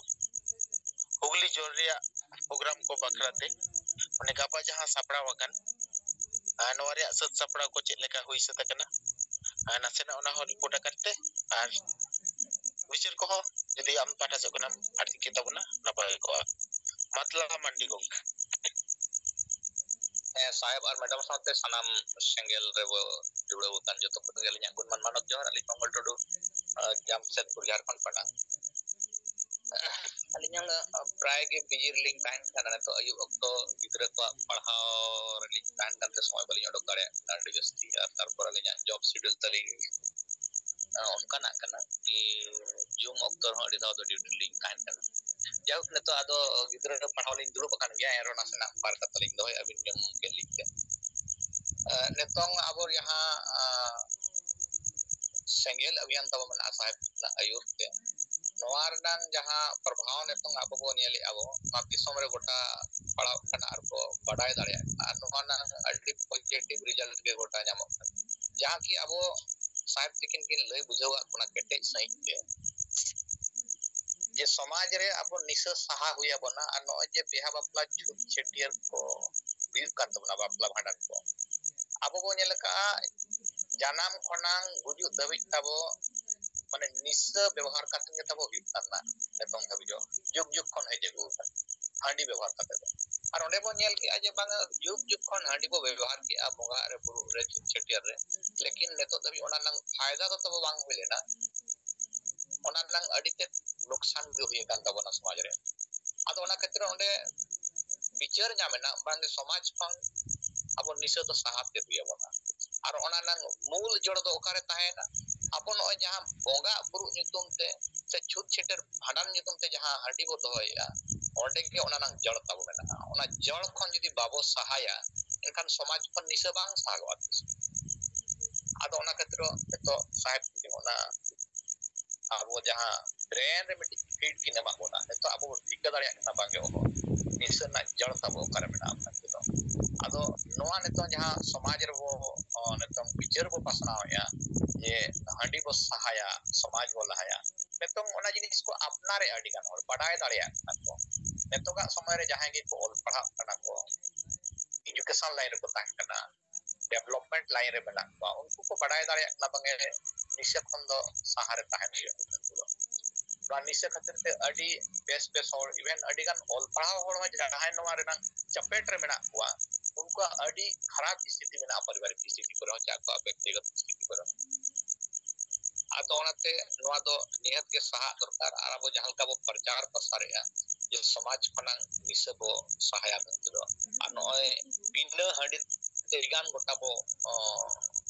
ᱦᱩᱜᱽᱞᱤ ᱡᱳᱱ ᱨᱮᱭᱟᱜ ᱯᱨᱳᱜᱨᱟᱢ ᱠᱚ ᱵᱟᱠᱷᱨᱟ ᱛᱮ ᱚᱱᱮ ᱜᱟᱯᱟ ᱡᱟᱦᱟᱸ ᱥᱟᱯᱲᱟᱣ ᱟᱠᱟᱱ, ᱟᱨ ᱱᱚᱣᱟ ᱨᱮᱭᱟᱜ ᱥᱟᱹᱛ ᱥᱟᱯᱲᱟᱣ ᱠᱚ ᱪᱮᱫ ᱞᱮᱠᱟ ᱦᱩᱭ ᱥᱟᱹᱛ ᱟᱠᱟᱱᱟ, ᱟᱨ ᱱᱟᱥᱮᱱᱟᱜ ᱚᱱᱟ ᱦᱚᱸ ᱨᱤᱯᱳᱨᱴ ᱟᱠᱟᱫ ᱯᱮ᱾ ᱟᱨ ᱵᱤᱪᱟᱹᱨ ᱠᱚᱦᱚᱸ ᱡᱩᱫᱤ ᱟᱢ ᱯᱟᱦᱴᱟ ᱥᱮᱫ ᱠᱷᱚᱱᱟᱜ ᱟᱨ ᱪᱤᱠᱟᱹ ᱛᱟᱵᱚᱱᱟ, ᱱᱟᱯᱟᱭ ᱠᱚᱜᱼᱟ᱾ ᱢᱟᱛᱞᱟ ᱢᱟᱱᱰᱤ ᱜᱚᱢᱠᱮ᱾ ᱦᱮᱸ, ᱥᱟᱦᱮᱵ ᱟᱨ ᱢᱮᱰᱟᱢ ᱥᱟᱶᱛᱮ ᱥᱟᱱᱟᱢ ᱥᱮᱸᱜᱮᱞ ᱨᱮᱵᱚ ᱡᱩᱲᱟᱹᱣ ᱟᱠᱟᱱ ᱡᱚᱛᱚ ᱠᱚᱜᱮ ᱟᱹᱞᱤᱧᱟᱜ ᱜᱩᱱᱢᱟᱱ ᱢᱟᱱᱚᱛ ᱡᱚᱦᱟᱨ᱾ ᱟᱹᱞᱤᱧ ᱢᱚᱝᱜᱚᱞ ᱴᱩᱰᱩ, ᱟᱸ, ᱡᱟᱢᱥᱮᱫᱽᱯᱩᱨ, ᱡᱷᱟᱲᱠᱷᱚᱸᱰ ᱯᱟᱲᱟ᱾ ᱟᱹᱞᱤᱧ ᱦᱚᱸ, ᱟᱸ, ᱯᱨᱟᱭ ᱜᱮ ᱵᱤᱡᱤ ᱨᱮᱞᱤᱧ ᱛᱟᱦᱮᱱ ᱠᱟᱱᱟ᱾ ᱱᱤᱛᱚᱜ ᱟᱹᱭᱩᱵ ᱚᱠᱛᱚ ᱜᱤᱫᱽᱨᱟᱹ ᱠᱚᱣᱟᱜ ᱯᱟᱲᱦᱟᱣ ᱨᱮᱞᱤᱧ ᱛᱟᱦᱮᱱ ᱠᱟᱱᱛᱮ ᱥᱚᱢᱚᱭ ᱵᱟᱹᱞᱤᱧ ᱚᱰᱚᱠ ᱫᱟᱲᱮᱭᱟᱜ ᱠᱟᱱᱟ ᱟᱹᱰᱤ ᱡᱟᱹᱥᱛᱤ᱾ ᱟᱨ ᱛᱟᱨᱯᱚᱨ ᱟᱹᱞᱤᱧᱟᱜ ᱡᱚᱵ ᱥᱤᱰᱤᱭᱩᱞ ᱛᱟᱹᱞᱤᱧ, ᱟᱸ, ᱚᱱᱠᱟᱱᱟᱜ ᱠᱟᱱᱟ ᱠᱤ ᱡᱩᱢ ᱚᱠᱛᱚ ᱨᱮᱦᱚᱸ ᱟᱹᱰᱤ ᱫᱷᱟᱣ ᱫᱚ ᱰᱤᱭᱩᱴᱤ ᱨᱮᱞᱤᱧ ᱛᱟᱦᱮᱱ ᱠᱟᱱᱟ᱾ ᱡᱟᱭᱦᱳᱠ, ᱱᱤᱛᱚᱜ ᱟᱫᱚ ᱜᱤᱫᱽᱨᱟᱹ ᱯᱟᱲᱦᱟᱣ ᱞᱤᱧ ᱫᱩᱲᱩᱵ ᱟᱠᱟᱱ ᱜᱮᱭᱟ, ᱮᱱᱨᱮᱦᱚᱸ ᱱᱟᱥᱮᱱᱟᱜ ᱵᱟᱨ ᱠᱟᱛᱷᱟ ᱞᱤᱧ ᱫᱚᱦᱚᱭᱟ ᱟᱹᱵᱤᱱ ᱧᱩᱢ ᱠᱮᱫ ᱞᱤᱧ ᱛᱮ᱾ ᱮ, ᱱᱤᱛᱚᱝ ᱟᱵᱚ ᱡᱟᱦᱟᱸ, ᱟ, ᱥᱮᱸᱜᱮᱞ ᱚᱵᱷᱤᱭᱟᱱ ᱛᱟᱵᱚ ᱢᱮᱱᱟᱜᱼᱟ ᱥᱟᱦᱮᱵ ᱟᱹᱭᱩᱨ ᱛᱮ, ᱱᱚᱣᱟ ᱨᱮᱱᱟᱜ ᱡᱟᱦᱟᱸ ᱯᱨᱚᱵᱷᱟᱣ ᱱᱤᱛᱚᱝ ᱟᱵᱚ ᱵᱚ ᱧᱮᱞᱮᱫᱼᱟ ᱵᱚ, ᱱᱚᱣᱟ ᱫᱤᱥᱚᱢ ᱨᱮ ᱜᱚᱴᱟ ᱯᱟᱲᱟᱣ ᱠᱟᱱᱟ ᱟᱨ ᱠᱚ ᱵᱟᱰᱟᱭ ᱫᱟᱲᱮᱭᱟᱜ ᱠᱟᱱᱟ᱾ ᱟᱨ ᱱᱚᱣᱟ ᱨᱮᱱᱟᱜ ᱟᱹᱰᱤ ᱯᱚᱡᱤᱴᱤᱵᱷ ᱨᱤᱡᱟᱞᱴ ᱜᱮ ᱜᱚᱴᱟ ᱧᱟᱢᱚᱜ ᱠᱟᱱᱟ, ᱡᱟᱦᱟᱸ ᱠᱤ ᱟᱵᱚ ᱥᱟᱦᱮᱵ ᱛᱤᱠᱤᱱ ᱠᱤᱱ ᱞᱟᱹᱭ ᱵᱩᱡᱷᱟᱹᱣᱟᱜ ᱵᱚᱱᱟ ᱠᱮᱴᱮᱡ ᱥᱟᱺᱦᱤᱡ ᱜᱮ, ᱡᱮ ᱥᱚᱢᱟᱡᱽ ᱨᱮ ᱟᱵᱚ ᱱᱤᱥᱟᱹ ᱥᱟᱦᱟ ᱦᱩᱭ ᱟᱵᱚᱱᱟ᱾ ᱟᱨ ᱱᱚᱜᱼᱚᱭ ᱡᱮ ᱵᱤᱦᱟ ᱵᱟᱯᱞᱟ ᱪᱷᱩᱛ ᱪᱷᱟᱹᱴᱭᱟᱹᱨ ᱠᱚ ᱦᱩᱭᱩᱜ ᱠᱟᱱ ᱛᱟᱵᱚᱱᱟ, ᱵᱟᱯᱞᱟ ᱵᱷᱟᱸᱰᱟᱱ ᱠᱚ, ᱟᱵᱚ ᱵᱚ ᱧᱮᱞ ᱟᱠᱟᱫᱼᱟ ᱡᱟᱱᱟᱢ ᱠᱷᱚᱱᱟᱝ ᱜᱩᱡᱩᱜ ᱫᱷᱟᱹᱵᱤᱡ ᱛᱟᱵᱚ ᱢᱟᱱᱮ ᱱᱤᱥᱟᱹ ᱵᱮᱵᱚᱦᱟᱨ ᱠᱟᱛᱮ ᱜᱮ ᱛᱟᱵᱚ ᱦᱩᱭᱩᱜ ᱠᱟᱱᱟ᱾ ᱱᱤᱛᱚᱝ ᱫᱷᱟᱹᱵᱤᱡ ᱦᱚᱸ ᱡᱩᱜᱽ ᱡᱩᱜᱽ ᱠᱷᱚᱱ ᱦᱮᱡ ᱟᱹᱜᱩ ᱟᱠᱟᱱᱟ ᱦᱟᱺᱰᱤ ᱵᱮᱵᱚᱦᱟᱨ ᱠᱟᱛᱮ ᱫᱚ᱾ ᱟᱨ ᱚᱸᱰᱮ ᱵᱚ ᱧᱮᱞ ᱠᱮᱜᱼᱟ ᱡᱮ ᱵᱟᱝᱟ ᱡᱩᱜᱽ ᱡᱩᱜᱽ ᱠᱷᱚᱱ ᱦᱟᱺᱰᱤ ᱵᱚ ᱵᱮᱵᱚᱦᱟᱨ ᱠᱮᱜᱼᱟ ᱵᱚᱸᱜᱟᱜ ᱨᱮ, ᱵᱩᱨᱩᱜ ᱨᱮ, ᱪᱷᱩᱛ ᱪᱷᱟᱹᱴᱭᱟᱹᱨ ᱨᱮ, ᱞᱮᱠᱤᱱ ᱱᱤᱛᱚᱜ ᱫᱷᱟᱹᱵᱤᱡ ᱚᱱᱟ ᱨᱮᱱᱟᱜ ᱯᱷᱟᱭᱫᱟ ᱫᱚ ᱛᱟᱵᱚ ᱵᱟᱝ ᱦᱩᱭ ᱞᱮᱱᱟ᱾ ᱚᱱᱟ ᱨᱮᱱᱟᱜ ᱟᱹᱰᱤ ᱛᱮᱫ ᱞᱚᱠᱥᱟᱱ ᱜᱮ ᱦᱩᱭ ᱟᱠᱟᱱ ᱛᱟᱵᱚᱱᱟ ᱥᱚᱢᱟᱡᱽ ᱨᱮ᱾ ᱟᱫᱚ ᱚᱱᱟ ᱠᱷᱟᱹᱛᱤᱨ ᱚᱸᱰᱮ ᱵᱤᱪᱟᱹᱨ ᱧᱟᱢ ᱮᱱᱟ ᱵᱟᱝ ᱥᱚᱢᱟᱡᱽ ᱠᱷᱚᱱ ᱟᱵᱚ ᱱᱤᱥᱟᱹ ᱫᱚ ᱥᱟᱦᱟ ᱛᱮ ᱦᱩᱭ ᱟᱵᱚᱱᱟ᱾ ᱟᱨ ᱚᱱᱟ ᱨᱮᱱᱟᱜ ᱢᱩᱞ ᱡᱚᱲ ᱫᱚ ᱚᱠᱟᱨᱮ ᱛᱟᱦᱮᱸᱭᱮᱱᱟ? ᱟᱵᱚ ᱱᱚᱜᱼᱚᱭ ᱡᱟᱦᱟᱸ ᱵᱚᱸᱜᱟ ᱵᱩᱨᱩ ᱧᱩᱛᱩᱢ ᱛᱮ ᱥᱮ ᱪᱷᱩᱛ ᱪᱷᱟᱹᱴᱭᱟᱹᱨ ᱵᱷᱟᱸᱰᱟᱱ ᱧᱩᱛᱩᱢ ᱛᱮ ᱡᱟᱦᱟᱸ ᱦᱟᱺᱰᱤ ᱵᱚ ᱫᱚᱦᱚᱭᱮᱫᱼᱟ, ᱚᱸᱰᱮ ᱜᱮ ᱚᱱᱟ ᱨᱮᱱᱟᱜ ᱡᱚᱲ ᱛᱟᱵᱚ ᱢᱮᱱᱟᱜᱼᱟ᱾ ᱚᱱᱟ ᱡᱚᱲ ᱠᱷᱚᱱ ᱡᱩᱫᱤ ᱵᱟᱵᱚ ᱥᱟᱦᱟᱭᱟ, ᱮᱱᱠᱷᱟᱱ ᱥᱚᱢᱟᱡᱽ ᱠᱷᱚᱱ ᱱᱤᱥᱟᱹ ᱵᱟᱝ ᱥᱟᱦᱟᱜᱚᱜᱼᱟ ᱛᱤᱥ ᱦᱚᱸ᱾ ᱟᱫᱚ ᱚᱱᱟ ᱠᱷᱟᱹᱛᱤᱨ ᱱᱤᱛᱚᱜ ᱥᱟᱦᱮᱵ ᱛᱟᱹᱠᱤᱱ ᱚᱱᱟ ᱟᱵᱚ ᱡᱟᱦᱟᱸ brain ᱨᱮ ᱢᱤᱫᱴᱤᱡ feed ᱠᱤᱱ ᱮᱢᱟᱜ ᱵᱚᱱᱟ, ᱱᱤᱛᱚᱜ ᱟᱵᱚ ᱵᱚᱱ ᱴᱷᱤᱠᱟᱹ ᱫᱟᱲᱮᱭᱟᱜ ᱠᱟᱱᱟ ᱵᱟᱝᱜᱮ, ᱚᱦᱚ, ᱱᱤᱥᱟᱹ ᱨᱮᱱᱟᱜ ᱡᱚᱲ ᱛᱟᱵᱚ ᱚᱠᱟᱨᱮ ᱢᱮᱱᱟᱜᱼᱟ ᱢᱮᱱᱛᱮ ᱫᱚ᱾ ᱟᱫᱚ ᱱᱚᱣᱟ ᱱᱤᱛᱚᱝ ᱡᱟᱦᱟᱸ ᱥᱚᱢᱟᱡᱽ ᱨᱮᱵᱚ, ᱚ, ᱱᱤᱛᱚᱝ ᱵᱤᱪᱟᱹᱨ ᱵᱚ ᱯᱟᱥᱱᱟᱣᱮᱫᱼᱟ ᱡᱮ ᱦᱟᱺᱰᱤ ᱵᱚ ᱥᱟᱦᱟᱭᱟ, ᱥᱚᱢᱟᱡᱽ ᱵᱚ ᱞᱟᱦᱟᱭᱟ, ᱱᱤᱛᱚᱝ ᱚᱱᱟ ᱡᱤᱱᱤᱥ ᱠᱚ ᱟᱯᱱᱟᱨᱮᱫ ᱟᱹᱰᱤ ᱜᱟᱱ ᱦᱚᱲ ᱵᱟᱰᱟᱭ ᱫᱟᱲᱮᱭᱟᱜ ᱠᱟᱱᱟ ᱠᱚ᱾ ᱱᱤᱛᱚᱜᱟᱜ ᱥᱚᱢᱚᱭ ᱨᱮ ᱡᱟᱦᱟᱸᱭ ᱜᱮᱠᱚ ᱚᱞ ᱯᱟᱲᱦᱟᱜ ᱠᱟᱱᱟ ᱠᱚ, education line ᱨᱮᱠᱚ ᱛᱟᱦᱮᱸ ᱠᱟᱱᱟ, development line ᱨᱮ ᱢᱮᱱᱟᱜ ᱠᱚᱣᱟ, ᱩᱱᱠᱩ ᱠᱚ ᱵᱟᱰᱟᱭ ᱫᱟᱲᱮᱭᱟᱜ ᱠᱟᱱᱟ ᱵᱟᱝ ᱱᱤᱥᱟᱹ ᱠᱷᱚᱱ ᱫᱚ ᱥᱟᱦᱟᱨᱮ ᱛᱟᱦᱮᱱ ᱦᱩᱭᱩᱜᱼᱟ ᱩᱱᱠᱩ ᱫᱚ᱾ ᱱᱚᱣᱟ ᱱᱤᱥᱟᱹ ᱠᱷᱟᱹᱛᱤᱨ ᱛᱮ ᱟᱹᱰᱤ ᱵᱮᱥ ᱵᱮᱥ ᱦᱚᱲ, even ᱟᱹᱰᱤ ᱜᱟᱱ ᱚᱞ ᱯᱟᱲᱦᱟᱣ ᱦᱚᱲ ᱦᱚᱸ ᱡᱟᱦᱟᱸᱭ ᱱᱚᱣᱟ ᱨᱮᱱᱟᱜ ᱪᱟᱯᱮᱴ ᱨᱮ ᱢᱮᱱᱟᱜ ᱠᱚᱣᱟ, ᱩᱱᱠᱩᱣᱟᱜ ᱟᱹᱰᱤ ᱠᱷᱟᱨᱟᱯ ᱥᱛᱷᱤᱛᱤ ᱢᱮᱱᱟᱜᱼᱟ, ᱯᱟᱨᱤᱵᱟᱨᱤᱠ ᱥᱛᱷᱤᱛᱤ ᱠᱚᱨᱮ ᱦᱚᱸ, ᱪᱮ ᱟᱠᱚᱣᱟᱜ ᱵᱮᱠᱛᱤᱜᱚᱛ ᱥᱛᱷᱤᱛᱤ ᱠᱚᱨᱮ ᱦᱚᱸ᱾ ᱟᱫᱚ ᱚᱱᱟᱛᱮ ᱱᱚᱣᱟ ᱫᱚ ᱱᱤᱦᱟᱹᱛ ᱜᱮ ᱥᱟᱦᱟᱜ ᱫᱚᱨᱠᱟᱨ᱾ ᱟᱨ ᱟᱵᱚ ᱡᱟᱦᱟᱸ ᱞᱮᱠᱟ ᱵᱚ ᱯᱨᱚᱪᱟᱨ ᱯᱨᱚᱥᱟᱨᱮᱜᱼᱟ ᱡᱮ ᱥᱚᱢᱟᱡᱽ ᱠᱷᱚᱱᱟᱝ ᱱᱤᱥᱟᱹ ᱵᱚ ᱥᱟᱦᱟᱭᱟ ᱢᱮᱱᱛᱮ ᱫᱚ, ᱟᱨ ᱱᱚᱜᱼᱚᱭ ᱵᱤᱱᱟᱹ ᱦᱟᱺᱰᱤ ᱛᱮ ᱟᱹᱰᱤ ᱜᱟᱱ ᱜᱚᱴᱟ ᱵᱚ, ᱚ,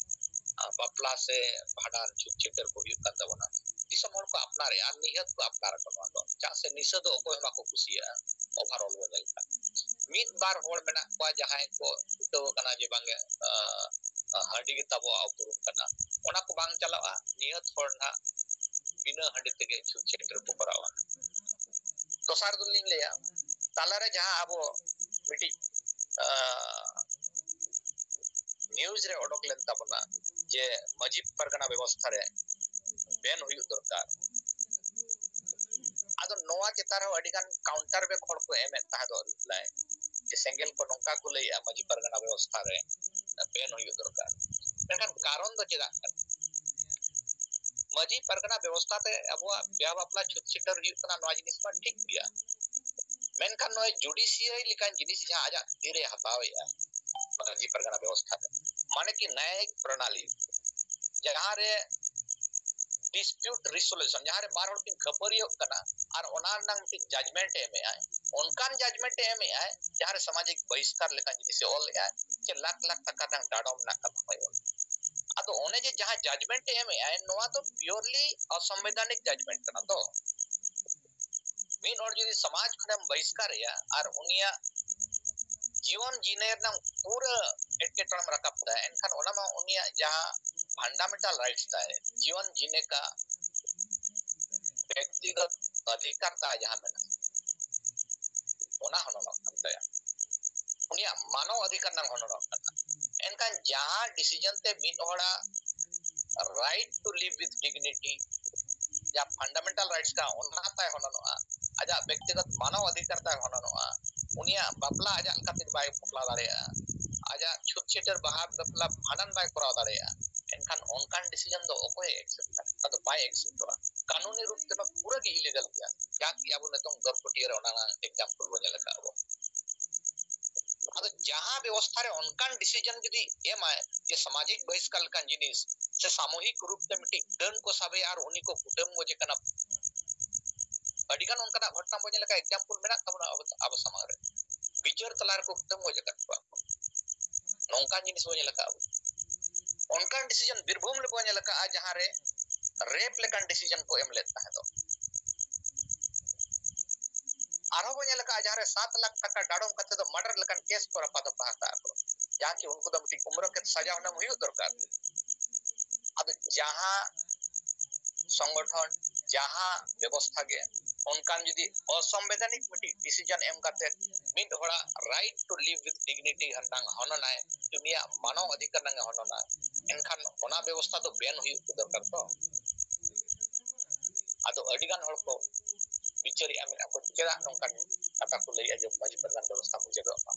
ᱵᱟᱯᱞᱟ ᱥᱮ ᱵᱷᱟᱸᱰᱟᱱ ᱪᱷᱩᱛ ᱪᱷᱟᱹᱴᱭᱟᱹᱨ ᱠᱚ ᱦᱩᱭᱩᱜ ᱠᱟᱱ ᱛᱟᱵᱚᱱᱟ, ᱫᱤᱥᱚᱢ ᱦᱚᱲ ᱠᱚ ᱟᱯᱱᱟᱨᱮᱜᱼᱟ, ᱟᱨ ᱱᱤᱦᱟᱹᱛ ᱠᱚ ᱟᱯᱱᱟᱨ ᱟᱠᱚ ᱱᱚᱣᱟ ᱫᱚ᱾ ᱪᱮᱫᱟᱜ ᱥᱮ ᱱᱤᱥᱟᱹ ᱫᱚ ᱚᱠᱚᱭ ᱦᱚᱸ ᱵᱟᱠᱚ ᱠᱩᱥᱤᱭᱟᱜᱼᱟ᱾ Overall ᱵᱚ ᱧᱮᱞ ᱠᱷᱟᱱ ᱢᱤᱫ ᱵᱟᱨ ᱦᱚᱲ ᱢᱮᱱᱟᱜ ᱠᱚᱣᱟ ᱡᱟᱦᱟᱸᱭ ᱠᱚ ᱪᱷᱩᱴᱟᱹᱣ ᱟᱠᱟᱱᱟ ᱡᱮ ᱵᱟᱝ, ᱟ, ᱟ, ᱦᱟᱺᱰᱤ ᱜᱮ ᱛᱟᱵᱚᱣᱟᱜ ᱩᱯᱨᱩᱢ ᱠᱟᱱᱟ, ᱚᱱᱟ ᱠᱚ ᱵᱟᱝ ᱪᱟᱞᱟᱜᱼᱟ᱾ ᱱᱤᱦᱟᱹᱛ ᱦᱚᱲ ᱱᱟᱦᱟᱜ ᱵᱤᱱᱟᱹ ᱦᱟᱺᱰᱤ ᱛᱮᱜᱮ ᱪᱷᱩᱛ ᱪᱷᱟᱹᱴᱭᱟᱹᱨ ᱠᱚ ᱠᱚᱨᱟᱣᱟ᱾ ᱫᱚᱥᱟᱨ ᱫᱚᱞᱤᱧ ᱞᱟᱹᱭᱟ, ᱛᱟᱞᱟᱨᱮ ᱡᱟᱦᱟᱸ ᱟᱵᱚ ᱢᱤᱫᱴᱤᱡ, ᱟ, news ᱨᱮ ᱚᱰᱚᱠ ᱞᱮᱱ ᱛᱟᱵᱚᱱᱟ ᱡᱮ ᱢᱟᱹᱡᱷᱤ ᱯᱟᱨᱜᱟᱱᱟ ᱵᱮᱵᱚᱥᱛᱷᱟ ᱨᱮ ᱵᱮᱱ ᱦᱩᱭᱩᱜ ᱫᱚᱨᱠᱟᱨ᱾ ᱟᱫᱚ ᱱᱚᱣᱟ ᱪᱮᱛᱟᱱ ᱨᱮᱦᱚᱸ ᱟᱹᱰᱤ ᱜᱟᱱ counter back ᱦᱚᱲ ᱠᱚ ᱮᱢᱮᱫ ᱛᱟᱦᱮᱸ ᱫᱚ reply, ᱡᱮ ᱥᱮᱸᱜᱮᱞ ᱠᱚ ᱱᱚᱝᱠᱟ ᱠᱚ ᱞᱟᱹᱭᱮᱜᱼᱟ ᱢᱟᱹᱡᱷᱤ ᱯᱟᱨᱜᱟᱱᱟ ᱵᱮᱵᱚᱥᱛᱷᱟ ᱨᱮ ᱵᱮᱱ ᱦᱩᱭᱩᱜ ᱫᱚᱨᱠᱟᱨ᱾ ᱢᱮᱱᱠᱷᱟᱱ ᱠᱟᱨᱚᱱ ᱫᱚ ᱪᱮᱫᱟᱜ ᱠᱟᱱᱟ? ᱢᱟᱹᱡᱷᱤ ᱯᱟᱨᱜᱟᱱᱟ ᱵᱮᱵᱚᱥᱛᱷᱟ ᱛᱮ ᱟᱵᱚᱣᱟᱜ ᱵᱤᱦᱟ ᱵᱟᱯᱞᱟ ᱪᱷᱩᱛ ᱪᱷᱟᱹᱴᱭᱟᱹᱨ ᱦᱩᱭᱩᱜ ᱠᱟᱱᱟ, ᱱᱚᱣᱟ ᱡᱤᱱᱤᱥ ᱢᱟ ᱴᱷᱤᱠ ᱜᱮᱭᱟ, ᱢᱮᱱᱠᱷᱟᱱ ᱱᱚᱜᱼᱚᱭ judiciary ᱞᱮᱠᱟᱱ ᱡᱤᱱᱤᱥ ᱡᱟᱦᱟᱸ ᱟᱡᱟᱜ ᱛᱤᱨᱮ ᱦᱟᱛᱟᱣᱮᱜᱼᱟ ᱢᱟᱹᱡᱷᱤ ᱯᱟᱨᱜᱟᱱᱟ ᱵᱮᱵᱚᱥᱛᱷᱟ ᱨᱮ, ᱢᱟᱱᱮ ᱠᱤ ᱱᱟᱭᱤᱠ ᱯᱨᱚᱱᱟᱞᱤ, ᱡᱟᱦᱟᱸ ᱨᱮ dispute resolution, ᱡᱟᱦᱟᱸ ᱨᱮ ᱵᱟᱨ ᱦᱚᱲ ᱠᱤᱱ ᱠᱷᱟᱹᱯᱟᱹᱨᱤᱭᱟᱹᱜ ᱠᱟᱱᱟ ᱟᱨ ᱚᱱᱟ ᱨᱮᱱᱟᱜ ᱢᱤᱫᱴᱤᱡ judgment ᱮ ᱮᱢᱮᱜᱼᱟᱭ, ᱚᱱᱠᱟᱱ ᱡᱟᱡᱽᱢᱮᱱᱴ ᱮ ᱮᱢᱮᱜᱼᱟᱭ ᱡᱟᱦᱟᱸᱨᱮ ᱥᱟᱢᱟᱡᱤᱠ ᱵᱚᱦᱤᱥᱠᱟᱨ ᱞᱮᱠᱟᱱ ᱡᱤᱱᱤᱥ ᱮ ᱚᱞ ᱮᱜᱼᱟᱭ, ᱪᱮ ᱞᱟᱠᱷ ᱞᱟᱠᱷ ᱴᱟᱠᱟ ᱨᱮᱱᱟᱜ ᱰᱟᱰᱚᱢ ᱨᱮᱱᱟᱜ ᱠᱟᱛᱷᱟ ᱦᱚᱸᱭ ᱚᱞ᱾ ᱟᱫᱚ ᱚᱱᱮ ᱡᱮ ᱡᱟᱦᱟᱸ ᱡᱟᱡᱽᱢᱮᱱᱴ ᱮ ᱮᱢᱮᱜᱼᱟᱭ, ᱱᱚᱣᱟ ᱫᱚ ᱯᱤᱭᱳᱨᱞᱤ ᱚᱥᱟᱝᱵᱤᱫᱷᱟᱱᱤᱠ ᱡᱟᱡᱽᱢᱮᱱᱴ ᱠᱟᱱᱟ᱾ ᱛᱚ ᱢᱤᱫ ᱦᱚᱲ ᱡᱩᱫᱤ ᱥᱚᱢᱟᱡᱽ ᱠᱷᱚᱱᱮᱢ ᱵᱚᱦᱤᱥᱠᱟᱨᱮᱭᱟ ᱟᱨ ᱩᱱᱤᱭᱟᱜ ᱡᱤᱭᱚᱱ ᱡᱤᱱᱮ ᱨᱮᱱᱟᱜ ᱯᱩᱨᱟᱹ ᱮᱴᱠᱮᱴᱚᱬᱮᱢ ᱨᱟᱠᱟᱵ ᱫᱟ, ᱮᱱᱠᱷᱟᱱ ᱚᱱᱟ ᱢᱟ ᱩᱱᱤᱭᱟᱜ ᱡᱟᱦᱟᱸ ᱯᱷᱟᱱᱰᱟᱢᱮᱱᱴᱟᱞ ᱨᱟᱭᱤᱴᱥ ᱛᱟᱭ, ᱡᱤᱭᱚᱱ ᱡᱤᱱᱮ ᱠᱟ ᱵᱮᱠᱛᱤᱜᱚᱛ ᱚᱫᱷᱤᱠᱟᱨ ᱛᱟᱭ ᱡᱟᱦᱟᱸ ᱢᱮᱱᱟᱜᱼᱟ, ᱚᱱᱟ ᱦᱚᱸ ᱱᱚᱱᱚᱜ ᱠᱟᱱ ᱛᱟᱭᱟ᱾ ᱩᱱᱤᱭᱟᱜ ᱢᱟᱱᱚᱣ ᱚᱫᱷᱤᱠᱟᱨ ᱱᱟᱝ ᱦᱚᱸ ᱱᱚᱱᱚᱜ ᱠᱟᱱᱟ᱾ ᱮᱱᱠᱷᱟᱱ ᱡᱟᱦᱟᱸ ᱰᱤᱥᱤᱡᱚᱱ ᱛᱮ ᱢᱤᱫ ᱦᱚᱲᱟᱜ right to live with dignity, ᱡᱟᱦᱟᱸ ᱯᱷᱟᱱᱰᱟᱢᱮᱱᱴᱟᱞ ᱨᱟᱭᱤᱴᱥ ᱠᱟᱱᱟ, ᱚᱱᱟ ᱛᱟᱭ ᱦᱚᱱᱚᱱᱚᱜᱼᱟ, ᱟᱡᱟᱜ ᱵᱮᱠᱛᱤᱜᱚᱛ ᱢᱟᱱᱚᱣ ᱚᱫᱷᱤᱠᱟᱨ ᱛᱟᱭ ᱦᱚᱱᱚᱱᱚᱜᱼᱟ, ᱩᱱᱤᱭᱟᱜ ᱵᱟᱯᱞᱟ ᱟᱡᱟᱜ ᱞᱮᱠᱟᱛᱮ ᱵᱟᱭ ᱵᱟᱯᱞᱟ ᱫᱟᱲᱮᱭᱟᱜᱼᱟ, ᱟᱡᱟᱜ ᱪᱷᱩᱛ ᱪᱷᱟᱹᱴᱭᱟᱹᱨ ᱵᱟᱦᱟ ᱵᱟᱯᱞᱟ ᱵᱷᱟᱸᱰᱟᱱ ᱵᱟᱭ ᱠᱚᱨᱟᱣ ᱫᱟᱲᱮᱭᱟᱜᱼᱟ᱾ ᱮᱱᱠᱷᱟᱱ ᱚᱱᱠᱟᱱ ᱰᱤᱥᱤᱡᱚᱱ ᱫᱚ ᱚᱠᱚᱭᱮ ᱮᱠᱥᱮᱯᱴᱟ? ᱚᱱᱟ ᱫᱚ ᱵᱟᱭ ᱮᱠᱥᱮᱯᱴᱚᱜᱼᱟ᱾ ᱠᱟᱹᱱᱩᱱᱤ ᱨᱩᱯ ᱛᱮᱢᱟ ᱯᱩᱨᱟᱹ ᱜᱮ ᱤᱞᱤᱜᱟᱞ ᱜᱮᱭᱟ᱾ ᱡᱟᱦᱟᱸ ᱠᱤ ᱟᱵᱚ ᱱᱤᱛᱚᱝ ᱫᱚᱨᱠᱚᱴᱤᱭᱟᱹ ᱨᱮ ᱚᱱᱟ ᱮᱠᱡᱟᱢᱯᱚᱞ ᱵᱚᱱ ᱧᱮᱞ ᱟᱠᱟᱫ ᱟᱵᱚ᱾ ᱟᱫᱚ ᱡᱟᱦᱟᱸ ᱵᱮᱵᱚᱥᱛᱷᱟ ᱨᱮ ᱚᱱᱠᱟᱱ ᱰᱤᱥᱤᱡᱚᱱ ᱡᱩᱫᱤ ᱮᱢᱟᱭ ᱡᱮ ᱥᱟᱢᱟᱡᱤᱠ ᱵᱚᱦᱤᱥᱠᱟᱨ ᱞᱮᱠᱟᱱ ᱡᱤᱱᱤᱥ ᱥᱮ ᱥᱟᱢᱩᱦᱤᱠ ᱨᱩᱯ ᱛᱮ ᱢᱤᱫᱴᱤᱡ ᱰᱟᱹᱱ ᱠᱚ ᱥᱟᱵᱮᱭᱟ ᱟᱨ ᱩᱱᱤ ᱠᱚ ᱠᱩᱴᱟᱹᱢ ᱜᱚᱡᱮ ᱠᱟᱱᱟ, ᱟᱹᱰᱤᱜᱟᱱ ᱚᱱᱠᱟᱱᱟᱜ ᱜᱷᱚᱴᱚᱱᱟ ᱵᱚᱱ ᱧᱮᱞ ᱟᱠᱟᱫ, ᱮᱠᱡᱟᱢᱯᱚᱞ ᱢᱮᱱᱟᱜ ᱛᱟᱵᱚᱱᱟ ᱟᱵᱚ, ᱟᱵᱚ ᱥᱟᱢᱟᱝ ᱨᱮ᱾ ᱵᱤᱪᱟᱹᱨ ᱛᱟᱞᱟ ᱨᱮᱠᱚ ᱠᱩᱴᱟᱹᱢ ᱜᱚᱡ ᱟᱠᱟᱫ ᱠᱚᱣᱟ, ᱱᱚᱝᱠᱟᱱ ᱡᱤᱱᱤᱥ ᱵᱚᱱ ᱧᱮᱞ ᱟᱠᱟᱫ᱾ ᱚᱱᱠᱟᱱ ᱰᱤᱥᱤᱡᱚᱱ ᱵᱤᱨᱵᱷᱩᱢ ᱨᱮᱵᱚᱱ ᱧᱮᱞ ᱟᱠᱟᱫᱼᱟ, ᱡᱟᱦᱟᱸ ᱨᱮ ᱨᱮᱯ ᱞᱮᱠᱟᱱ ᱰᱤᱥᱤᱡᱚᱱ ᱠᱚ ᱮᱢ ᱞᱮᱫ ᱛᱟᱦᱮᱸ ᱫᱚ᱾ ᱟᱨᱦᱚᱸ ᱵᱚᱱ ᱧᱮᱞ ᱟᱠᱟᱫᱼᱟ, ᱡᱟᱦᱟᱸ ᱨᱮ ᱥᱟᱛ ᱞᱟᱠᱷ ᱴᱟᱠᱟ ᱰᱟᱰᱚᱢ ᱠᱟᱛᱮ ᱫᱚ ᱢᱟᱨᱰᱟᱨ ᱞᱮᱠᱟᱱ ᱠᱮᱥ ᱠᱚ ᱨᱟᱯᱟ ᱫᱟᱯᱟ ᱟᱠᱟᱫᱼᱟ ᱠᱚ, ᱡᱟᱦᱟᱸ ᱠᱤ ᱩᱱᱠᱩ ᱫᱚ ᱢᱤᱫᱴᱤᱡ ᱩᱢᱨᱟᱹ ᱠᱮᱫ ᱥᱟᱡᱟ ᱦᱩᱱᱟᱹᱝ ᱦᱩᱭᱩᱜ ᱫᱚᱨᱠᱟᱨ᱾ ᱟᱫᱚ ᱡᱟᱦᱟᱸ ᱥᱚᱝᱜᱚᱴᱷᱚᱱ, ᱡᱟᱦᱟᱸ ᱵᱮᱵᱚᱥᱛᱷᱟ ᱜᱮ, ᱚᱱᱠᱟᱱ ᱡᱩᱫᱤ ᱚᱥᱚᱝᱵᱤᱫᱷᱟᱱᱤᱠ ᱢᱤᱫᱴᱤᱡ ᱰᱤᱥᱤᱡᱚᱱ ᱮᱢ ᱠᱟᱛᱮ ᱢᱤᱫ ᱦᱚᱲᱟᱜ right to live with dignity ᱦᱟᱱᱟᱝ ᱦᱚᱱᱚᱱᱟᱭ, ᱩᱱᱤᱭᱟᱜ ᱢᱟᱱᱚᱣ ᱚᱫᱷᱤᱠᱟᱨ ᱱᱟᱝ ᱦᱚᱱᱚᱱᱟ, ᱮᱱᱠᱷᱟᱱ ᱚᱱᱟ ᱵᱮᱵᱚᱥᱛᱷᱟ ᱫᱚ ᱵᱮᱱ ᱦᱩᱭᱩᱜ ᱫᱚᱨᱠᱟᱨ ᱛᱚ᱾ ᱟᱫᱚ ᱟᱹᱰᱤ ᱜᱟᱱ ᱦᱚᱲ ᱠᱚ ᱵᱤᱪᱟᱹᱨᱮᱜᱼᱟ, ᱢᱮᱱᱟ ᱠᱚ, ᱪᱮᱫᱟᱜ ᱱᱚᱝᱠᱟᱱ ᱠᱟᱛᱷᱟ ᱠᱚ ᱞᱟᱹᱭᱮᱜᱼᱟ ᱡᱮ ᱢᱟᱹᱡᱷᱤ ᱯᱟᱨᱜᱟᱱᱟ ᱵᱮᱵᱚᱥᱛᱷᱟ ᱢᱩᱪᱟᱹᱫᱚᱜ ᱢᱟ?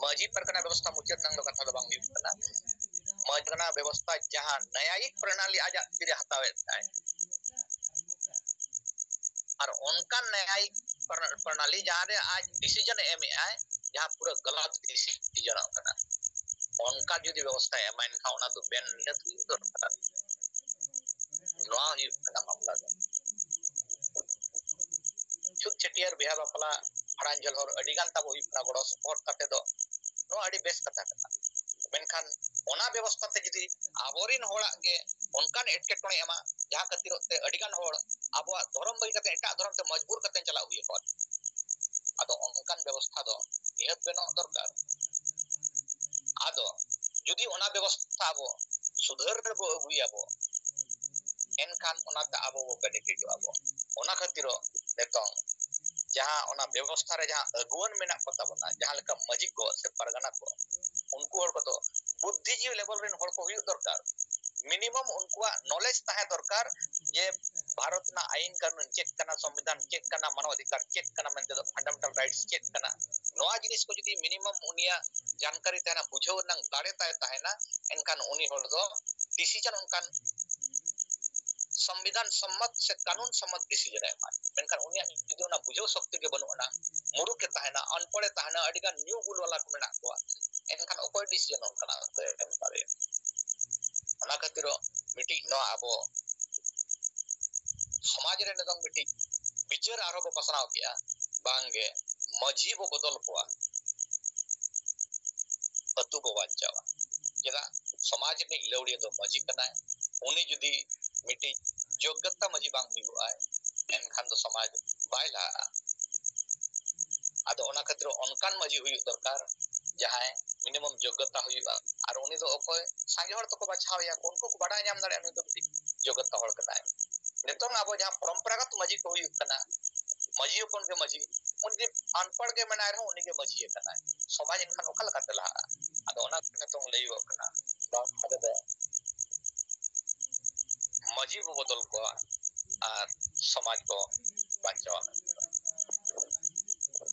ᱢᱟᱹᱡᱷᱤ ᱯᱟᱨᱜᱟᱱᱟ ᱵᱮᱵᱚᱥᱛᱷᱟ ᱢᱩᱪᱟᱹᱫ ᱨᱮᱱᱟᱜ ᱫᱚ ᱠᱟᱛᱷᱟ ᱫᱚ ᱵᱟᱝ ᱦᱩᱭᱩᱜ ᱠᱟᱱᱟ᱾ ᱢᱟᱹᱡᱷᱤ ᱯᱟᱨᱜᱟᱱᱟ ᱵᱮᱵᱚᱥᱛᱷᱟ ᱡᱟᱦᱟᱸ ᱱᱟᱭᱟᱭᱤᱠ ᱯᱨᱚᱱᱟᱞᱤ ᱟᱡᱟᱜ ᱛᱤᱨᱮ ᱦᱟᱛᱟᱣᱮᱫ ᱛᱟᱭ, ᱟᱨ ᱚᱱᱠᱟᱱ ᱱᱟᱭᱟᱭᱤᱠ ᱯᱨᱚ-, ᱯᱨᱚᱱᱟᱞᱤ ᱡᱟᱦᱟᱸ ᱨᱮ ᱟᱡ ᱰᱤᱥᱤᱡᱚᱱ ᱮ ᱮᱢᱮᱜᱼᱟᱭ, ᱡᱟᱦᱟᱸ ᱯᱩᱨᱟᱹ ᱜᱟᱞᱟᱛ ᱰᱤᱥᱤᱡᱚᱱᱚᱜ ᱠᱟᱱᱟ, ᱚᱱᱠᱟ ᱡᱩᱫᱤ ᱵᱮᱵᱚᱥᱛᱷᱟᱭ ᱮᱢᱟ, ᱮᱱᱠᱷᱟᱱ ᱚᱱᱟ ᱫᱚ ᱵᱮᱱ ᱱᱤᱦᱟᱹᱛ ᱦᱩᱭᱩᱜ ᱫᱚᱨᱠᱟᱨ᱾ ᱱᱚᱣᱟ ᱦᱩᱭᱩᱜ ᱠᱟᱱᱟ ᱢᱟᱢᱞᱟ ᱫᱚ᱾ ᱪᱷᱩᱛ ᱪᱷᱟᱹᱴᱭᱟᱹᱨ, ᱵᱤᱦᱟ ᱵᱟᱯᱞᱟ, ᱵᱷᱟᱸᱰᱟᱱ ᱡᱷᱟᱹᱞ ᱦᱚᱨ ᱟᱹᱰᱤ ᱜᱟᱱ ᱛᱟᱵᱚ ᱦᱩᱭᱩᱜ ᱠᱟᱱᱟ, ᱜᱚᱲᱚ ᱥᱚᱯᱚᱦᱚᱫ ᱠᱟᱛᱮ ᱫᱚ ᱱᱚᱣᱟ ᱟᱹᱰᱤ ᱵᱮᱥ ᱠᱟᱛᱷᱟ ᱠᱟᱱᱟ᱾ ᱢᱮᱱᱠᱷᱟᱱ ᱚᱱᱟ ᱵᱮᱵᱚᱥᱛᱷᱟ ᱛᱮ ᱡᱩᱫᱤ ᱟᱵᱚᱨᱮᱱ ᱦᱚᱲᱟᱜ ᱜᱮ ᱚᱱᱠᱟᱱ ᱮᱴᱠᱮᱴᱚᱬᱮ ᱮᱢᱟ, ᱡᱟᱦᱟᱸ ᱠᱷᱟᱹᱛᱤᱨᱚᱜ ᱛᱮ ᱟᱹᱰᱤ ᱜᱟᱱ ᱦᱚᱲ ᱟᱵᱚᱣᱟᱜ ᱫᱷᱚᱨᱚᱢ ᱵᱟᱹᱜᱤ ᱠᱟᱛᱮ ᱮᱴᱟᱜ ᱫᱷᱚᱨᱚᱢ ᱛᱮ ᱢᱚᱡᱽᱵᱩᱨ ᱠᱟᱛᱮ ᱪᱟᱞᱟᱜ ᱦᱩᱭ ᱟᱠᱚᱣᱟ, ᱟᱫᱚ ᱚᱱᱠᱟᱱ ᱵᱮᱵᱚᱥᱛᱷᱟ ᱫᱚ ᱱᱤᱦᱟᱹᱛ ᱵᱮᱱᱟᱣ ᱫᱚᱨᱠᱟᱨ᱾ ᱟᱫᱚ ᱡᱩᱫᱤ ᱚᱱᱟ ᱵᱮᱵᱚᱥᱛᱷᱟ ᱟᱵᱚ ᱥᱩᱫᱷᱟᱹᱨ ᱨᱮᱵᱚ ᱟᱹᱜᱩᱭᱟᱵᱚ, ᱮᱱᱠᱷᱟᱱ ᱚᱱᱟᱛᱮ ᱟᱵᱚ ᱵᱚ ᱵᱮᱱᱤᱯᱷᱤᱴᱚᱜᱼᱟ ᱵᱚ᱾ ᱚᱱᱟ ᱠᱷᱟᱹᱛᱤᱨᱚᱜ ᱱᱤᱛᱚᱝ ᱡᱟᱦᱟᱸ ᱚᱱᱟ ᱵᱮᱵᱚᱥᱛᱷᱟ ᱨᱮ ᱡᱟᱦᱟᱸ ᱟᱹᱜᱩᱣᱟᱹᱱ ᱢᱮᱱᱟᱜ ᱠᱚ ᱛᱟᱵᱚᱱᱟ, ᱡᱟᱦᱟᱸ ᱞᱮᱠᱟ ᱢᱟᱹᱡᱷᱤ ᱠᱚ ᱥᱮ ᱯᱟᱨᱜᱟᱱᱟ ᱠᱚ, ᱩᱱᱠᱩ ᱦᱚᱲ ᱠᱚᱫᱚ ᱵᱩᱫᱽᱫᱷᱤᱡᱤᱵᱤ ᱞᱮᱵᱮᱞ ᱨᱮᱱ ᱦᱚᱲ ᱠᱚ ᱦᱩᱭᱩᱜ ᱫᱚᱨᱠᱟᱨ᱾ ᱢᱤᱱᱤᱢᱟᱢ ᱩᱱᱠᱩᱣᱟᱜ ᱱᱚᱞᱮᱡᱽ ᱛᱟᱦᱮᱸ ᱫᱚᱨᱠᱟᱨ ᱡᱮ ᱵᱷᱟᱨᱚᱛ ᱨᱮᱱᱟᱜ ᱟᱭᱤᱱ ᱠᱟᱹᱱᱩᱱ ᱪᱮᱫ ᱠᱟᱱᱟ, ᱥᱚᱝᱵᱤᱫᱷᱟᱱ ᱪᱮᱫ ᱠᱟᱱᱟ, ᱢᱟᱱᱚᱣ ᱚᱫᱷᱤᱠᱟᱨ ᱪᱮᱫ ᱠᱟᱱᱟ ᱢᱮᱱᱛᱮ ᱫᱚ ᱯᱷᱟᱱᱰᱟᱢᱮᱱᱴᱟᱞ ᱨᱟᱭᱤᱴᱥ ᱪᱮᱫ ᱠᱟᱱᱟ, ᱱᱚᱣᱟ ᱡᱤᱱᱤᱥ ᱠᱚ ᱡᱩᱫᱤ ᱢᱤᱱᱤᱢᱟᱢ ᱩᱱᱤᱭᱟᱜ ᱡᱟᱱᱠᱟᱨᱤ ᱛᱟᱦᱮᱱᱟ, ᱵᱩᱡᱷᱟᱹᱣ ᱨᱮᱱᱟᱜ ᱫᱟᱲᱮ ᱛᱟᱭ ᱛᱟᱦᱮᱱᱟ, ᱮᱱᱠᱷᱟᱱ ᱩᱱᱤ ᱦᱚᱲ ᱫᱚ ᱰᱤᱥᱤᱡᱚᱱ ᱚᱱᱠᱟᱱ ᱥᱚᱝᱵᱤᱫᱷᱟᱱ ᱥᱚᱢᱢᱚᱛ ᱥᱮ ᱠᱟᱱᱩᱱ ᱥᱚᱢᱢᱚᱛ ᱰᱤᱥᱤᱡᱚᱱ ᱮ ᱮᱢᱟ᱾ ᱢᱮᱱᱠᱷᱟᱱ ᱩᱱᱤᱭᱟᱜ ᱡᱩᱫᱤ ᱚᱱᱟ ᱵᱩᱡᱷᱟᱹᱣ ᱥᱚᱠᱛᱤ ᱜᱮ ᱵᱟᱹᱱᱩᱜ ᱟᱱᱟ, ᱢᱩᱨᱩᱠᱷ ᱮ ᱛᱟᱦᱮᱱᱟ, ᱚᱱᱯᱚᱲ ᱮ ᱛᱟᱦᱮᱱᱟ, ᱟᱹᱰᱤ ᱜᱟᱱ ᱧᱩ ᱵᱩᱞ ᱵᱟᱞᱟ ᱠᱚ ᱢᱮᱱᱟᱜ ᱠᱚᱣᱟ, ᱮᱱᱠᱷᱟᱱ ᱚᱠᱚᱭ ᱰᱤᱥᱤᱡᱚᱱ ᱚᱱᱠᱟᱱᱟᱜ ᱫᱚᱭ ᱮᱢ ᱫᱟᱲᱮᱭᱟᱜᱼᱟ? ᱚᱱᱟ ᱠᱷᱟᱹᱛᱤᱨ ᱢᱤᱫᱴᱤᱡ ᱱᱚᱣᱟ ᱟᱵᱚ ᱥᱚᱢᱟᱡᱽ ᱨᱮ ᱱᱤᱛᱚᱝ ᱢᱤᱫᱴᱤᱡ ᱵᱤᱪᱟᱹᱨ ᱟᱨᱦᱚᱸ ᱵᱚ ᱯᱟᱥᱱᱟᱣ ᱠᱮᱜᱼᱟ, ᱵᱟᱝᱜᱮ ᱢᱟᱹᱡᱷᱤ ᱵᱚ ᱵᱚᱫᱚᱞ ᱠᱚᱣᱟ, ᱟᱹᱛᱩ ᱵᱚ ᱵᱟᱧᱪᱟᱣᱟ᱾ ᱪᱮᱫᱟᱜ? ᱥᱚᱢᱟᱡᱽ ᱨᱤᱱᱤᱡ ᱞᱟᱹᱣᱲᱤᱭᱟᱹ ᱫᱚ ᱢᱟᱹᱡᱷᱤ ᱠᱟᱱᱟᱭ᱾ ᱩᱱᱤ ᱡᱩᱫᱤ ᱢᱤᱫᱴᱤᱡ ᱡᱳᱜᱽᱜᱚᱛᱟ ᱢᱟᱹᱡᱷᱤ ᱵᱟᱝ ᱦᱩᱭᱩᱜᱼᱟᱭ, ᱮᱱᱠᱷᱟᱱ ᱫᱚ ᱥᱚᱢᱟᱡᱽ ᱵᱟᱭ ᱞᱟᱦᱟᱜᱼᱟ᱾ ᱟᱫᱚ ᱚᱱᱟ ᱠᱷᱟᱹᱛᱤᱨ ᱚᱱᱠᱟᱱ ᱢᱟᱹᱡᱷᱤ ᱦᱩᱭᱩᱜ ᱫᱚᱨᱠᱟᱨ, ᱡᱟᱦᱟᱸᱭ ᱢᱤᱱᱤᱢᱟᱢ ᱡᱳᱜᱽᱜᱚᱛᱟ ᱦᱩᱭᱩᱜᱼᱟ᱾ ᱟᱨ ᱩᱱᱤ ᱫᱚ ᱚᱠᱚᱭ ᱥᱟᱸᱜᱮ ᱦᱚᱲ ᱛᱮᱠᱚ ᱵᱟᱪᱷᱟᱣ ᱮᱭᱟ, ᱩᱱᱠᱩ ᱠᱚ ᱵᱟᱰᱟᱭ ᱧᱟᱢ ᱫᱟᱲᱮᱭᱟᱜᱼᱟ ᱱᱩᱭ ᱫᱚ ᱢᱤᱫᱴᱤᱡ ᱡᱳᱜᱽᱜᱚᱛᱟ ᱦᱚᱲ ᱠᱟᱱᱟᱭ᱾ ᱱᱤᱛᱚᱝ ᱟᱵᱚ ᱡᱟᱦᱟᱸ ᱯᱚᱨᱚᱢᱯᱚᱨᱟᱜᱚᱛ ᱢᱟᱹᱡᱷᱤ ᱠᱚ ᱦᱩᱭᱩᱜ ᱠᱟᱱᱟ, ᱢᱟᱹᱡᱷᱤ ᱦᱚᱯᱚᱱ ᱜᱮ ᱢᱟᱹᱡᱷᱤ, ᱩᱱᱤ ᱡᱩᱫᱤ ᱟᱱᱯᱟᱲ ᱜᱮ ᱢᱮᱱᱟᱭ ᱨᱮᱦᱚᱸ ᱩᱱᱤ ᱜᱮ ᱢᱟᱹᱡᱷᱤ ᱟᱠᱟᱱᱟᱭ, ᱥᱚᱢᱟᱡᱽ ᱮᱱᱠᱷᱟᱱ ᱚᱠᱟ ᱞᱮᱠᱟᱛᱮ ᱞᱟᱦᱟᱜᱼᱟ? ᱟᱫᱚ ᱚᱱᱟ ᱠᱚ ᱱᱤᱛᱚᱝ ᱞᱟᱹᱭᱚᱜ ᱠᱟᱱᱟ, ᱵᱟᱝ ᱟᱞᱮ ᱫᱚ ᱢᱟᱹᱡᱷᱤ ᱵᱚ ᱵᱚᱫᱚᱞ ᱠᱚᱣᱟ ᱟᱨ ᱥᱚᱢᱟᱡᱽ ᱵᱚ ᱵᱟᱧᱪᱟᱣᱟ ᱢᱮᱱᱛᱮ᱾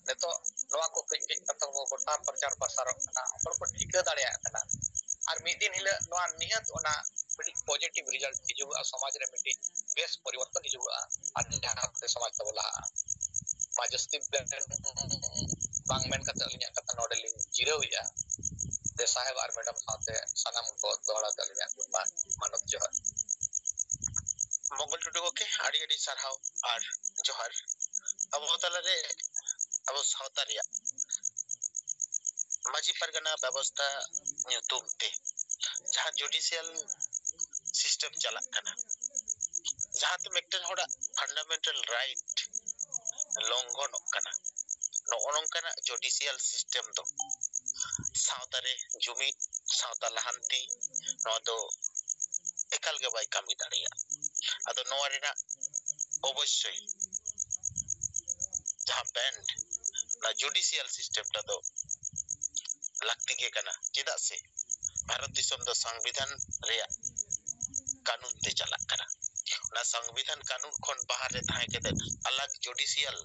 ᱱᱤᱛᱚᱜ ᱱᱚᱣᱟ ᱠᱚ ᱠᱟᱹᱡ ᱠᱟᱹᱡ ᱠᱟᱛᱷᱟ ᱠᱚ ᱜᱚᱴᱟ ᱯᱨᱚᱪᱟᱨ ᱯᱨᱚᱥᱟᱨᱚᱜ ᱠᱟᱱᱟ, ᱦᱚᱲ ᱠᱚ ᱴᱷᱤᱠᱟᱹ ᱫᱟᱲᱮᱭᱟᱜ ᱠᱟᱱᱟ᱾ ᱟᱨ ᱢᱤᱫ ᱫᱤᱱ ᱦᱤᱞᱳᱜ ᱱᱚᱣᱟ ᱱᱤᱦᱟᱹᱛ ᱚᱱᱟ ᱢᱤᱫᱴᱤᱡ ᱯᱚᱡᱤᱴᱤᱵᱷ ᱨᱤᱡᱟᱞᱴ ᱦᱤᱡᱩᱜᱚᱜᱼᱟ, ᱥᱚᱢᱟᱡᱽ ᱨᱮ ᱢᱤᱫᱴᱤᱡ ᱵᱮᱥ ᱯᱚᱨᱤᱵᱚᱨᱛᱚᱱ ᱦᱤᱡᱩᱜᱚᱜᱼᱟ, ᱟᱨ ᱡᱟᱦᱟᱸ ᱛᱮ ᱥᱚᱢᱟᱡᱽ ᱛᱟᱵᱚ ᱞᱟᱦᱟᱜᱼᱟ᱾ ᱢᱟ ᱡᱟᱹᱥᱛᱤ ᱵᱮᱱ ᱵᱟᱝ ᱢᱮᱱ ᱠᱟᱛᱮ ᱟᱹᱞᱤᱧᱟᱜ ᱠᱟᱛᱷᱟ ᱱᱚᱰᱮ ᱞᱤᱧ ᱡᱤᱨᱟᱹᱣᱮᱫᱼᱟ᱾ ᱫᱮ ᱥᱟᱦᱮᱵᱽ ᱟᱨ ᱢᱮᱰᱟᱢ ᱥᱟᱶᱛᱮ ᱥᱟᱱᱟᱢ ᱠᱚ ᱫᱚᱦᱲᱟ ᱛᱮ ᱟᱹᱞᱤᱧᱟᱜ ᱜᱩᱱᱢᱟᱱ ᱢᱟᱱᱚᱛ ᱡᱚᱦᱟᱨ᱾ ᱢᱚᱝᱜᱚᱞ ᱴᱩᱰᱩ ᱜᱚᱢᱠᱮ, ᱟᱹᱰᱤ ᱟᱹᱰᱤ ᱥᱟᱨᱦᱟᱣ ᱟᱨ ᱡᱚᱦᱟᱨ᱾ ᱟᱵᱚ ᱛᱟᱞᱟᱨᱮ ᱟᱵᱚ ᱥᱟᱶᱛᱟ ᱨᱮᱭᱟᱜ ᱢᱟᱹᱡᱷᱤ ᱯᱟᱨᱜᱟᱱᱟ ᱵᱮᱵᱚᱥᱛᱷᱟ ᱧᱩᱛᱩᱢ ᱛᱮ ᱡᱟᱦᱟᱸ ᱡᱩᱰᱤᱥᱤᱭᱟᱞ ᱥᱤᱥᱴᱮᱢ ᱪᱟᱞᱟᱜ ᱠᱟᱱᱟ, ᱡᱟᱦᱟᱸᱛᱮ ᱢᱤᱫᱴᱮᱱ ᱦᱚᱲᱟᱜ ᱯᱷᱟᱱᱰᱟᱢᱮᱱᱴᱟᱞ ᱨᱟᱭᱤᱴ ᱞᱚᱝᱜᱷᱚᱱᱚᱜ ᱠᱟᱱᱟ, ᱱᱚᱜᱼᱚ ᱱᱚᱝᱠᱟᱱᱟᱜ ᱡᱩᱰᱤᱥᱤᱭᱟᱞ ᱥᱤᱥᱴᱮᱢ ᱫᱚ ᱥᱟᱶᱛᱟ ᱨᱮ ᱡᱩᱢᱤᱫ, ᱥᱟᱶᱛᱟ ᱞᱟᱦᱟᱱᱛᱤ, ᱱᱚᱣᱟ ᱫᱚ ᱮᱠᱟᱞ ᱜᱮ ᱵᱟᱭ ᱠᱟᱹᱢᱤ ᱫᱟᱲᱮᱭᱟᱜᱼᱟ᱾ ᱟᱫᱚ ᱱᱚᱣᱟ ᱨᱮᱱᱟᱜ ᱚᱵᱚᱥᱥᱳᱭ ᱡᱟᱦᱟᱸ ᱵᱮᱱᱰ, ᱚᱱᱟ ᱡᱩᱰᱤᱥᱤᱭᱟᱞ ᱥᱤᱥᱴᱮᱢ ᱴᱟ ᱫᱚ ᱞᱟᱹᱠᱛᱤ ᱜᱮ ᱠᱟᱱᱟ᱾ ᱪᱮᱫᱟᱜ ᱥᱮ ᱵᱷᱟᱨᱚᱛ ᱫᱤᱥᱚᱢ ᱫᱚ ᱥᱚᱝᱵᱤᱫᱷᱟᱱ ᱨᱮᱭᱟᱜ ᱠᱟᱹᱱᱩᱱ ᱛᱮ ᱪᱟᱞᱟᱜ ᱠᱟᱱᱟ᱾ ᱚᱱᱟ ᱥᱚᱝᱵᱤᱫᱷᱟᱱ ᱠᱟᱹᱱᱩᱱ ᱠᱷᱚᱱ ᱵᱟᱦᱟᱨ ᱨᱮ ᱛᱟᱦᱮᱸ ᱠᱟᱛᱮ ᱟᱞᱟᱜᱽ ᱡᱩᱰᱤᱥᱤᱭᱟᱞ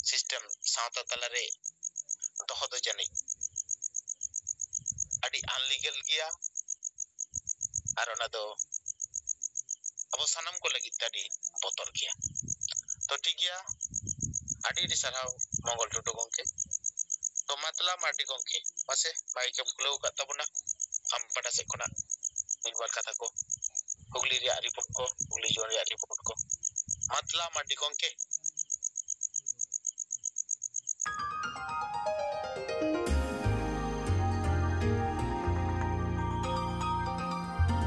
ᱥᱤᱥᱴᱮᱢ ᱥᱟᱶᱛᱟ ᱛᱟᱞᱟᱨᱮ ᱫᱚᱦᱚ ᱫᱚ ᱡᱟᱹᱱᱤᱡ ᱟᱹᱰᱤ ᱟᱱᱞᱤᱜᱟᱞ ᱜᱮᱭᱟ, ᱟᱨ ᱚᱱᱟ ᱫᱚ ᱟᱵᱚ ᱥᱟᱱᱟᱢ ᱠᱚ ᱞᱟᱹᱜᱤᱫ ᱛᱮ ᱟᱹᱰᱤ ᱵᱚᱛᱚᱨ ᱜᱮᱭᱟ᱾ ᱛᱚ ᱴᱷᱤᱠ ᱜᱮᱭᱟ, ᱟᱹᱰᱤ ᱟᱹᱰᱤ ᱥᱟᱨᱦᱟᱣ ᱢᱚᱝᱜᱚᱞ ᱴᱩᱰᱩ ᱜᱚᱢᱠᱮ᱾ ᱛᱚ ᱢᱟᱛᱞᱟ ᱢᱟᱨᱰᱤ ᱜᱚᱢᱠᱮ, ᱢᱟᱥᱮ ᱢᱟᱭᱤᱠ ᱮᱢ ᱠᱷᱩᱞᱟᱹᱣ ᱟᱠᱟᱫ ᱛᱟᱵᱚᱱᱟ, ᱟᱢ ᱯᱟᱦᱴᱟ ᱥᱮᱫ ᱠᱷᱚᱱᱟᱜ ᱢᱤᱫ ᱵᱟᱨ ᱠᱟᱛᱷᱟ ᱠᱚ, ᱦᱩᱜᱽᱞᱤ ᱨᱮᱭᱟᱜ ᱨᱤᱯᱳᱨᱴ ᱠᱚ, ᱦᱩᱜᱽᱞᱤ ᱡᱳᱱ ᱨᱮᱭᱟᱜ ᱨᱤᱯᱳᱨᱴ ᱠᱚ᱾ ᱢᱟᱛᱞᱟ ᱢᱟᱨᱰᱤ ᱜᱚᱢᱠᱮ,